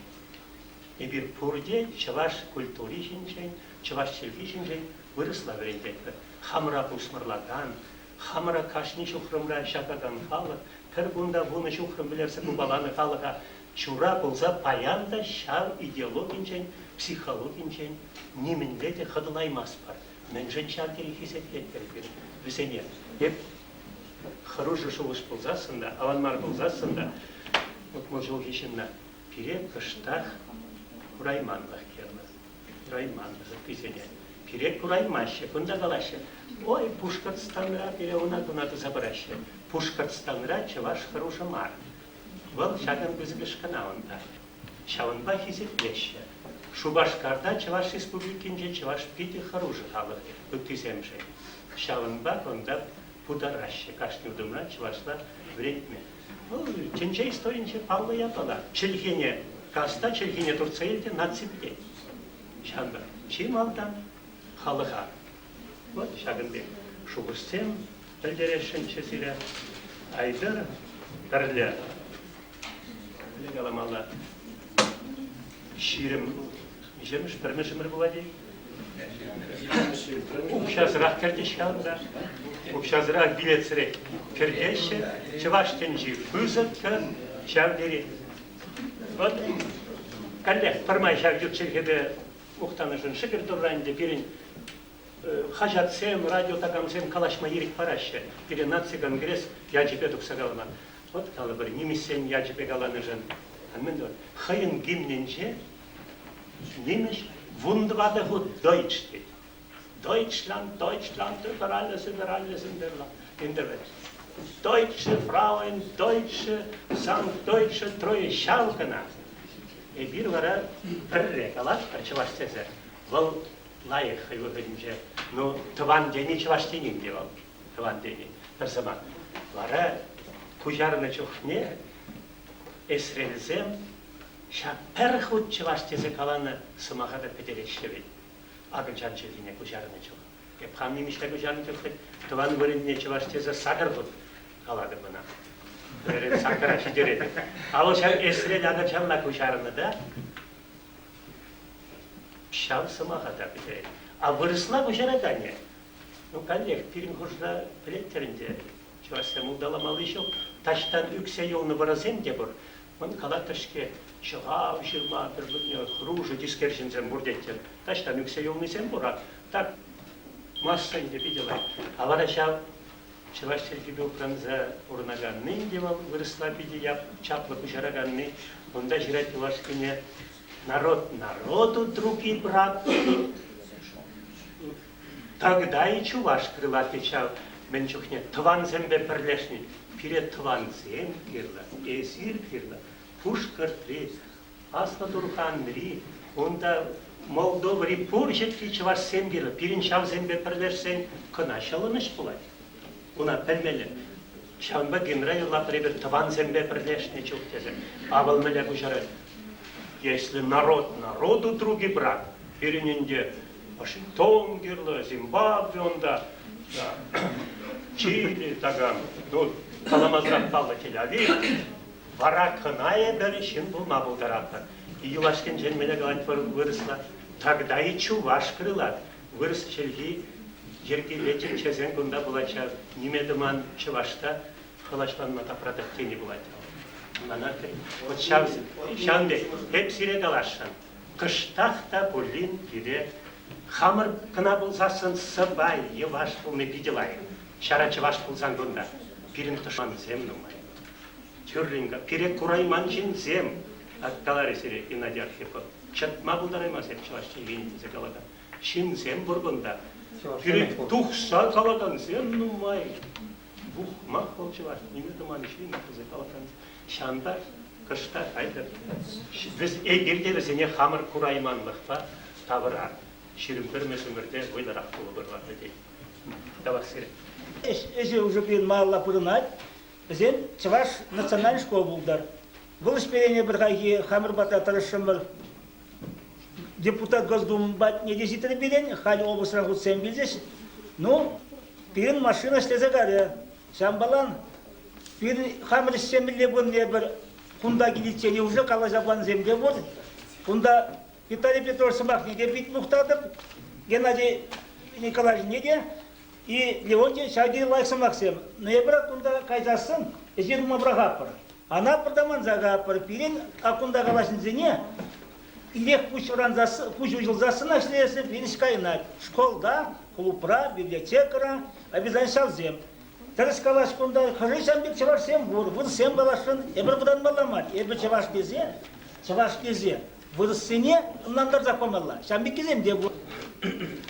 Эпир пурте чӑваш культури ҫинчен, чӑваш чӗлхи ҫинчен вырӑсла вӗрентетпӗр. Хамӑра пусмӑрлакан, хамӑра кашни ҫухрӑмра ҫакакан халӑх, пӗр кунта вунӑ ҫухрӑм вӗлерсе купаланӑ халӑха. Чура пулса паян та ҫав идеологинчен, психологинчен нимӗнле те хӑтӑлаймастпӑр. Мӗншӗн ҫав тери хисеплетпӗр эпир вӗсене? Эп хӑрушӑ шухӑш пулсассӑн та, аван мар пулсассӑн та, 60 ҫулхи ҫынна пире кӑштах курайманлӑх кирлӗ. Курайман ыттисене. Пире кураймаҫҫӗ, кунта калаҫҫӗ. Ой, Пушкӑртстанра пире уна-куна туса параҫҫӗ. Пушкӑртстанра чӑваш хӑрушӑ мар. Вӑл ҫакӑн пысӑкӑш кӑна унта. Ҫавӑнпа хисеплеҫҫӗ. Шупашкарта Чӑваш Республикинче чӑваш питӗ хӑрушӑ халӑх ыттисемшӗн. Ҫавӑнпа кунта путараҫҫӗ кашни утӑмра чӑвашла вӗрентме. Вӑл тӗнче историйӗнче паллӑ япала. Чӗлхене каста чӗлхине туртса ил те наци пӗтет. Ҫавӑнпа чи малтан халӑха. Вот ҫакӑн пек шухӑшсем пӗлтересшӗнччӗ сире. Айтӑр пӗрле мӗнле каламалла 20 миҫемӗш пӗрмӗш ӗмӗр пулать-и? Укҫасӑрах кӗртӗҫ-ха унта. Укҫасӑрах билетсӗрех кӗртеҫҫӗ. Чӑваш тӗнчи пысӑк ҫав тери. Вот каллех пӗрмай ҫав ют чӗлхепе мухтанӑшӑн шӗкӗр турра ӗнтӗ пирӗн хаҫатсем, радио такамсем калаҫма ирӗк параҫҫӗ. Пире наци конгресс ячӗпе тухса калама. Вот калӑпӑр, нимӗҫсен ячӗпе каланӑшӑн. Мӗн тӑвать? Хӑйӗн гимнӗнче нимӗҫ вунтӑватӑ хут Deutsch тет. Deutschland, Deutschland, über alles, über alles in der Welt. Deutsche Frauen, Deutsche, Sankt Deutsche Treue ҫав кӑна. Эпир вара пӗрре калатпӑр чӑваш тесе. Вӑл лайӑх хӑй вӑхӑтӗнче. Ну, тӑван тени чӑваш тени те вӑл, тӑван тени, пӗр сӑмах. Вара куҫарнӑ чухне эсрелсем ҫак пӗр хут чӑваш тесе каланӑ сӑмаха та пӗтереҫҫӗ вӗт. Акӑлчан чӗлхине куҫарнӑ чух. Эп хам нимӗҫле куҫарнӑ чух хӑть тӑван вырӑнне чӑваш тесе сакӑр хут калатӑп ӑна. Пӗрре саккӑра ҫитеретӗп. А вӑл ҫав эсрел акӑлчанла куҫарнӑ та ҫав сӑмаха та пӗтерет. А вырӑсла куҫараканӗ, ну, каллех, пирӗн хушӑра пӗлеттӗр ӗнтӗ, чӑвашсем улталамалли ҫук. Таҫтан ӳксе юлнӑ вӑрӑсем те пур. Мӑн калаттӑр-ҫке, ҫӑхав ҫырма пӗр-пӗрне хӑрушӑ тискер ҫынсем пур теттӗр. Таҫтан ӳксе юлнисем пур-а. Так, масса ӗнтӗ питӗ лайӑх. А вара ҫав чӑваш чӗлхипе упранса пурӑнаканни ӗнтӗ вӑл, вырӑсла питӗ чаплӑ куҫараканни, унта ҫырать юлашкине «Народ народу друг и брат», Тогда и чуваш крылатый ҫав мӗн чухне тӑвансемпе пӗрлешни. Пире тӑвансем кирлӗ, эсир кирлӗ. Пушкӑртри, Аслӑ Турханри, унта Молдовӑри пур ҫӗрти чӑвашсем кирлӗ. Пирӗн ҫавсемпе пӗрлешсен кӑна ҫӑлӑнӑҫ пулать. Уна пӗлмелле. Ҫавӑнпа гимнра юрлатпӑр эпир тӑвансемпе пӗрлешнӗ чух тесе. А вӑл мӗнле куҫарать? Если народ народу друг и брат, пирӗн ӗнтӗ Вашингтон кирлӗ, Зимбабве унта, Чили такам, ну, каламасӑрах паллӑ Тель-Авив. Вара кӑна эпир ҫын пулма пултаратпӑр. Юлашкинчен мӗне калать вырӑсла? Тогда и чуваш крылат. Вырӑс чӗлхи йӗркипе тӗпчесен кунта пулать ҫав ниме тӑман чӑваш та хӑлаҫланма тапратать тени пулать. Мана вот ҫав, ҫавӑн пек. Эп сире каласшӑн. Кӑштах та пулин пире хамӑр кӑна пулсассӑн сӑпай, йӑваш пулни питӗ лайӑх. Ҫара чӑваш пулсан кунта пирӗн тӑшмансем нумай. Тӳррӗн пире курайман ҫынсем, каларӗ сире Геннадий Архипов, чӑтма пултараймасть эп чӑваш чӗлхине тесе калакан. Ҫынсем пур кунта. Пире тухса калакансем нумай. Ухмах вӑл чӑваш, ниме тӑман ҫын тесе калакансем. Ҫавӑнпа кӑштах айтӑр. Эпир те вӗсене хамӑр курайманлӑхпа тавӑрар. 21-мӗш ӗмӗрте вӑйлӑрах пулӑпӑр вара тет. Тавах сире. Ӗҫӗ уже пирӗн малалла пурӑнать. Вӗсем Чӑваш национальный школа пултӑр. Вӑл ӗҫпе эпир хайхи хамӑр патра тӑрӑшрӑмӑр. Депутат Госдума патне те ҫитрӗ пирӗн, халь облаҫран хутсем килчӗҫ. Ну, пирӗн машина ӗҫлесе кайрӗ. Ҫавӑнпалан пирӗн хамӑр ӗҫсем мӗнле пулнине эпир кунта киличчен уже калаҫа плансем те пур. Кунта Виталий Петрович сӑмахне те пит мухтатӑп, Геннадий Николаевичне те. И Леонтий ҫав тери лайӑх сӑмахсем. Ноября кунта кайсассӑн ӗҫе тума пӑрахатпӑр. Ана пӑртаманса капӑр. Пирӗн кунта калаҫнисене ирех пуҫ пуҫ уҫӑлсассӑнах ӗҫлесси пирӗн кайнать. Школта, клубра, библиотекӑра обязательно ҫавсем. Тӗрӗс калас кунта хӑшӗ ҫам пек чӑвашсем пур, вырӑссем каласшӑн, эпир вӑтанмалла мар. Эпӗ чӑваш тесе, чӑваш тесе вырӑссене ӑнлантарсах памалла. Ҫам пеккисем те пур.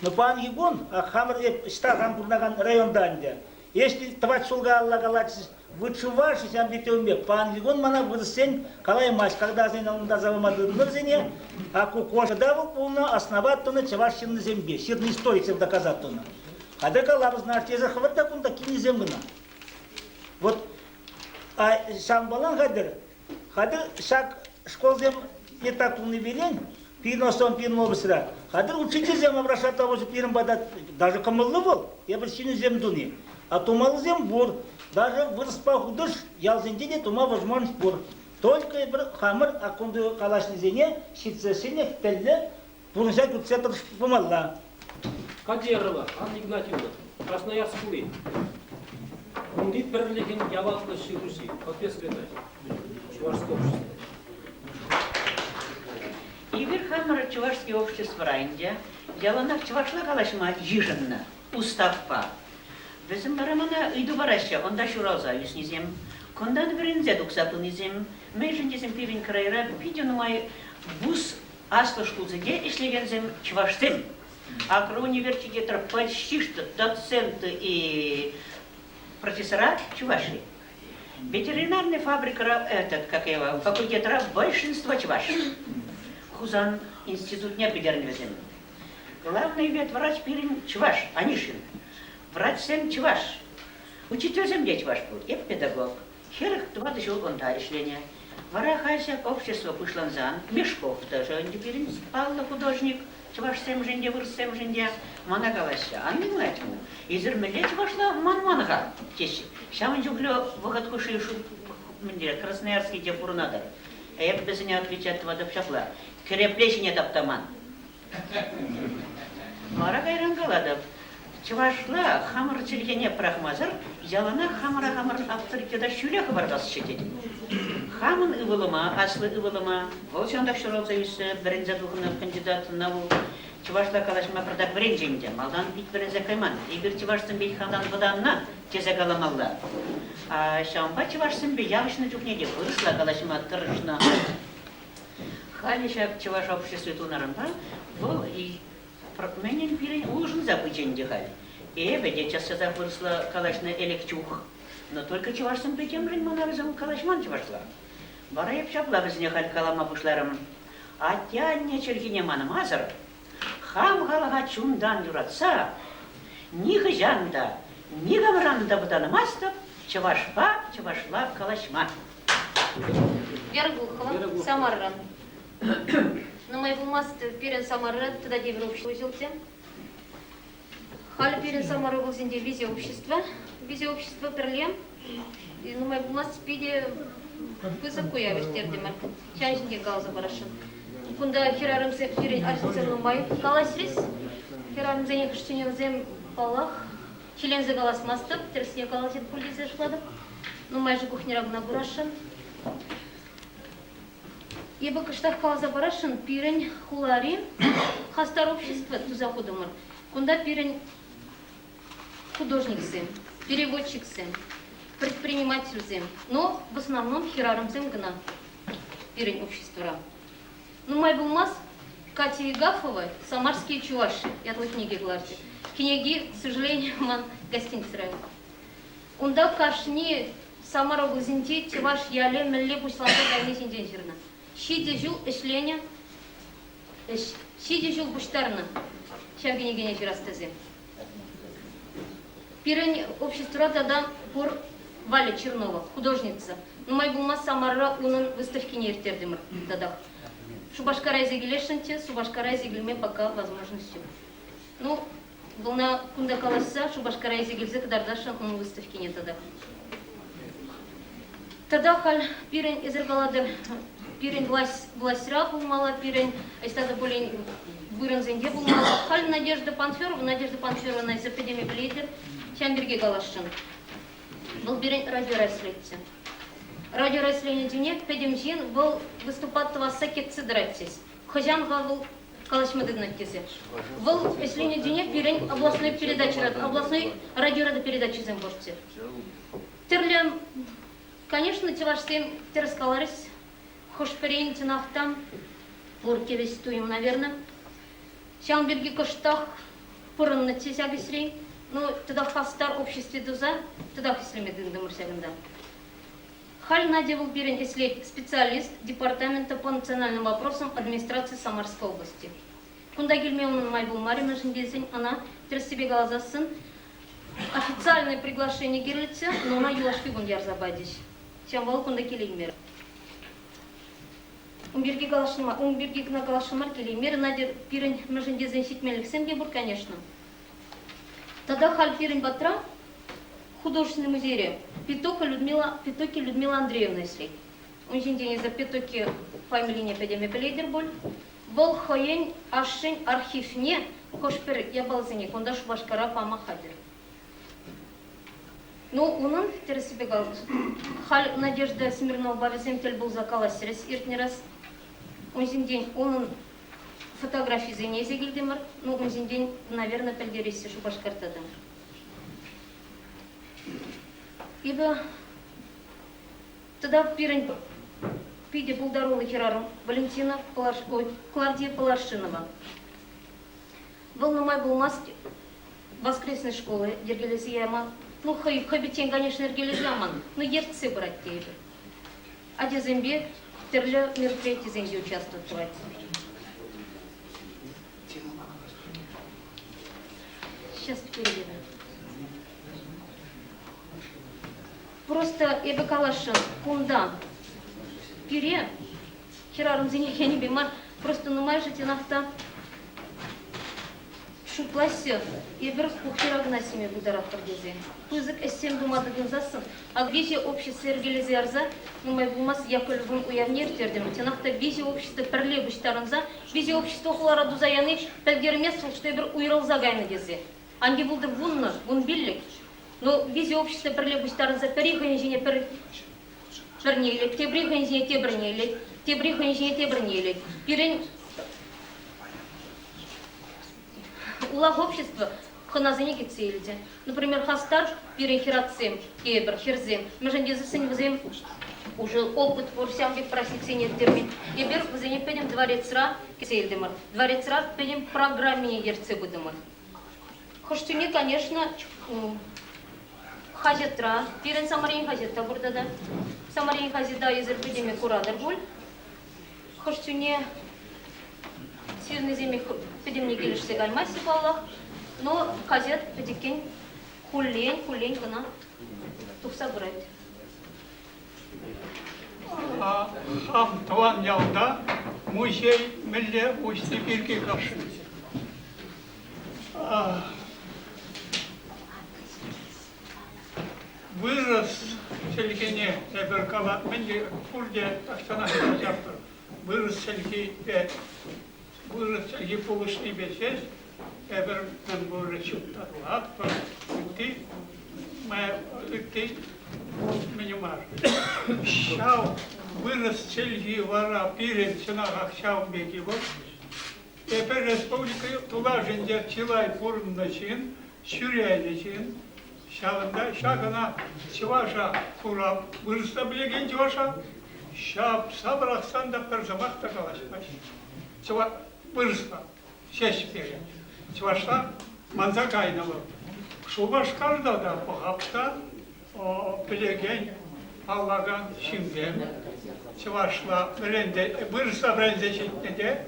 Но паянхи кун хамӑр эп ӑҫта хам пурӑнакан районта ӗнтӗ. Если тӑват ҫулка алла калать, вы чуваши ҫам пек теме, паянхи кун мана вырӑссен калаймасть, когда сен ӑнлантарса пама тытӑннӑ вӗсене, а ку кошӑда вӑл пулнӑ, основать тунӑ чӑваш ҫыннисемпе, ҫырнӑ историксем доказать тунӑ. Хатӗр калавӑз тесе хӑвӑр та кунта килнисем кӑна. Вот а ҫавӑнпалан хатӗр, хатӗр ҫак школсем не так тунипелен, пирӗн пирӗн облаҫра, хатӗр учительсем обращать тавӑҫу пирӗн пата даже кӑмӑллӑ вӑл, эпир ҫыннисем туни. А тумаллисем пур. Даже вырӑспа хутӑш ялсенче те тума возможность пур. Только эпир хамӑр аккунти калаҫнисене ҫитсессӗнех тӗллӗ пурнӑҫа кӳртсе пымалла. Кадерова Анна Игнатьевна, Красноярск хули. Кунти пӗрлӗхӗн яваплӑ ҫыруҫи, ответственность, Чувашское общество. Эпир хамӑр чувашский обществӑра ӗнтӗ яланах чӑвашла калаҫма йышӑннӑ уставпа. Вӗсем вара мана ыйту параҫҫӗ, унта ҫуралса ӳснисем, кунтан вӗренсе тухса пынисем. Мӗншӗн тесен пирӗн крайра питӗ нумай вуз Аслӑ шкулсенче ӗҫлекенсем чӑвашсем. Агроуниверситетра почти что доценты и профессора чуваши. Ветеринарная фабрикӑра этот, как его, факультетра большинство чӑваш. Хусан институтне пӗтернӗ вӗсем. Главный ветврач пирӗн чӑваш, Анишин. Врачсем чӑваш. Учительсем те чӑваш пул. Эп педагог. 44 ҫул унта ӗҫленӗ. Вара халь ҫак общество пуҫлансан Мешков та ӗнтӗ пирӗн паллӑ художник, чӑвашсемшӗн те, вырӑссемшӗн те мана калаҫҫӗ. Анна Игнатьевна, эсир мӗнле чӑвашла манман-ха? теҫҫӗ. Ҫавӑн чухлӗ вӑхӑт хушши мӗнле Красноярскинче пурӑнатӑр. Эп вӗсене отвечать тӑватӑп ҫапла. Кӗрепле ҫине таптаман. Вара кайран калатӑп, чӑвашла хамӑр чӗлхене пӑрахмасӑр яланах хамӑра хамӑр авторитета ҫӳле хӑпартасчӗ тетӗп. Хамӑн ывӑлӑма, аслӑ ывӑлӑма, вӑл ҫантах ҫуралса ӳссе вӗренсе тухнӑ кандидат наук, чӑвашла калаҫма пӑртак вӗренчӗ ӗнтӗ. Малтан пит вӗренсе кайман. Эпир чӑвашсемпе халтан вӑтаннӑ тесе каламалла. Ҫавӑнпа чӑвашсемпе явӑҫнӑ чухне те вырӑсла калаҫма тӑрӑшнӑ. Халӗ ҫак чӑваш обществи тунӑранпа вӑл мӗнӗн пирӗн улшӑнса пычӗ ӗнтӗ халь. Эпӗ те час-часах вырӑсла калаҫнӑ ӗлӗк чух. Но только чӑвашсемпе темшӗн мана вӗсем калаҫман чӑвашла. Вара эп ҫапла вӗсене халь калама пуҫларӑм. Атте-анне чӗлхине манмасӑр, хам халӑха чунтан юратса, нихӑҫан та, никамран та вӑтанмастӑп чӑвашпа чӑвашла калаҫма. Вера Глухова, Самарӑран. Нумай пулмасть пирӗн Самарӑра тата тепӗр общество уҫӑлчӗ. Халӗ пирӗн Самара облаҫӗнче виҫӗ общество. Виҫӗ общество пӗрле нумай пулмасть питӗ пысӑк уяв ирттертӗмӗр. Ҫавӑн ҫинчен каласа парасшӑн. Кунта хӗрарӑмсем, пирӗн арҫынсем нумай калаҫрӗҫ. Хӗрарӑмсене хресченӗсем, паллах, Ҫиленсе калаҫмастӑп, тӗрӗсне калаҫать пуль тесе шутлатӑп. Нумайӑшӗ кухньӑра кӑна курасшӑн. Эпӗ кӑштах каласа парасшӑн, пирӗн хулари хастар общество туса хутӑмӑр. Кунта пирӗн художниксем, переводчиксем, предпринимательсем, но в основном хӗрарӑмсем кӑна пирӗн обществӑра. Нумай пулмасть Катя Игафова «Самарские чуваши» ятлӑ кӗнеке кӑларчӗ. Кӗнеки, к сожалению, ман гостиницӑра. Унта кашни Самар облаҫӗнчи чӑваш ялӗ мӗнле пуҫланса кайни ҫинчен ҫырнӑ. Ҫичӗ ҫул ӗҫленӗ ӗҫ, ҫичӗ ҫул пуҫтарнӑ ҫав кӗнекене ҫырас тесе. Пирӗн обществӑра тата пур Валя Чернова, художница. Нумай пулмасть Самарӑра унӑн выставкине ирттертӗмӗр татах. Шупашкара илсе килесшӗнччӗ, Шупашкара илсе килме пока возможность ҫук. Ну, вӑлна кунта калаҫса Шупашкара илсе килсе кӑтартасшӑн унӑн выставкине татах. Тата халь пирӗн, эсир калатӑр, пирӗн власть влаҫра пулмалла, пирӗн ӑҫта та пулин вырӑнсенче пулмалла. Халь Надежда Панферова, Надежда Панферована эсир пӗтӗмпе пӗлетӗр, ҫавӑн пирки каласшӑн. Вӑл пирӗн радиора ӗҫлетчӗ. Радиора ӗҫленӗ чухне пӗтӗм ҫын вӑл выступать тӑвасса кӗтсе тӑратчӗҫ. Хӑҫан-ха вӑл калаҫма тытӑнать тесе. Вӑл ӗҫленӗ чухне пирӗн областной передачӑра, областной радиора та передачӑсем пурччӗ. Тӗрлӗ, конечно, чӑвашсем тӗрӗс каларӗҫ, хӑш-пӗрин чӑнах та пур кӗвӗҫ туйӑм, наверное. Ҫавӑн пирки кӑштах пурӑннӑччӗ ҫак ӗҫрен. Ну, тата хастар обществе туса татах ӗҫлеме тытӑнтӑмӑр ҫакӑнта. Халь Надя вӑл пирӗн ӗҫлет специалист департамента по национальным вопросам администрации Самарской области. Кунта килме унӑн май пулмарӗ, мӗншӗн тесен ӑна тӗрӗссипе каласассӑн официальное приглашение кирлӗччӗ, но ӑна юлашки кун ярса пачӗҫ. Ҫавӑнпа вӑл кунта килеймерӗ. Ун пирки каласшӑн мар, ун пирки кӑна каласшӑн мар, килеймерӗ Надя. Пирӗн мӗншӗн тесен ҫитменлӗхсем те пур, конечно. Тата халь пирӗн патра художественный музейре Петока Людмила, Петоки Людмила Андреевна ӗҫлет. Ун ҫинчен эсӗ Петоки фамилине пӗтӗмӗ пӗлетӗр пуль. Вӑл хӑйӗн ашшӗн архивне хӑш-пӗр япаласене кунта Шупашкара пама хатӗр. Ну, унӑн, тӗрӗссипе халь Надежда Смирновӑпа вӗсем тӗл пулса калаҫрӗҫ иртнӗ раз. Ун ҫинчен унӑн фотографисене илсе килтӗмӗр. Ну, ун ҫинчен, наверное, пӗлтереҫҫӗ Шупашкарта та. Эпӗ тата пирӗн питӗ пултаруллӑ хӗрарӑм Валентина Клавдия Палашинова. Вӑл нумай пулмасть воскресной школы йӗркелесе яман. Ну, хӑй, хӑй пӗччен, конечно, йӗркелесе яман, но ертсе пырать тейӗпӗр. Ачасемпе тӗрлӗ мероприятисенче участвовать тӑвать. Сейчас перейдем. Просто эпӗ каласшӑн, кунта пире хӗрарӑмсене енӗпе мар, просто нумайӑшӗ чӑнах та шутлаҫҫӗ, эпир кухньӑра кӑна ҫиме пултаратпӑр тесе. Пысӑк ӗҫсем тума тытӑнсассӑн, ак виҫӗ общество йӗркелесе ярса нумай пулмасть Яковлевӑн уявне ирттертӗмӗр. Чӑнах та виҫӗ общество пӗрле пуҫтарӑнса, виҫӗ общество хулара туса яни пӗлтермест вӑл, что эпир уйрӑлса кайнӑ тесе. Анне пултӑр вуннӑ, вунпиллӗк. Но виҫӗ общество пӗрле пуҫтарӑнса пӗри хӑйӗн ҫине пӗр пӗрне илет, тепри хӑйӗн ҫине тепӗрне илет, тепри хӑйӗн ҫине тепӗрне илет. Пирӗн улах общество хӑнасене кӗтсе илчӗ. Например, хастар пирӗн хӗратсем, тепӗр хӗрсем, мӗншӗн тесессӗн вӗсем уже опыт пур ҫав пек праҫниксене ирттерме. Эпир вӗсене пӗтӗм дворецра кӗтсе илтӗмӗр. Дворецра пӗтӗм программине ертсе пытӑмӑр. Хӑш чухне, конечно, хаҫатра, пирӗн Самарин хаҫат та пур тата. Самарин хаҫата эсир пӗтӗмӗ куратӑр пуль. Хӑш чухне ҫырнисене пӗтӗмне килӗшсе каймасть паллах, но хаҫат пӗчӗккӗн хуллен-хуллен кӑна тухса пырать. Хам тӑван ялта музей мӗнле уҫни пирки каласшӑн. Вырӑс чӗлхине эпир кала мӗнле пурте тахҫанах калаҫатпӑр. Вырӑс чӗлхипе вырӑс чӗлхи пулӑшнипе ҫеҫ эпир мӗн пур ҫуттарлатпӑр, ытти ытти мӗн мар. Ҫав вырӑс чӗлхи вара пирӗн чӑнахах ҫавӑн пек-и вӑл? Эпӗ республика тулашӗнче чылай пурӑннӑ ҫын, ҫӳренӗ ҫын. Ҫавӑнта ҫакӑна чӑваша курав, вырӑсла пӗлекен чӑваша ҫапса пӑрахсан та пӗр сӑмах та калаҫмасть. Чӑва вырӑсла ҫеҫ перет. Чӑвашла манса кайнӑ вӑл. Шупашкарта та пӑхап та пӗлекен, паллакан ҫынсем чӑвашла вӗренсе, вырӑсла вӗренсе ҫитнӗ те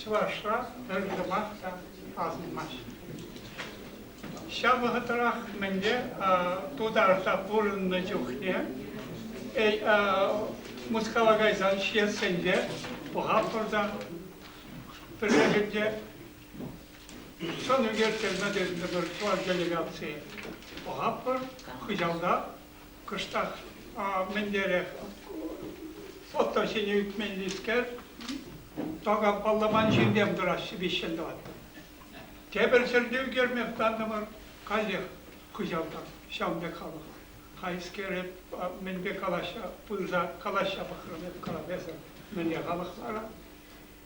чӑвашла пӗр сӑмах та асӑнмасть. Ҫав вӑхӑтрах мӗнле тутарса пурӑннӑ чухне Мускава кайсан ҫиессенче пӑхатпӑр та пӗррехинче сӑн ӳкерттерме тытӑнтӑмӑр чӑваш делегацийӗ. Пӑхатпӑр, хыҫалта кӑштах мӗнлерех фото ҫине ӳкменнискер, такам палламан ҫынсем тӑраҫҫӗ виҫҫӗн тӑваттӑн. Тепӗр ҫӗрте ӳкерме хӑтлантӑмӑр, каллех хыҫалтан ҫавӑн пек халӑх. Хайскер эп мӗнпе калаҫа, пырса калаҫа пӑхрӑм эп калап эсӗ мӗнле халӑх вара?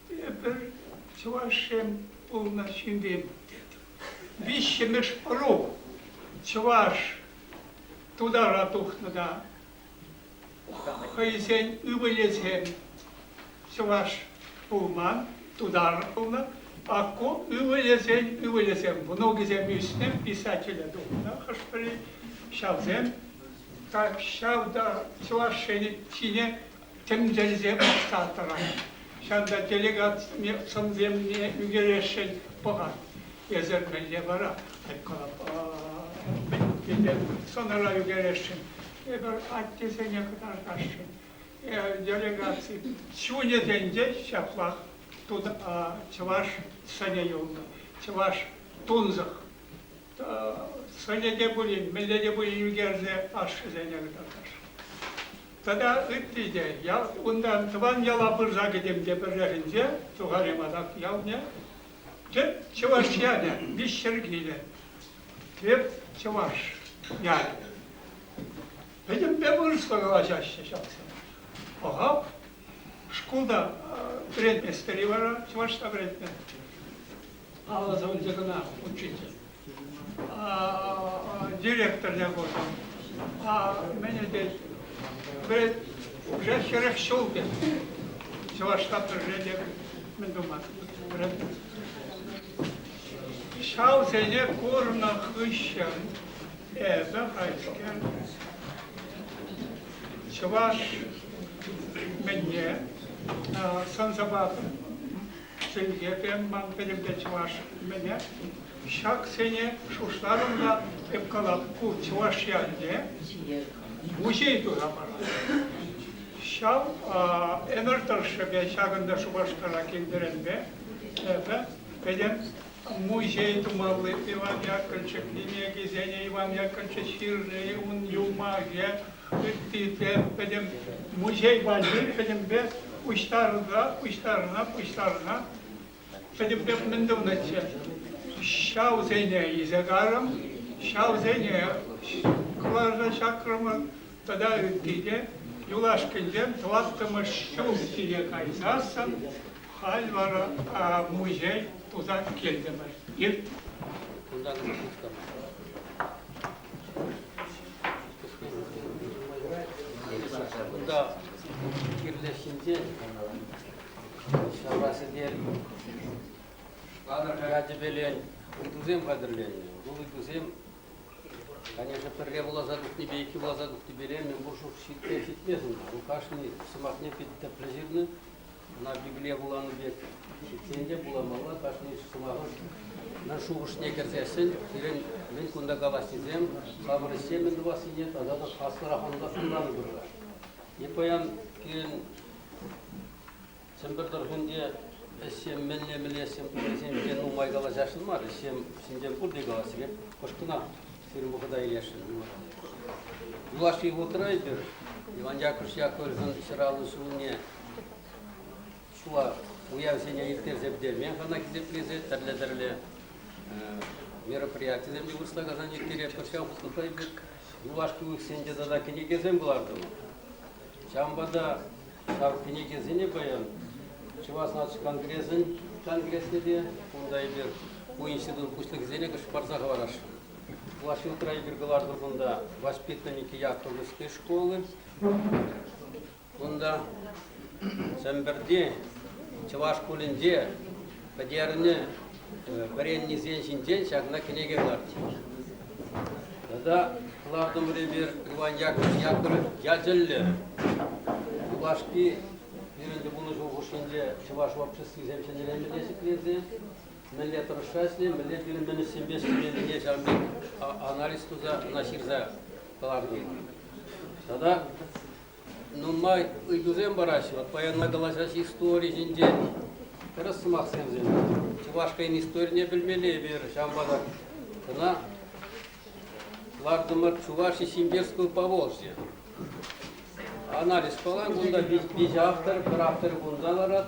Эпир чӑвашсем пулнӑ ҫынсем тет. Виҫҫӗмӗш ӑру чӑваш тутара тухнӑ та хӑйсен ывӑлӗсем чӑваш пулман, тутар пулнӑ. А ку ывӑлӗсен ывӑлӗсем, внукӗсем ӳснӗ, писателе тухнӑ хӑш-пӗри. Ҫавсем ҫав та чӑваш ҫине тӗмсӗлсе пӑхса тӑрать. Ҫавӑнта делегатсене сӑнсемне ӳкересшӗн пӑхать. Эсӗр мӗнле вара? Сӑнӑра ӳкересшӗн. Эпир аттесене кӑтартасшӑн. Делегаци чунӗсенче ҫаплах чӑваш сӑнӗ юлнӑ. Чӑваш тунсӑх. Сӑнӗ те пулин, мӗнле те пулин ӳкерсе ашшӗсене кӑтартасшӑн. Тата ытти те. Ял, унтан тӑван яла пырса кӗтӗм те пӗррехинче, Тухари Матак ялне. Тӗп чӑваш ялӗ, 300 килӗ. Тӗп чӑваш ялӗ. Пӗтӗмпе вырӑсла калаҫаҫҫӗ ҫаксем. Пӑхап, шкулта вӗрентместӗр-и вара, чӑвашла вӗрентнӗ. Алла сӑвӑнчӗ кӑна учитель. Директорне куртӑм. Мӗне тет, вӗрент, уже 40 ҫул тет. Чӑвашла пӗрре те мӗн тума вӗрентнӗ. Ҫавсене курнӑ хыҫҫӑн эпӗ хайскер чӑваш мӗнне сӑн-сӑпат чӗлхепе ман пӗтӗмпе чӑваш мӗне ҫаксене шутларӑм та эп калап ку чӑваш ялне музей туса парать. Ҫав ӗмӗр тӑршшӗпе ҫакӑнта Шупашкара килнӗренпе эпӗ пӗтӗм музей тумалли Иван Яковлевич кӗнекисене Иван Яковлевич ҫырни, ун юмахӗ, ытти те пӗтӗм музей валли пӗтӗмпе пуҫтарӑнса, пуҫтарӑна, пуҫтарӑна пӗтӗмпех мӗн тунӑччӗ. Ҫавсене илсе карӑм, ҫавсене кӑларса ҫакрӑмӑр тата ытти те. Юлашкинчен тӑваттӑмӗш ҫул ҫине кайсассӑн халь вара музей туса килтӗмӗр. Кунтан Кунта кирлӗ ҫынсен ҫавра сӗтел ячӗпелен ыйтусем хатӗрленӗ. Вӑл ыйтусем, конечно, пӗрре вуласа тухнипе, иккӗ вуласа тухнипе мӗнпур шухӑш ҫитме ҫитмест унта. Вӑл кашни сӑмахне питӗ тӗплӗ ҫырнӑ. Ӑна Библие вуланӑ пек ҫитсен те вуламалла, кашни сӑмахӑн шухӑшне кӗрсессӗн пирӗн мӗн кунта калаҫнисем хамӑр ӗҫсем мӗн тӑвассине тата та аслӑрах ӑнланӑпӑр-ха. И паян пирӗн Чӗмпӗр тӑрӑхӗнче ӗҫсем мӗнле-мӗнле ӗҫсем тунисем ҫинчен нумай калаҫасшӑн мар, ӗҫсем ҫинчен пурте калаҫҫӗ. Эп кӑшт кӑна сирӗн вӑхӑта илесшӗн. Юлашки вӑхӑтра эпир Иван Яковлевич Яковлевӑн ҫыралнӑ ҫулне ҫула уявсене ирттерсе пӗтерме хӑна хисеплесе тӗрлӗ-тӗрлӗ мероприятисем те вырӑсла каласан ирттеретпӗр. Ҫав хутлӑхра эпир юлашки уйӑхсенче тата кӗнекесем кӑлартӑмӑр. Ҫавӑнпа та ҫав кӗнекесене паян Чӑваш наци конгресӗн конгресне те кунта эпир ку институт пуҫлӑхӗсене кӑшт парса хӑварасшӑн. Юлашки вӑхӑтра эпир кӑлартӑмӑр кунта воспитанники Яковлевской школы. Кунта Чӗмпӗрти чӑваш шкулӗнче пӗтернӗ вӗреннисен ҫинчен ҫакна кӗнеке кӑларчӗ. Тата кӑлартӑмӑр эпир Иван Яковлевич Яковлев ячӗллӗ юлашки пирӗн пулнӑ ҫул хушшинче чӑваш обществисем ҫӗнӗрен мӗнле ҫӗкленсе, мӗнле тӑрӑшса ӗҫле, мӗнле пирӗн мӗн ӗҫсемпе ӗҫлемеллине ҫавӑн пек анализ туса ӑна ҫырса кӑлартӑмӑр. Тата Нумай ыйтусем параҫҫӗ. Вот паян калаҫаҫ истори ҫинчен. Тӗрӗс сӑмахсем Чӑваш хӑйӗн историне пӗлмелле эпир ҫавӑнпа та кӑна лартӑмӑр Чуваши Симбирского Поволжья. Анализ палан, кунта виҫӗ автор, пӗр автор кунта ларать.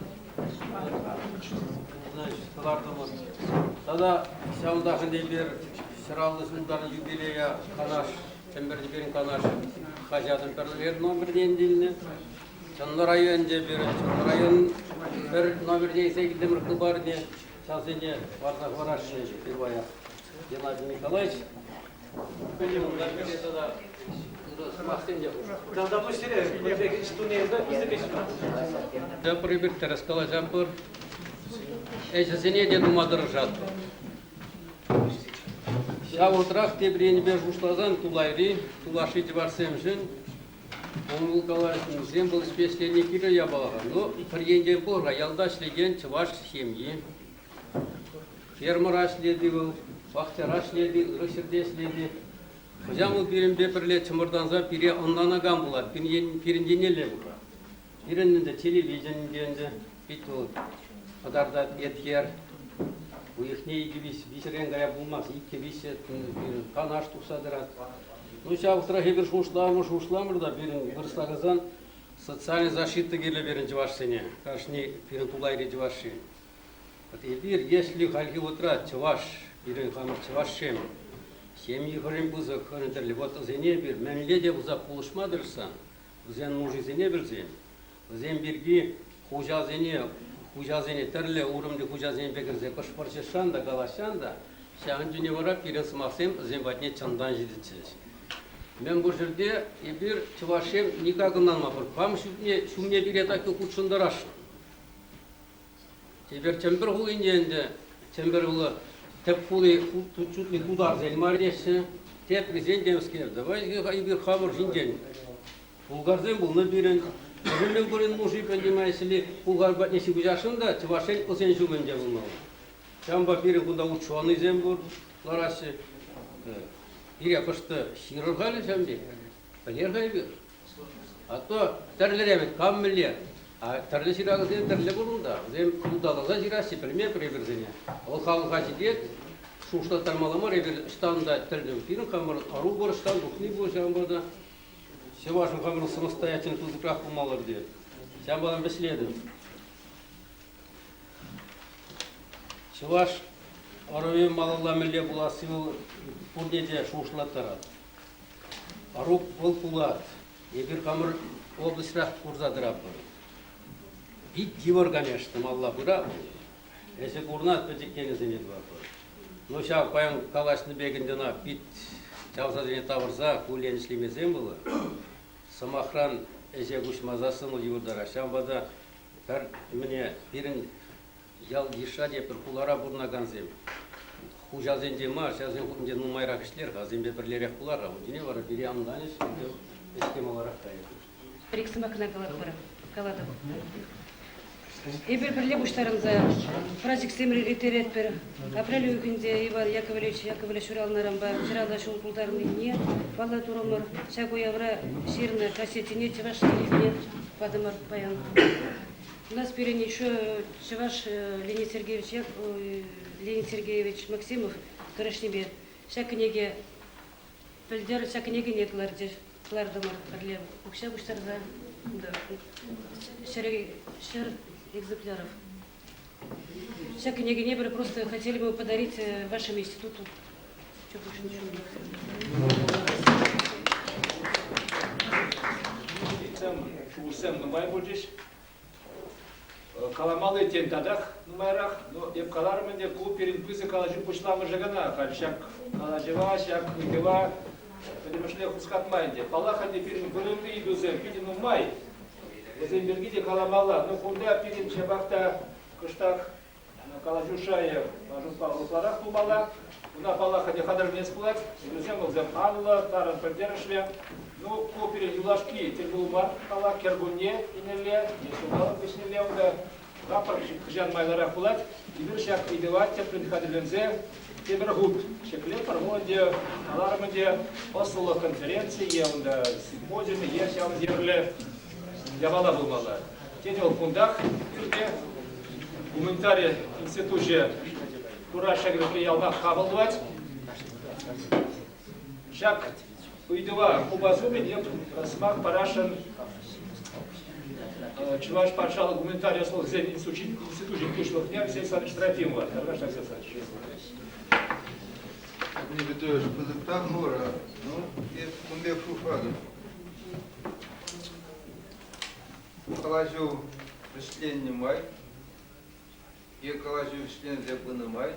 Значит, кӑлартӑмӑр. Тата ҫавӑнтах ӗнтӗ эпир 150 ҫултан юбилея Канаш. Чӗмпӗрти пирӗн Канаш хаҫатӑн пӗр номерне илнӗ. Чӑнлӑ районӗнче пирӗн Чӑнлӑ район пӗр номерне илсе килтӗмӗр хыпарне. Ҫавсене парса хӑварасшӑн пирваях. Геннадий Николаевич. Эпир тӗрӗс калаҫатпӑр. Ӗҫӗсене те тума тӑрӑшатпӑр. Ҫав вӑхӑтрах тепӗр енӗпе шутласан тулайри, тулашри чӑвашсемшӗн Ун калаҫнисем вӑл ӗҫпе ӗҫлени кирлӗ япала-ха. Ну, пӗр енчен пур-ха, ялта ӗҫлекен чӑваш ҫемйи. Фермӑра ӗҫлет-и вӑл, пахчара ӗҫлет-и, ырӑ ҫӗрте ӗҫлет-и. Хӑҫан вӑл пирӗнпе пӗрле чӑмӑртанса пире ӑнланакан пулать, пирӗн еннелле пулать. Пирӗн ӗнтӗ телевидени те ӗнтӗ пит вӑл кӑтартать еткер. Уйӑхне икӗ-виҫ виҫӗрен кая пулмасть, иккӗ-виҫҫӗ пирӗн канаш тухса тӑрать. Ну, ҫав вӑхӑтрах эпир шухӑшламӑр, шухӑшламӑр та пирӗн вырӑсла каласан социальная защита кирлӗ пирӗн чӑвашсене, кашни пирӗн тулайри чӑвашши. Вот эпир, если хальхи вӑхӑтра чӑваш, пирӗн хамӑр чӑвашсем, ҫемйи хӑрин пысӑк, хӑрин тӗрлӗ, вот вӗсене эпир мӗнле те пулса пулӑшма тӑрӑшсан, вӗсен нушисене пӗлсен, вӗсем пирки хуҫасене, хуҫасене тӗрлӗ урӑмри хуҫасемпе кӗрсе кӑшкӑршӑшсан та, калаҫсан та, ҫавӑн чухне вара пирӗн сӑмахсем вӗсем патне чӑнтан ҫитӗччӗҫ. Мӗн пур ҫӗрте эпир чӑвашсем никак ӑнланмастпӑр. Кам ҫумне, ҫумне пире так хутшӑнтарасшӑн. Эпир Чӗмпӗр хулинче ӗнтӗ, Чӗмпӗр хула тӗп хули чутли тутарсен мар теҫҫӗ. Теприсен темскер. Давай эпир хамӑр ҫинчен. Пулкарсем пулнӑ пирӗн. Вӗсем пурин нуши, понимаете ли, пулкар патне ҫыпӑҫасшӑн та чӑвашсен вӗсен ҫумӗнче пулмалла. Ҫавӑнпа пирӗн кунта ученӑйсем пур, лараҫҫӗ. Пире кӑштӑ ҫырӑр-халӗ ҫавӑн пек. Пӗлер-ха эпир. А то тӗрлӗрен вӗт, кам мӗнле. А тӗрлӗ ҫыракансем тӗрлӗ пур унта. Вӗсем улталаса ҫыраҫҫӗ, пӗлмепӗр эпир вӗсене. Вӑл халӑха ҫитет, шухӑшлаттармалла мар, эпир ӑҫтан та тӗлтӗм. Пирӗн хамӑр ӑру пур, ӑҫтан тухни пур, ҫавӑнпа та чӑвашӑн хамӑрӑн самостоятельно пысӑкрах пулмалла тет. Ҫавӑнпа та вӗҫлетӗп. Чӑваш ӑрӑвӗ малалла мӗнле пуласси вӑл пурне те шухӑшлаттарать. Ӑру вӑл пулать. Эпир хамӑр облаҫрах курса тӑратпӑр. Пит йывӑр, конечно, малалла пыра. Эсӗ курнать пӗчӗккенӗсене тӑватпӑр. Ну, ҫав паян калаҫнӑ пек ӗнтӗ ӑна пит чавсасене тавӑрса куллен ӗҫлемесен вӑл сӑмахран ӗҫе куҫмасассӑн вӑл йывӑртарах. Ҫавӑнпа та пӗр мӗне пирӗн ял-йышра те пӗр хулара пурӑнакансем хуҫасенче мар, ҫавсен хутӗнче нумайрах ӗҫлер-ха, вӗсемпе пӗрлерех пулар-ха. Унчине вара пире ӑнланӗҫ, ӗнтӗ ӗҫ те маларах кайӗ. Пӗр-ик сӑмах кӑна калатпӑр, калатӑп. Эпир пӗрле пуҫтарӑнса праздниксем ирттеретпӗр. Апрель уйӑхӗнче Иван Яковлевич Яковлев ҫуралнӑранпа ҫуралнӑ ҫул тултарнине паллӑ турӑмӑр. Ҫак уявра ҫырнӑ кассетине чӑваш чӗлхине патӑмӑр паян. У нас пирӗн еще чӑваш Леонид Сергеевич, Леонид Сергеевич Максимов тӑрӑшнипе ҫак кӗнеке пӗлтӗр ҫак кӗнекене кӑларчӗҫ, кӑлартӑмӑр пӗрле укҫа пуҫтарса 100 экземпляров. Ҫак кӗнекене пӗр просто хотели бы подарить вашему институту. Что больше ничего не Шухӑшсем нумай пулчӗҫ. Каламалли тем татах нумайрах, но эп каларӑм ӗнтӗ, ку пирӗн пысӑк калаҫу пуҫламӑшӗ кӑна. Халь ҫак калаҫӑва, ҫак ыйтӑва пӗтӗмӗшле хускатма ӗнтӗ. Паллах ӗнтӗ, пирӗн вырӑнти ыйтусем питӗ нумай. Вӗсем пирки те каламалла. Но кунта пирӗн ҫапах та кӑштах калаҫу шайӗ шутпа ытларах пулмалла. Уна, паллах, ӗнтӗ хатӗрленес пулать. Ыйтусем вӗсем анлӑ, тарӑн пӗлтерӗшлӗ. Ну, ку пирӗн юлашки тӗлпулу мар, паллах, кӗркунне инелле, е ҫулталӑк вӗҫнелле унта рапорт хӑҫан майлӑрах пулать. Эпир ҫак ыйтӑва тӗплӗн хатӗрленсе тепӗр хут ҫӗклетпӗр. Вӑл ӗнтӗ, каларӑм ӗнтӗ, ӑслӑлӑх конференцийӗ е унта симпозиумӗ е ҫавӑн евӗрлӗ япала пулмалла. Тен, вӑл кунтах иртӗ. Гуманитари институчӗ Хура шӗкӗрпе ялтах хапӑл тӑвать. Ҫак ыйтӑва хупас умӗн эп сӑмах парасшӑн Чӑваш патшалӑх гуманитари ӑслӑлӑхсен институчӗн пуҫлӑхне Алексей Александрович Трофимова. Алексей Александрович. Дмитрий Петрович, пысӑк тав хӑвӑра. Ну, эп кун пек шухӑшлатӑп. Калаҫу вӗҫленнӗ май е калаҫу вӗҫленсе пынӑ май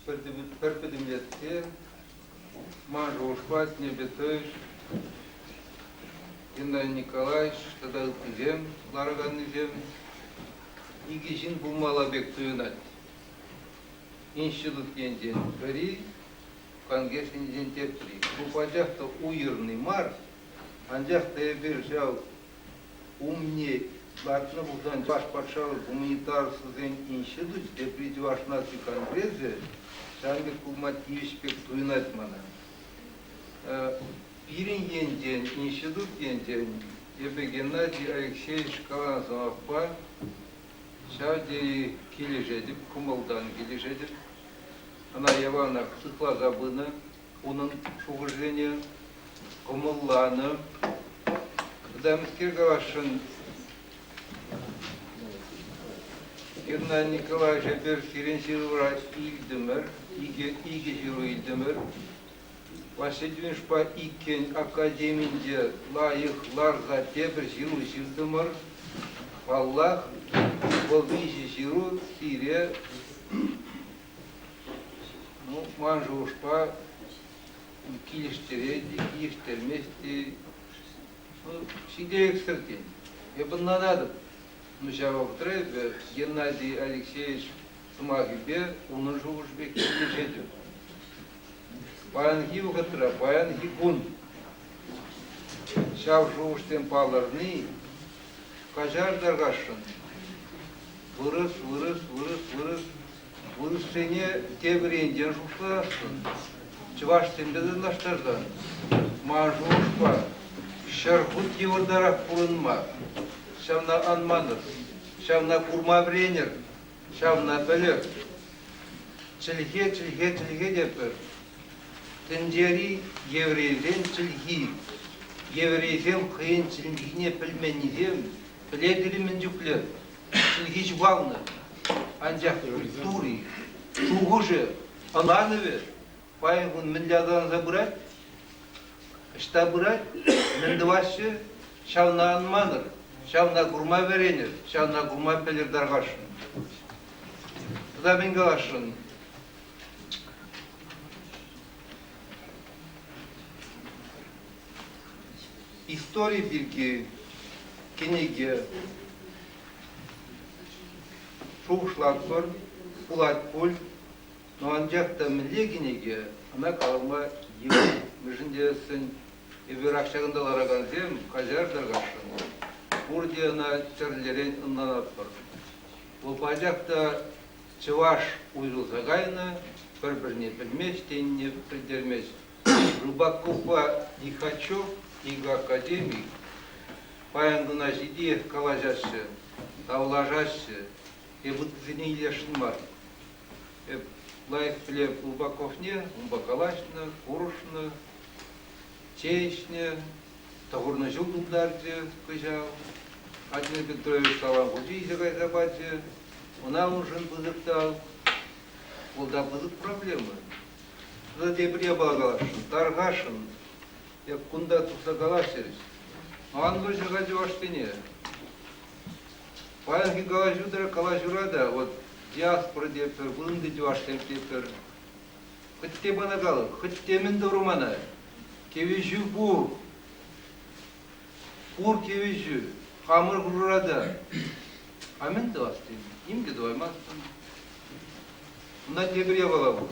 пӗр пӗтӗмлетсе ман шухӑшпа Дмитрий Петрович, Геннадий Николаевич тата ыттисем, лараканнисем икӗ ҫын пулмалла пек туйӑнать. Институт енчен пӗри, конгресс енчен тепри. Ку пачах та уйӑрни мар, анчах та эпир ҫав умне лартнӑ пулсан Чӑваш патшалӑх гуманитарсен институчӗ тепри Чӑваш наци конгресӗ ҫавӑн пек пулма тивӗҫ пек туйӑнать мана. Пирӗн енчен, институт енчен эпӗ Геннадий Алексеевич каланӑ сӑмахпа ҫав тери килӗшетӗп, кӑмӑлтан килӗшетӗп. Ӑна яланах сыхласа пынӑ, унӑн шухӑшӗсене кӑмӑлланӑ. Тата мӗскер каласшӑн, Геннадий Николаевич, эпир сирӗн ҫырӑвра илтӗмӗр, икӗ ҫыру илтӗмӗр. Васильевичпа иккӗн академинче лайӑх ларса тепӗр ҫыру ҫыртӑмӑр. Паллах, вӑл виҫӗ ҫыру сире, ну, ман шухӑшпа, килӗштерет-и, килӗштермест-и, ну, ҫителӗксӗр тен. Эп ӑнланатӑп. Ну, ҫав вӑхӑтра эпӗ Геннадий Алексеевич сӑмахӗпе, унӑн шухӑшӗпе килӗшетӗп. Паянхи вӑхӑтра, паянхи кун ҫав шухӑшсем палӑрни каҫар тархасшӑн. Вырӑс, вырӑс, вырӑс, вырӑс. Вырӑссене тепӗр енчен шухӑшласшӑн. Чӑвашсемпе танлаштарсан, ман шухӑшпа, 100 хут йывӑртарах пурӑнма. Ҫавна ан манӑр, ҫавна курма вӗренӗр, ҫавна пӗлӗр. Чӗлхе, чӗлхе, чӗлхе тетпӗр. Тӗнчери еврейсен чӗлхи. Еврейсем хӑйӗн чӗлхине пӗлменнисем пӗлетӗр-и мӗн чухлӗ? Чӗлхи ҫухалнӑ. Анчах культури, шухӑшӗ, ӑнланӑвӗ паян кун мӗнле аталанса пырать? Ӑҫта пырать? Мӗн тӑваҫҫӗ? Ҫавна ан манӑр, ҫавна курма вӗренӗр, ҫавна курма пӗлӗр тархасшӑн. Тата мӗн каласшӑн? Истори пирки кӗнеке шухӑшлатпӑр, пулать пуль. Но анчах та мӗнле кӗнеке, ӑна калама йывӑр. Мӗншӗн тесен эпир ак ҫакӑнта ларакансем каҫар тархасшӑн. Пурте ӑна тӗрлӗрен ӑнланатпӑр. Вӑл пачах та чӑваш уйрӑлса кайнӑ, пӗр-пӗрне пӗлмест тенине пӗлтермест. Рыбаковпа Лихачев икӗ академик паян куна ҫитиех калаҫаҫҫӗ, тавлашаҫҫӗ. Эп ыттисене илесшӗн мар. Эп лайӑх пӗлеп Рыбаковне, унпа калаҫнӑ, курӑшнӑ, чей ӗҫнӗ, тӑхӑрнӑ ҫул тултарчӗ кӑҫал. Владимир Петрович салам хучӗ илсе кайса пачӗ. Ӑна уншӑн пысӑк тав. Вӑл та пысӑк проблема. Тата тепӗр япала каласшӑн, тархасшӑн. Эп кунта тухса калаҫрӗҫ. Ан вӑрҫӑ-ха чӑвашсене. Паянхи калаҫу та, калаҫура та вот диаспора тетпӗр, вырӑнти чӑвашсем тетпӗр. Хӑть те мана калӑр, хӑть те мӗн тӑвӑр мана. Кӗвӗҫӳ пур. Пур кӗвӗҫӳ. Хамӑр хушӑра та. А мӗн тӑвас тен? Ним те тӑваймастӑн. Унта тепӗр япала пур.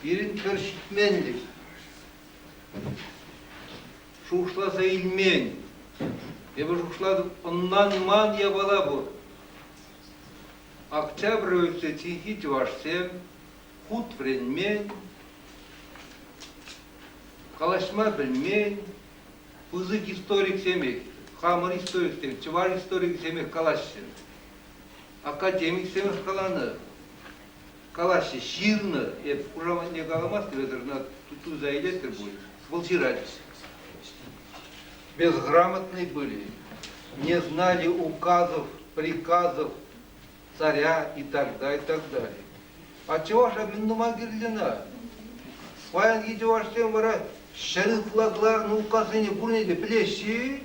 Пирӗн пӗр ҫитменлӗх. Шухӑшласа илмен. Эпӗ шухӑшлатӑп, ӑнланман япала пур. Октябрь революцийӗнчи чӑвашсем хут вӗренмен, калаҫма пӗлмен, пысӑк историксемех, хамӑр историксем, чӑваш историкӗсемех калаҫҫӗ. Академиксемех каланӑ. Калаҫҫӗ, ҫырнӑ. Эп хушаматне каламастӑп, эсӗ ӑна туса илетӗр пуль. Вӑл ҫырать. Безграмотные были, не знали указов, приказов царя и так далее, и так далее. А чӑваша мӗн тума кирлӗ ӑна? Паянхи чӑвашсем вара ҫӗр ытла кӑларнӑ указсене пурне те пӗлеҫҫӗ-и?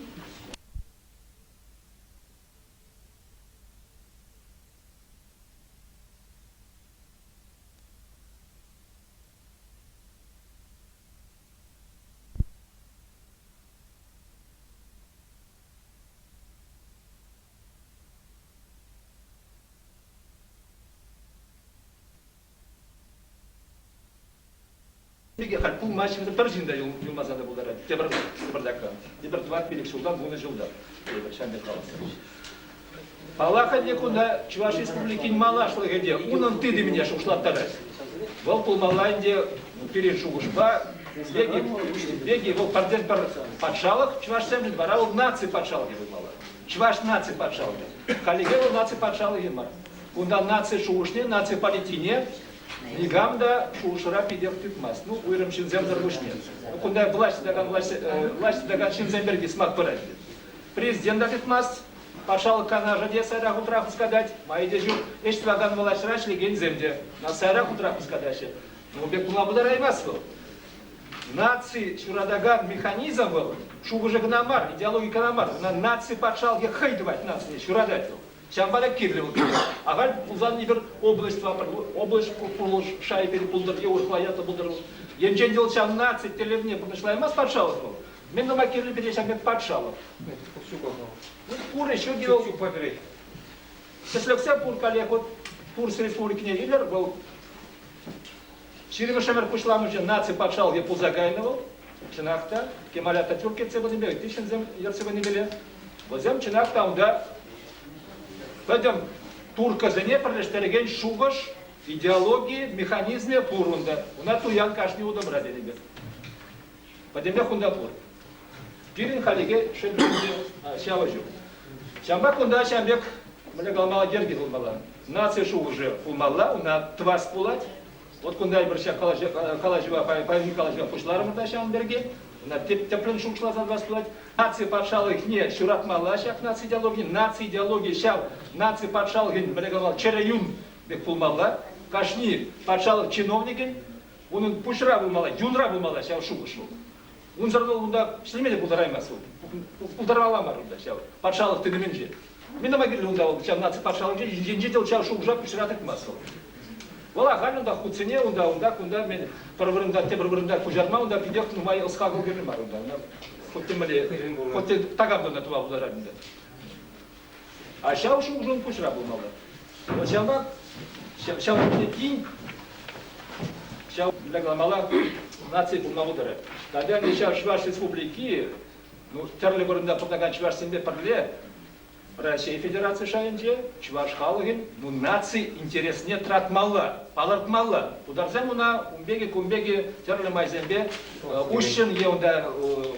Пике халь пулмасть, пӗр ҫын та юлмасан та пултарать. Тепӗр тепӗртакка. Тепӗр тӑват-пилӗк ҫултан, вунӑ ҫултан. Тепӗр ҫав пек каласа. Паллах ӗнтӗ кунта Чӑваш Республикин малашлӑхӗ те унӑн тытӑмне шухӑшлаттарать. Вӑл пулмалла ӗнтӗ пирӗн шухӑшпа Беги, вӑл пӗртен пӗр патшалӑх чӑвашсемшӗн, вара вӑл наци патшалӑхӗ пулмалла. Чӑваш наци патшалӑхӗ. Хальлӗхе вӑл наци патшалӑхӗ мар. Кунта наци шухӑшне, наци политикине никам та шухӑшра питех тытмасть. Ну, уйрӑм ҫынсемсӗр пуҫне. Кунта власть тытакан, власть, власть тытакан ҫынсем пирки сӑмах пырать. Президент та тытмасть, патшалӑх канашӗ те сайра хутра хускатать, майӗ те ҫук. Ӗҫ тӑвакан влаҫра ӗҫлекенсем те сайра хутра хускатаҫҫӗ. Ун пек пулма пултараймасть вӑл. Наци ҫуратакан механизм вӑл шухӑшӗ кӑна мар, идеологи кӑна мар. Ӑна наци патшалӑхӗ хӑй тӑвать нацине, ҫуратать вӑл. Ҫавӑнпа та кирлӗ вӑл пире. Ахаль пулсан эпир область тӑватпӑр, область пулӑш шайӗ пирки пултӑр е урӑхла ятлӑ пултӑр. Енчен те вӑл ҫав наци тӗллевне пурнӑҫлаймасть патшалӑх вӑл, мӗн тума кирлӗ пире ҫав пек патшалӑх? Пур ҫук вӑл. Тӗслӗхсем пур каллех вот Турци Республикине илер, вӑл Ҫирӗмӗш ӗмӗр пуҫламӑшӗ наци патшалӑхӗ пулса кайнӑ вӑл. Чӑнах та, Кемаль Ататюрк ертсе пынипе, ытти ҫынсем ертсе пынипеле. Вӗсем чӑнах та унта пӗтӗм туркӑсене пӗрлештерекен шухӑш, идеологи механизмӗ пур унта. Уна туян кашни утӑмра тенӗ пек. Пӗтӗмпех унта пур. Пирӗн халӗхе шел ҫавӑ ҫук. Ҫавӑнпа кунта ҫавӑн пек мӗнле каламалла йӗрке пулмалла. Наци шухӑшӗ пулмалла, уна тӑвас пулать. Вот кунта эпир ҫак калаҫӑва, паянхи калаҫӑва пуҫларӑмӑр та ҫавӑн пирки. Ӑна тӗплӗн шухӑшласа тӑвас пулать. Наци патшалӑхне ҫуратмалла ҫак наци идеологине. Наци идеологийӗ ҫав наци патшалӑхӗн мӗнле каламалла чӗрӗ юн пек пулмалла. Кашни патшалӑх чиновникӗн унӑн пуҫра пулмалла, юнра пулмалла ҫав шухӑш вӑл. Унсӑр вӑл унта ӗҫлеме те пултараймасть вӑл. Пултармалла мар унта ҫав патшалӑх тытӑмӗнче. Мӗн тума кирлӗ унта вӑл ҫав наци патшалӑхӗнче енче те ҫав шухӑша пуҫра тытмасть вӑл. Вӑл ахаль унта хутсене унта, унта, кунта мен пӗр вырӑнта тепӗр вырӑнта куҫарма унта питех нумай ӑс-хакӑл кирлӗ мар унта. Хоть те мӗнле, хоть те такам та тума пултарать унта. А ҫав шухӑшӑн пуҫра пулмалла. Вот ҫавна ҫав тин ҫав мӗнле каламалла наци пулма пултарать. Тата ӗнтӗ ҫав Чӑваш Республики ну, тӗрлӗ вырӑнта пурӑнакан чӑвашсемпе пӗрле Раҫҫей Федераци шайӗнче чӑваш халӑхӗн ну, наци интересне тӑратмалла, палӑртмалла. Тутарсем уна ун пекӗ, кун пекӗ тӗрлӗ майсемпе уҫҫӑн е унта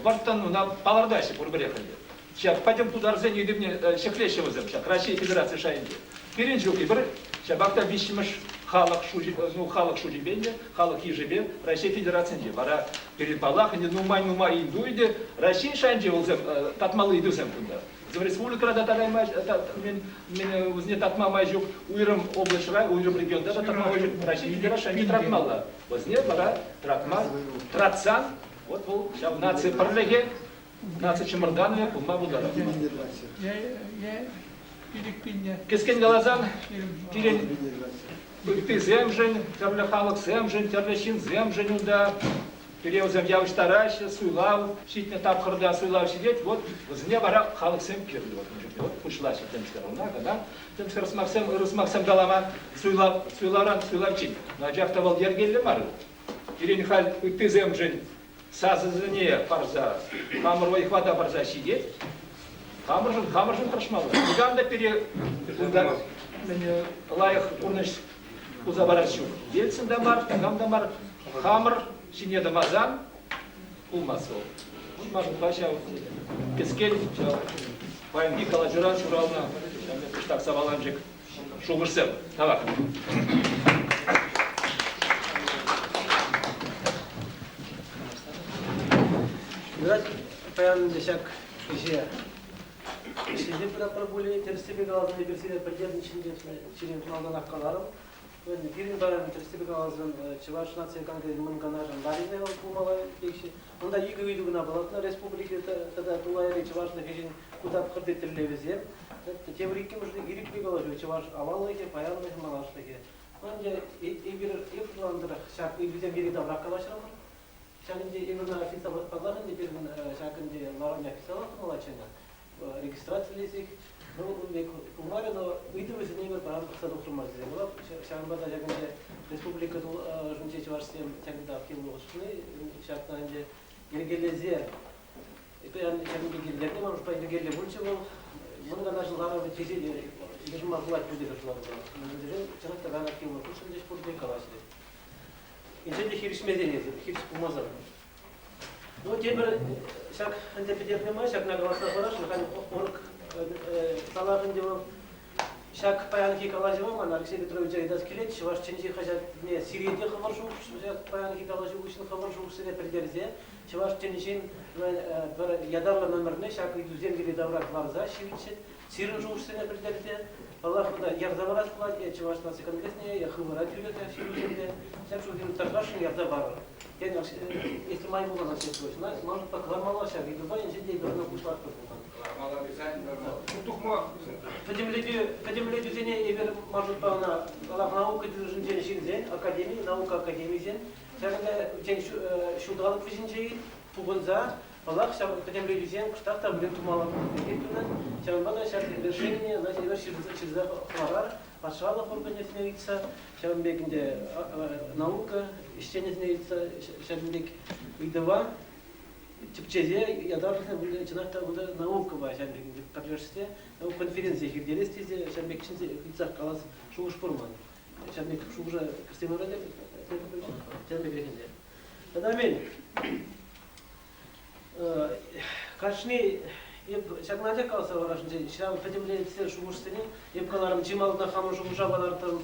вӑрттӑн уна палӑртаҫҫӗ пурпӗрех ӗнтӗ. Ҫак пӗтӗм тутарсен ыйтӑвне ҫӗклеҫҫӗ вӗсем ҫак Раҫҫей Федераци шайӗнче. Пирӗн ҫук эпир ҫапах та виҫҫӗмӗш халӑх шучӗ, ну, халӑх шучӗпе те, халӑх йышӗпе Раҫҫей Федерацинче. Вара пирӗн паллах ӗнтӗ нумай-нумай ыйту ӗнтӗ Раҫҫей шайӗнче вӗсем татмалли ыйтусем кунта. Вӗсем республикӑра та татаймасть, вӗсене татма май ҫук. Уйрӑм облаҫра, уйрӑм регионта та татма май ҫук. Раҫҫей Федераци шайӗнче тӑратмалла. Вӗсене вара тӑратма, тӑратсан, вот вӑл ҫав наци пӗрлӗхӗ Наци чӑмӑртанӑвӗ пулма пултарать. Кӗскен каласан, пирӗн ыттисемшӗн, тӗрлӗ халӑхсемшӗн, тӗрлӗ ҫынсемшӗн унта пире вӗсем явӑҫтараҫҫӗ, суйлав ҫитнӗ тапхӑрта суйлав ҫитет, вот вӗсене вара халӑхсем кирлӗ. Вот вот пуҫлаҫҫӗ темскер уна кӑна, темскер сӑмахсем, ырӑ сӑмахсем калама суйлав, суйлавран суйлавччен. Анчах та вӑл йӗркеллӗ мар. Пирӗн халь ыттисемшӗн сасӑсене парса, хамӑр вӑй-хӑвата парса ҫитет. Хамӑршӑн, хамӑршӑн тӑрӑшмалла. Никам та пире кунта лайӑх пурнӑҫ туса парас ҫук. Ельцин та мар, такам та мар. Хамӑр ҫине тӑмасан пулмасть вӑл. Вот ман шутпа ҫав кӗскен ҫав паянхи калаҫуран ҫуралнӑ ҫав кӑштах саваланчӑк шухӑшсем. Тавах. Юрать, паян ӗнтӗ ҫак ӗҫе ӗҫлесе пыратпӑр пулӗ. Тӗрӗссипе каласан, эпир сире пӗлтернӗ ҫинчен сире малтанах каларӑм. Пирӗн паян тӗрӗссипе каласан Чӑваш наци конгресӗн Мӑн Канашӗн ларӑвӗ пулмалла теҫҫӗ. Унта икӗ ыйту кӑна палӑртнӑ республика тата тулайри чӑвашлӑх ӗҫӗн ку тапхӑрти тӗллевӗсем. Тепӗр иккӗмӗш ирӗклӗ калаҫу чӑваш аваллӑхӗ, паянлӑхӗ, малашлӑхӗ. Ӗнтӗ эпир шутланӑ ҫак ыйтусем йӗри-таврах калаҫрӑмӑр. Ҫак ӗнтӗ эпир официаллӑ паллах ӗнтӗ пирӗн ҫак ӗнтӗ ларӑвне официаллӑ тумаллаччӗ ӑна. Регистрацилесех, ну, ун пек пулмарӗ, но ыйтӑвӗсене эпир паян пӑхса тухрӑмӑр тесе калап. Ҫавӑнпа та ҫак ӗнтӗ республика тулашӗнчи чӑвашсем ҫакӑнта активлӑ хутшӑнни ҫакна ӗнтӗ йӗркелесе ҫакӑн пек йӗркеллӗ, ман шутпа йӗркеллӗ пулчӗ вӑл. Мӑн Канашӑн ларӑвӗ тесе те йышӑнма пулать пуль тесе шутлатӑп. Мӗншӗн тесен чӑнах та паян активлӑ хутшӑнчӗҫ пурте калаҫрӗҫ. Енчен те хирӗҫмесен эсир, хирӗҫ пулмасан. Ну, тепӗр ҫак ӗнтӗ пӗтернӗ май ҫакна каласа хӑварасшӑн, халь урӑх салах ӗнтӗ вӑл. Ҫак паянхи калаҫӑва ман Алексей Петровича ыйтас килет, Чӑваш чӗнчи хаҫатне сире те хӑвӑр шухӑш, ҫак паянхи калаҫу хыҫҫӑн хӑвӑр шухӑшсене пӗлтерсе Чӑваш тӗнчин пӗр ятарлӑ номерне ҫак ыйтусем йӗри-тавра кӑларса ҫивӗччӗн Сирӗн шухӑшсене пӗлтерсе, паллах, унта ярса парас пулать, е Чӑваш наци конгресне, е хӑвӑра тӳлесе ҫырусемпе ҫак ҫулсем тархасшӑн ярса парӑр. Тен, если май пулсан, Алексей Петрович, ман шутпа кӑлармалла ҫак ыйтупа, енчен те эпир ӑна пуҫлатпӑр пулсан. Кӑлармалла тесен, тухма. Пӗтӗмлетӳ, пӗтӗмлетӳсене эпир ман шутпа ӑна паллах, наука тӗлӗшӗнчен ҫынсен, академи, наука академийӗсен ҫакӑнта ҫулталӑк вӗҫӗнче пухӑнса Паллах, ҫав пӗтӗмлетӳсем кӑштах та пулин тумалла пулнӑ тунӑ. Ҫавӑнпа та ҫак решение эпир ҫырса хӑварар, патшалӑх органӗсене ыйтса, ҫавӑн пек ӗнтӗ наука ӗҫченӗсене ыйтса ҫакӑн пек ыйтӑва тӗпчесе ятарлӑ чӑнах та унта наукӑпа ҫавӑн пек ӗнтӗ пӗрлешсе конференци ирттерес тесе ҫавӑн пек чӗнсе ыйтсах калас шухӑш пур ман. Ҫавӑн пек шухӑша кӗртсе пырать ҫавӑн пекрех ӗнтӗ. Тата мӗн? Кашни эп ҫакна анчах каласа хӑварасшӑнччӗ, ҫав пӗтӗмлетсе шухӑшсене эп каларӑм, чи малтанах хамӑн шухӑша палӑртрӑм,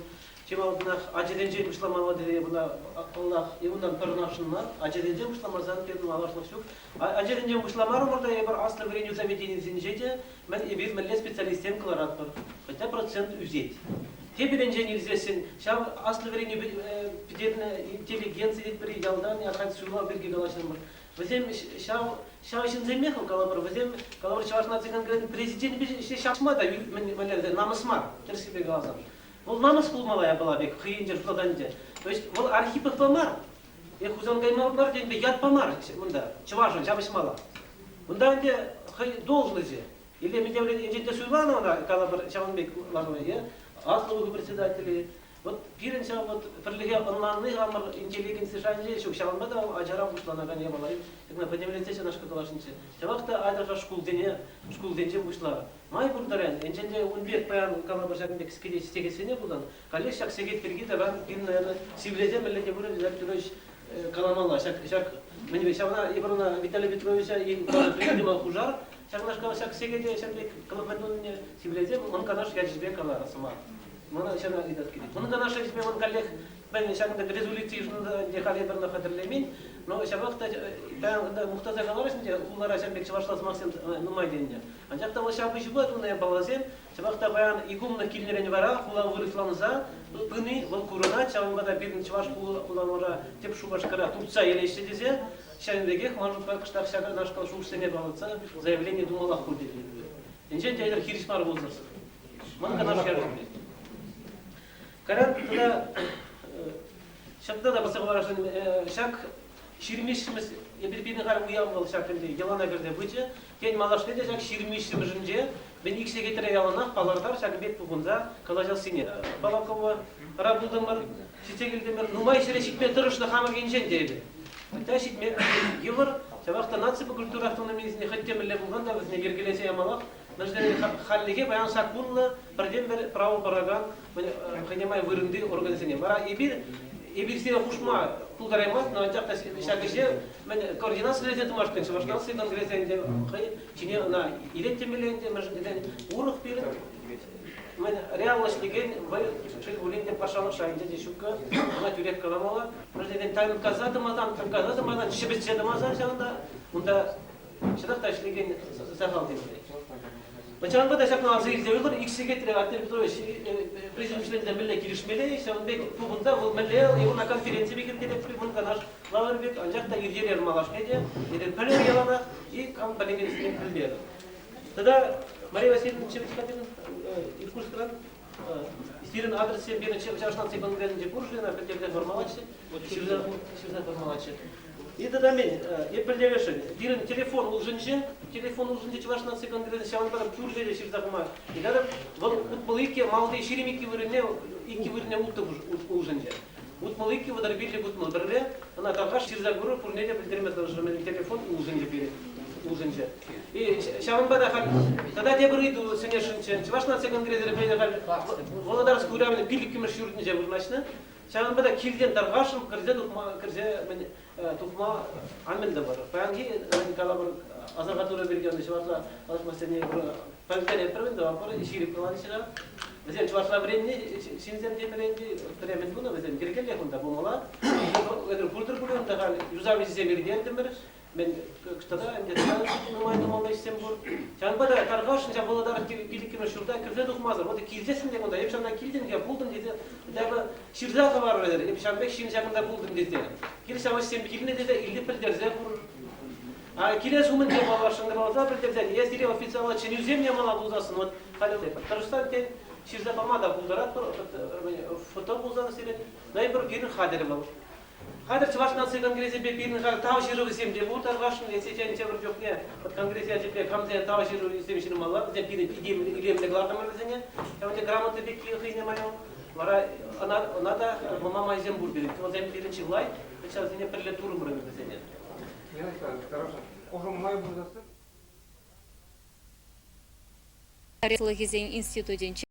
чи малтанах ачасенчен пуҫламалла тесе эп ӑна паллах, эп унтан пӑрӑнасшӑн мар. Ачасенчен пуҫламасан пирӗн малашлӑх ҫук. Ачасенчен пуҫламарӑмӑр та эпир аслӑ вӗренӳ заведенийӗсенче те мӗн эпир мӗнле специалистсем кӑларатпӑр, хотя процент ӳсет. Тепӗр енчен илсессӗн ҫав аслӑ вӗренӳ пӗтернӗ интеллигенци тетпӗр ялтан ахаль суйлав пирки калаҫрӑмӑр. Вӗсем ҫав ҫав ҫынсемех калӑпӑр, вӗсем калӑпӑр Чӑваш наци конгресӗн президенчӗпе ҫапма та мӗнле намӑс мар, тӗрӗссипе каласан. Вӑл намӑс пулмалла япала пек хӑйӗнчен шутлакан ӗнтӗ. То есть вӑл Архиповпа мар, е Хусанкай мар тенипе ятпа мар унта, чӑвашӑн ҫапӑҫмалла. Унта ӗнтӗ хӑй должноҫӗ. Или мӗн енчен те суйланӑ ӑна, калӑпӑр, ҫавӑн пек ларнӑ, е аслӑ председателӗ. Вот пирӗн ҫав вот пӗрлӗхе ӑнланни хамӑр интеллигенци шайӗнче ҫук. Ҫавӑнпа та ачаран пуҫланакан япала. Ҫакна пӗтӗмлетсе ҫанашка каласшӑнччӗ. Ҫавах та айтӑр-ха шкулсене, шкулсенче пуҫлар. Май пур таран, енчен те ун пек паян калӑпӑр ҫакӑн пек сехетсене пулсан, каллех ҫак сехет пирки такам пирӗн, наверное, сивлесе мӗнле те пулин Виталий Петрович каламалла. Ҫак, ҫак мӗнпе ҫавна эпир ӑна Виталий Петровича придумал хушар, ҫакнашкал ҫак сехете ҫак пек калӑпатнине сивлесе мӑн канаш ячӗпе каларӗ сӑмах. Мана ҫавна ыйтас килет. Мӑн канаш ячӗпе мӑн каллех мӗн ҫакӑн пек резолюци йышӑнса халӗ эпир ӑна хатӗрлемен, но ҫапах та паян мухтаса каларӗҫ ӗнтӗ, хулара ҫав пек чӑвашла сӑмахсем нумай тенӗ. Анчах та вӑл ҫапӑҫупа тунӑ япаласем, ҫапах та паян икумлӑх килнӗрен вара хула вырӑсланса пыни вӑл курӑнать, ҫавӑнпа та пирӗн чӑваш хуламӑра тӗп Шупашкара туртса илеҫҫӗ тесе ҫавӑн пекех ман шутпа кӑштах ҫакнашкал шухӑшсене палӑртса заявлени тумаллах пуль тетӗп. Енчен те эсир хирӗҫ мар пулсассӑн. Ман канаш ярӑнни. Кайран тата ҫакна та пӑхса хӑварасшӑн, ҫак ҫирмиҫҫӗмӗш эпир пирӗн халь уяв вӑл ҫак ӗнтӗ йӑлана кӗрсе пычӗ. Тен, малашне те ҫак ҫирмиҫҫӗмӗшӗнче мӗн ик сехетре яланах палӑртар ҫакӑн пек пухӑнса калаҫассине. Балаковӑра пултӑмӑр, ҫитсе килтӗмӗр. Нумай ҫӗре ҫитме тӑрӑшнӑ хамӑр енчен те эпир. Ӑҫта ҫитме йывӑр, ҫавах та наципе культура автономийӗсене хӑть те мӗнле пулсан та вӗсене йӗркелесе ямаллах. Мӗншӗн хальлӗхе паян саккунлӑ пӗртен-пӗр право паракан хӑйне май вырӑнти органсене. Вара эпир эпир сире хушма пултараймастпӑр, анчах та ҫак ӗҫе мӗн координацилесе тӑмашкӑн Чӑваш наци конгресӗ ӗнтӗ хӑй ҫине ӑна илет темелле ӗнтӗ, мӗншӗн тесен урӑх пирӗн мӗн реаллӑ ӗҫлекен вӑй шел пулин те патшалӑх шайӗнче те ҫуккӑ, ӑна тӳрех каламалла. Мӗншӗн тесен танккаса тӑмасан, тӑнкаса тӑмасан, чӗпӗтсе тӑмасан ҫавӑнта унта чӑнах та ӗҫлекен сахал темелле. Ҫавӑнпа та ҫакна аса илсе вӑйлӑр, ик сехетре Артем Петрович президиум членӗсем мӗнле килӗшмелле, ҫавӑн пек тупӑнса вӑл мӗнле ӑна конференци пек йӗркелетпӗр, мӑн канаш лавӑр пек, анчах та иртерер малашне те, эпир пӗлӗр яланах и кам пӗлекенсене пӗлтерӗр. Тата Мария Васильевна Чевичкатина Иркутскран сирӗн адрессем пирӗн Чӑваш наци конгресӗнче пур-ши ӑна пӗлтерсе хӑвармаллаччӗ, ҫырса ҫырса хӑвармаллаччӗ. И тата мен, эп пӗлтересшӗн, пирӗн телефон улшӑнчӗ, телефон улшӑнчӗ Чӑваш наци конгресӗн, ҫавӑнпа та пур ҫӗре ҫырса хума ыйтатӑп. Вӑл 62 малти 22 вырӑнне, иккӗ вырӑнне улттӑ улшӑнчӗ. 62, 35, 61, ӑна тархас ҫырса курӑр, пурне те пӗлтерме тӑрӑшрӑм, телефон улшӑнчӗ пирӗн, улшӑнчӗ. И ҫавӑнпа та халь тата тепӗр ыйту сӗнесшӗнччӗ. Чӑваш наци конгресӗ халь Володарск урамӗн пиллӗкмӗш ҫуртӗнче вырнаҫнӑ. Ҫавӑнпа та килтен тархасшӑн кӗрсе тухма, кӗрсе мӗн, тухма ан мӗн тӑвӑр. Паянхи калӑпӑр асӑрхаттару пирки ӑна чӑвашла калаҫмассене пӗлтеретпӗр ӗнтӗ, пӗр ҫирӗп калаҫҫӗ. Вӗсем чӑвашла вӗреннӗ ҫынсем темерен те пӗре мӗн тунӑ, вӗсем йӗркеллех унта пулмалла. Пуртӑр пуль унта халь юсав ӗҫӗсем иртертӗмӗр. Мӗн тата ӗнтӗ тата нумай тумалли ӗҫсем пур. Ҫавӑнпа та тархасшӑн ҫав Володаров пиллӗкмӗш ҫурта кӗрсе тухмасӑр, вот килсессӗн те кунта, эп ҫавна килтӗм те пултӑм тесе, хотя бы ҫырса хӑварӑр, эп ҫавӑн пек ҫын ҫакӑнта пултӑм тесе. Кил ҫав ӗҫсем килнӗ тесе илсе пӗлтерсе хур. А килес умӗн те паллах шӑнкӑравласа пӗлтерсен, е сире официаллӑ чӗнӳсем ямалла пулсассӑн, вот халӗ тӑрӑшсан тен, ҫырса пама та пултаратпӑр, фото пулсан сирӗн, ноябрь пирӗн хатӗр вӑл. Хатӗр Чӑваш наци конгресӗпе пирӗн халь тав ҫырӑвӗсем те пур тархасшӑн. Эсӗ тепӗр чухне вот конгресс ячӗпе камсен тав ҫырӑвӗсем ҫырмалла, вӗсем пирӗн илемлӗ кӑлартӑмӑр вӗсене. Ҫавӑн пек грамота пекки хӑйне май вара ӑна, ӑна та пама майсем пур пирӗн. Вӗсем пирӗн чылай, ҫавсене пӗрле турӑмӑр вӗсене. Тарихлӑхӗсен институтӗнче.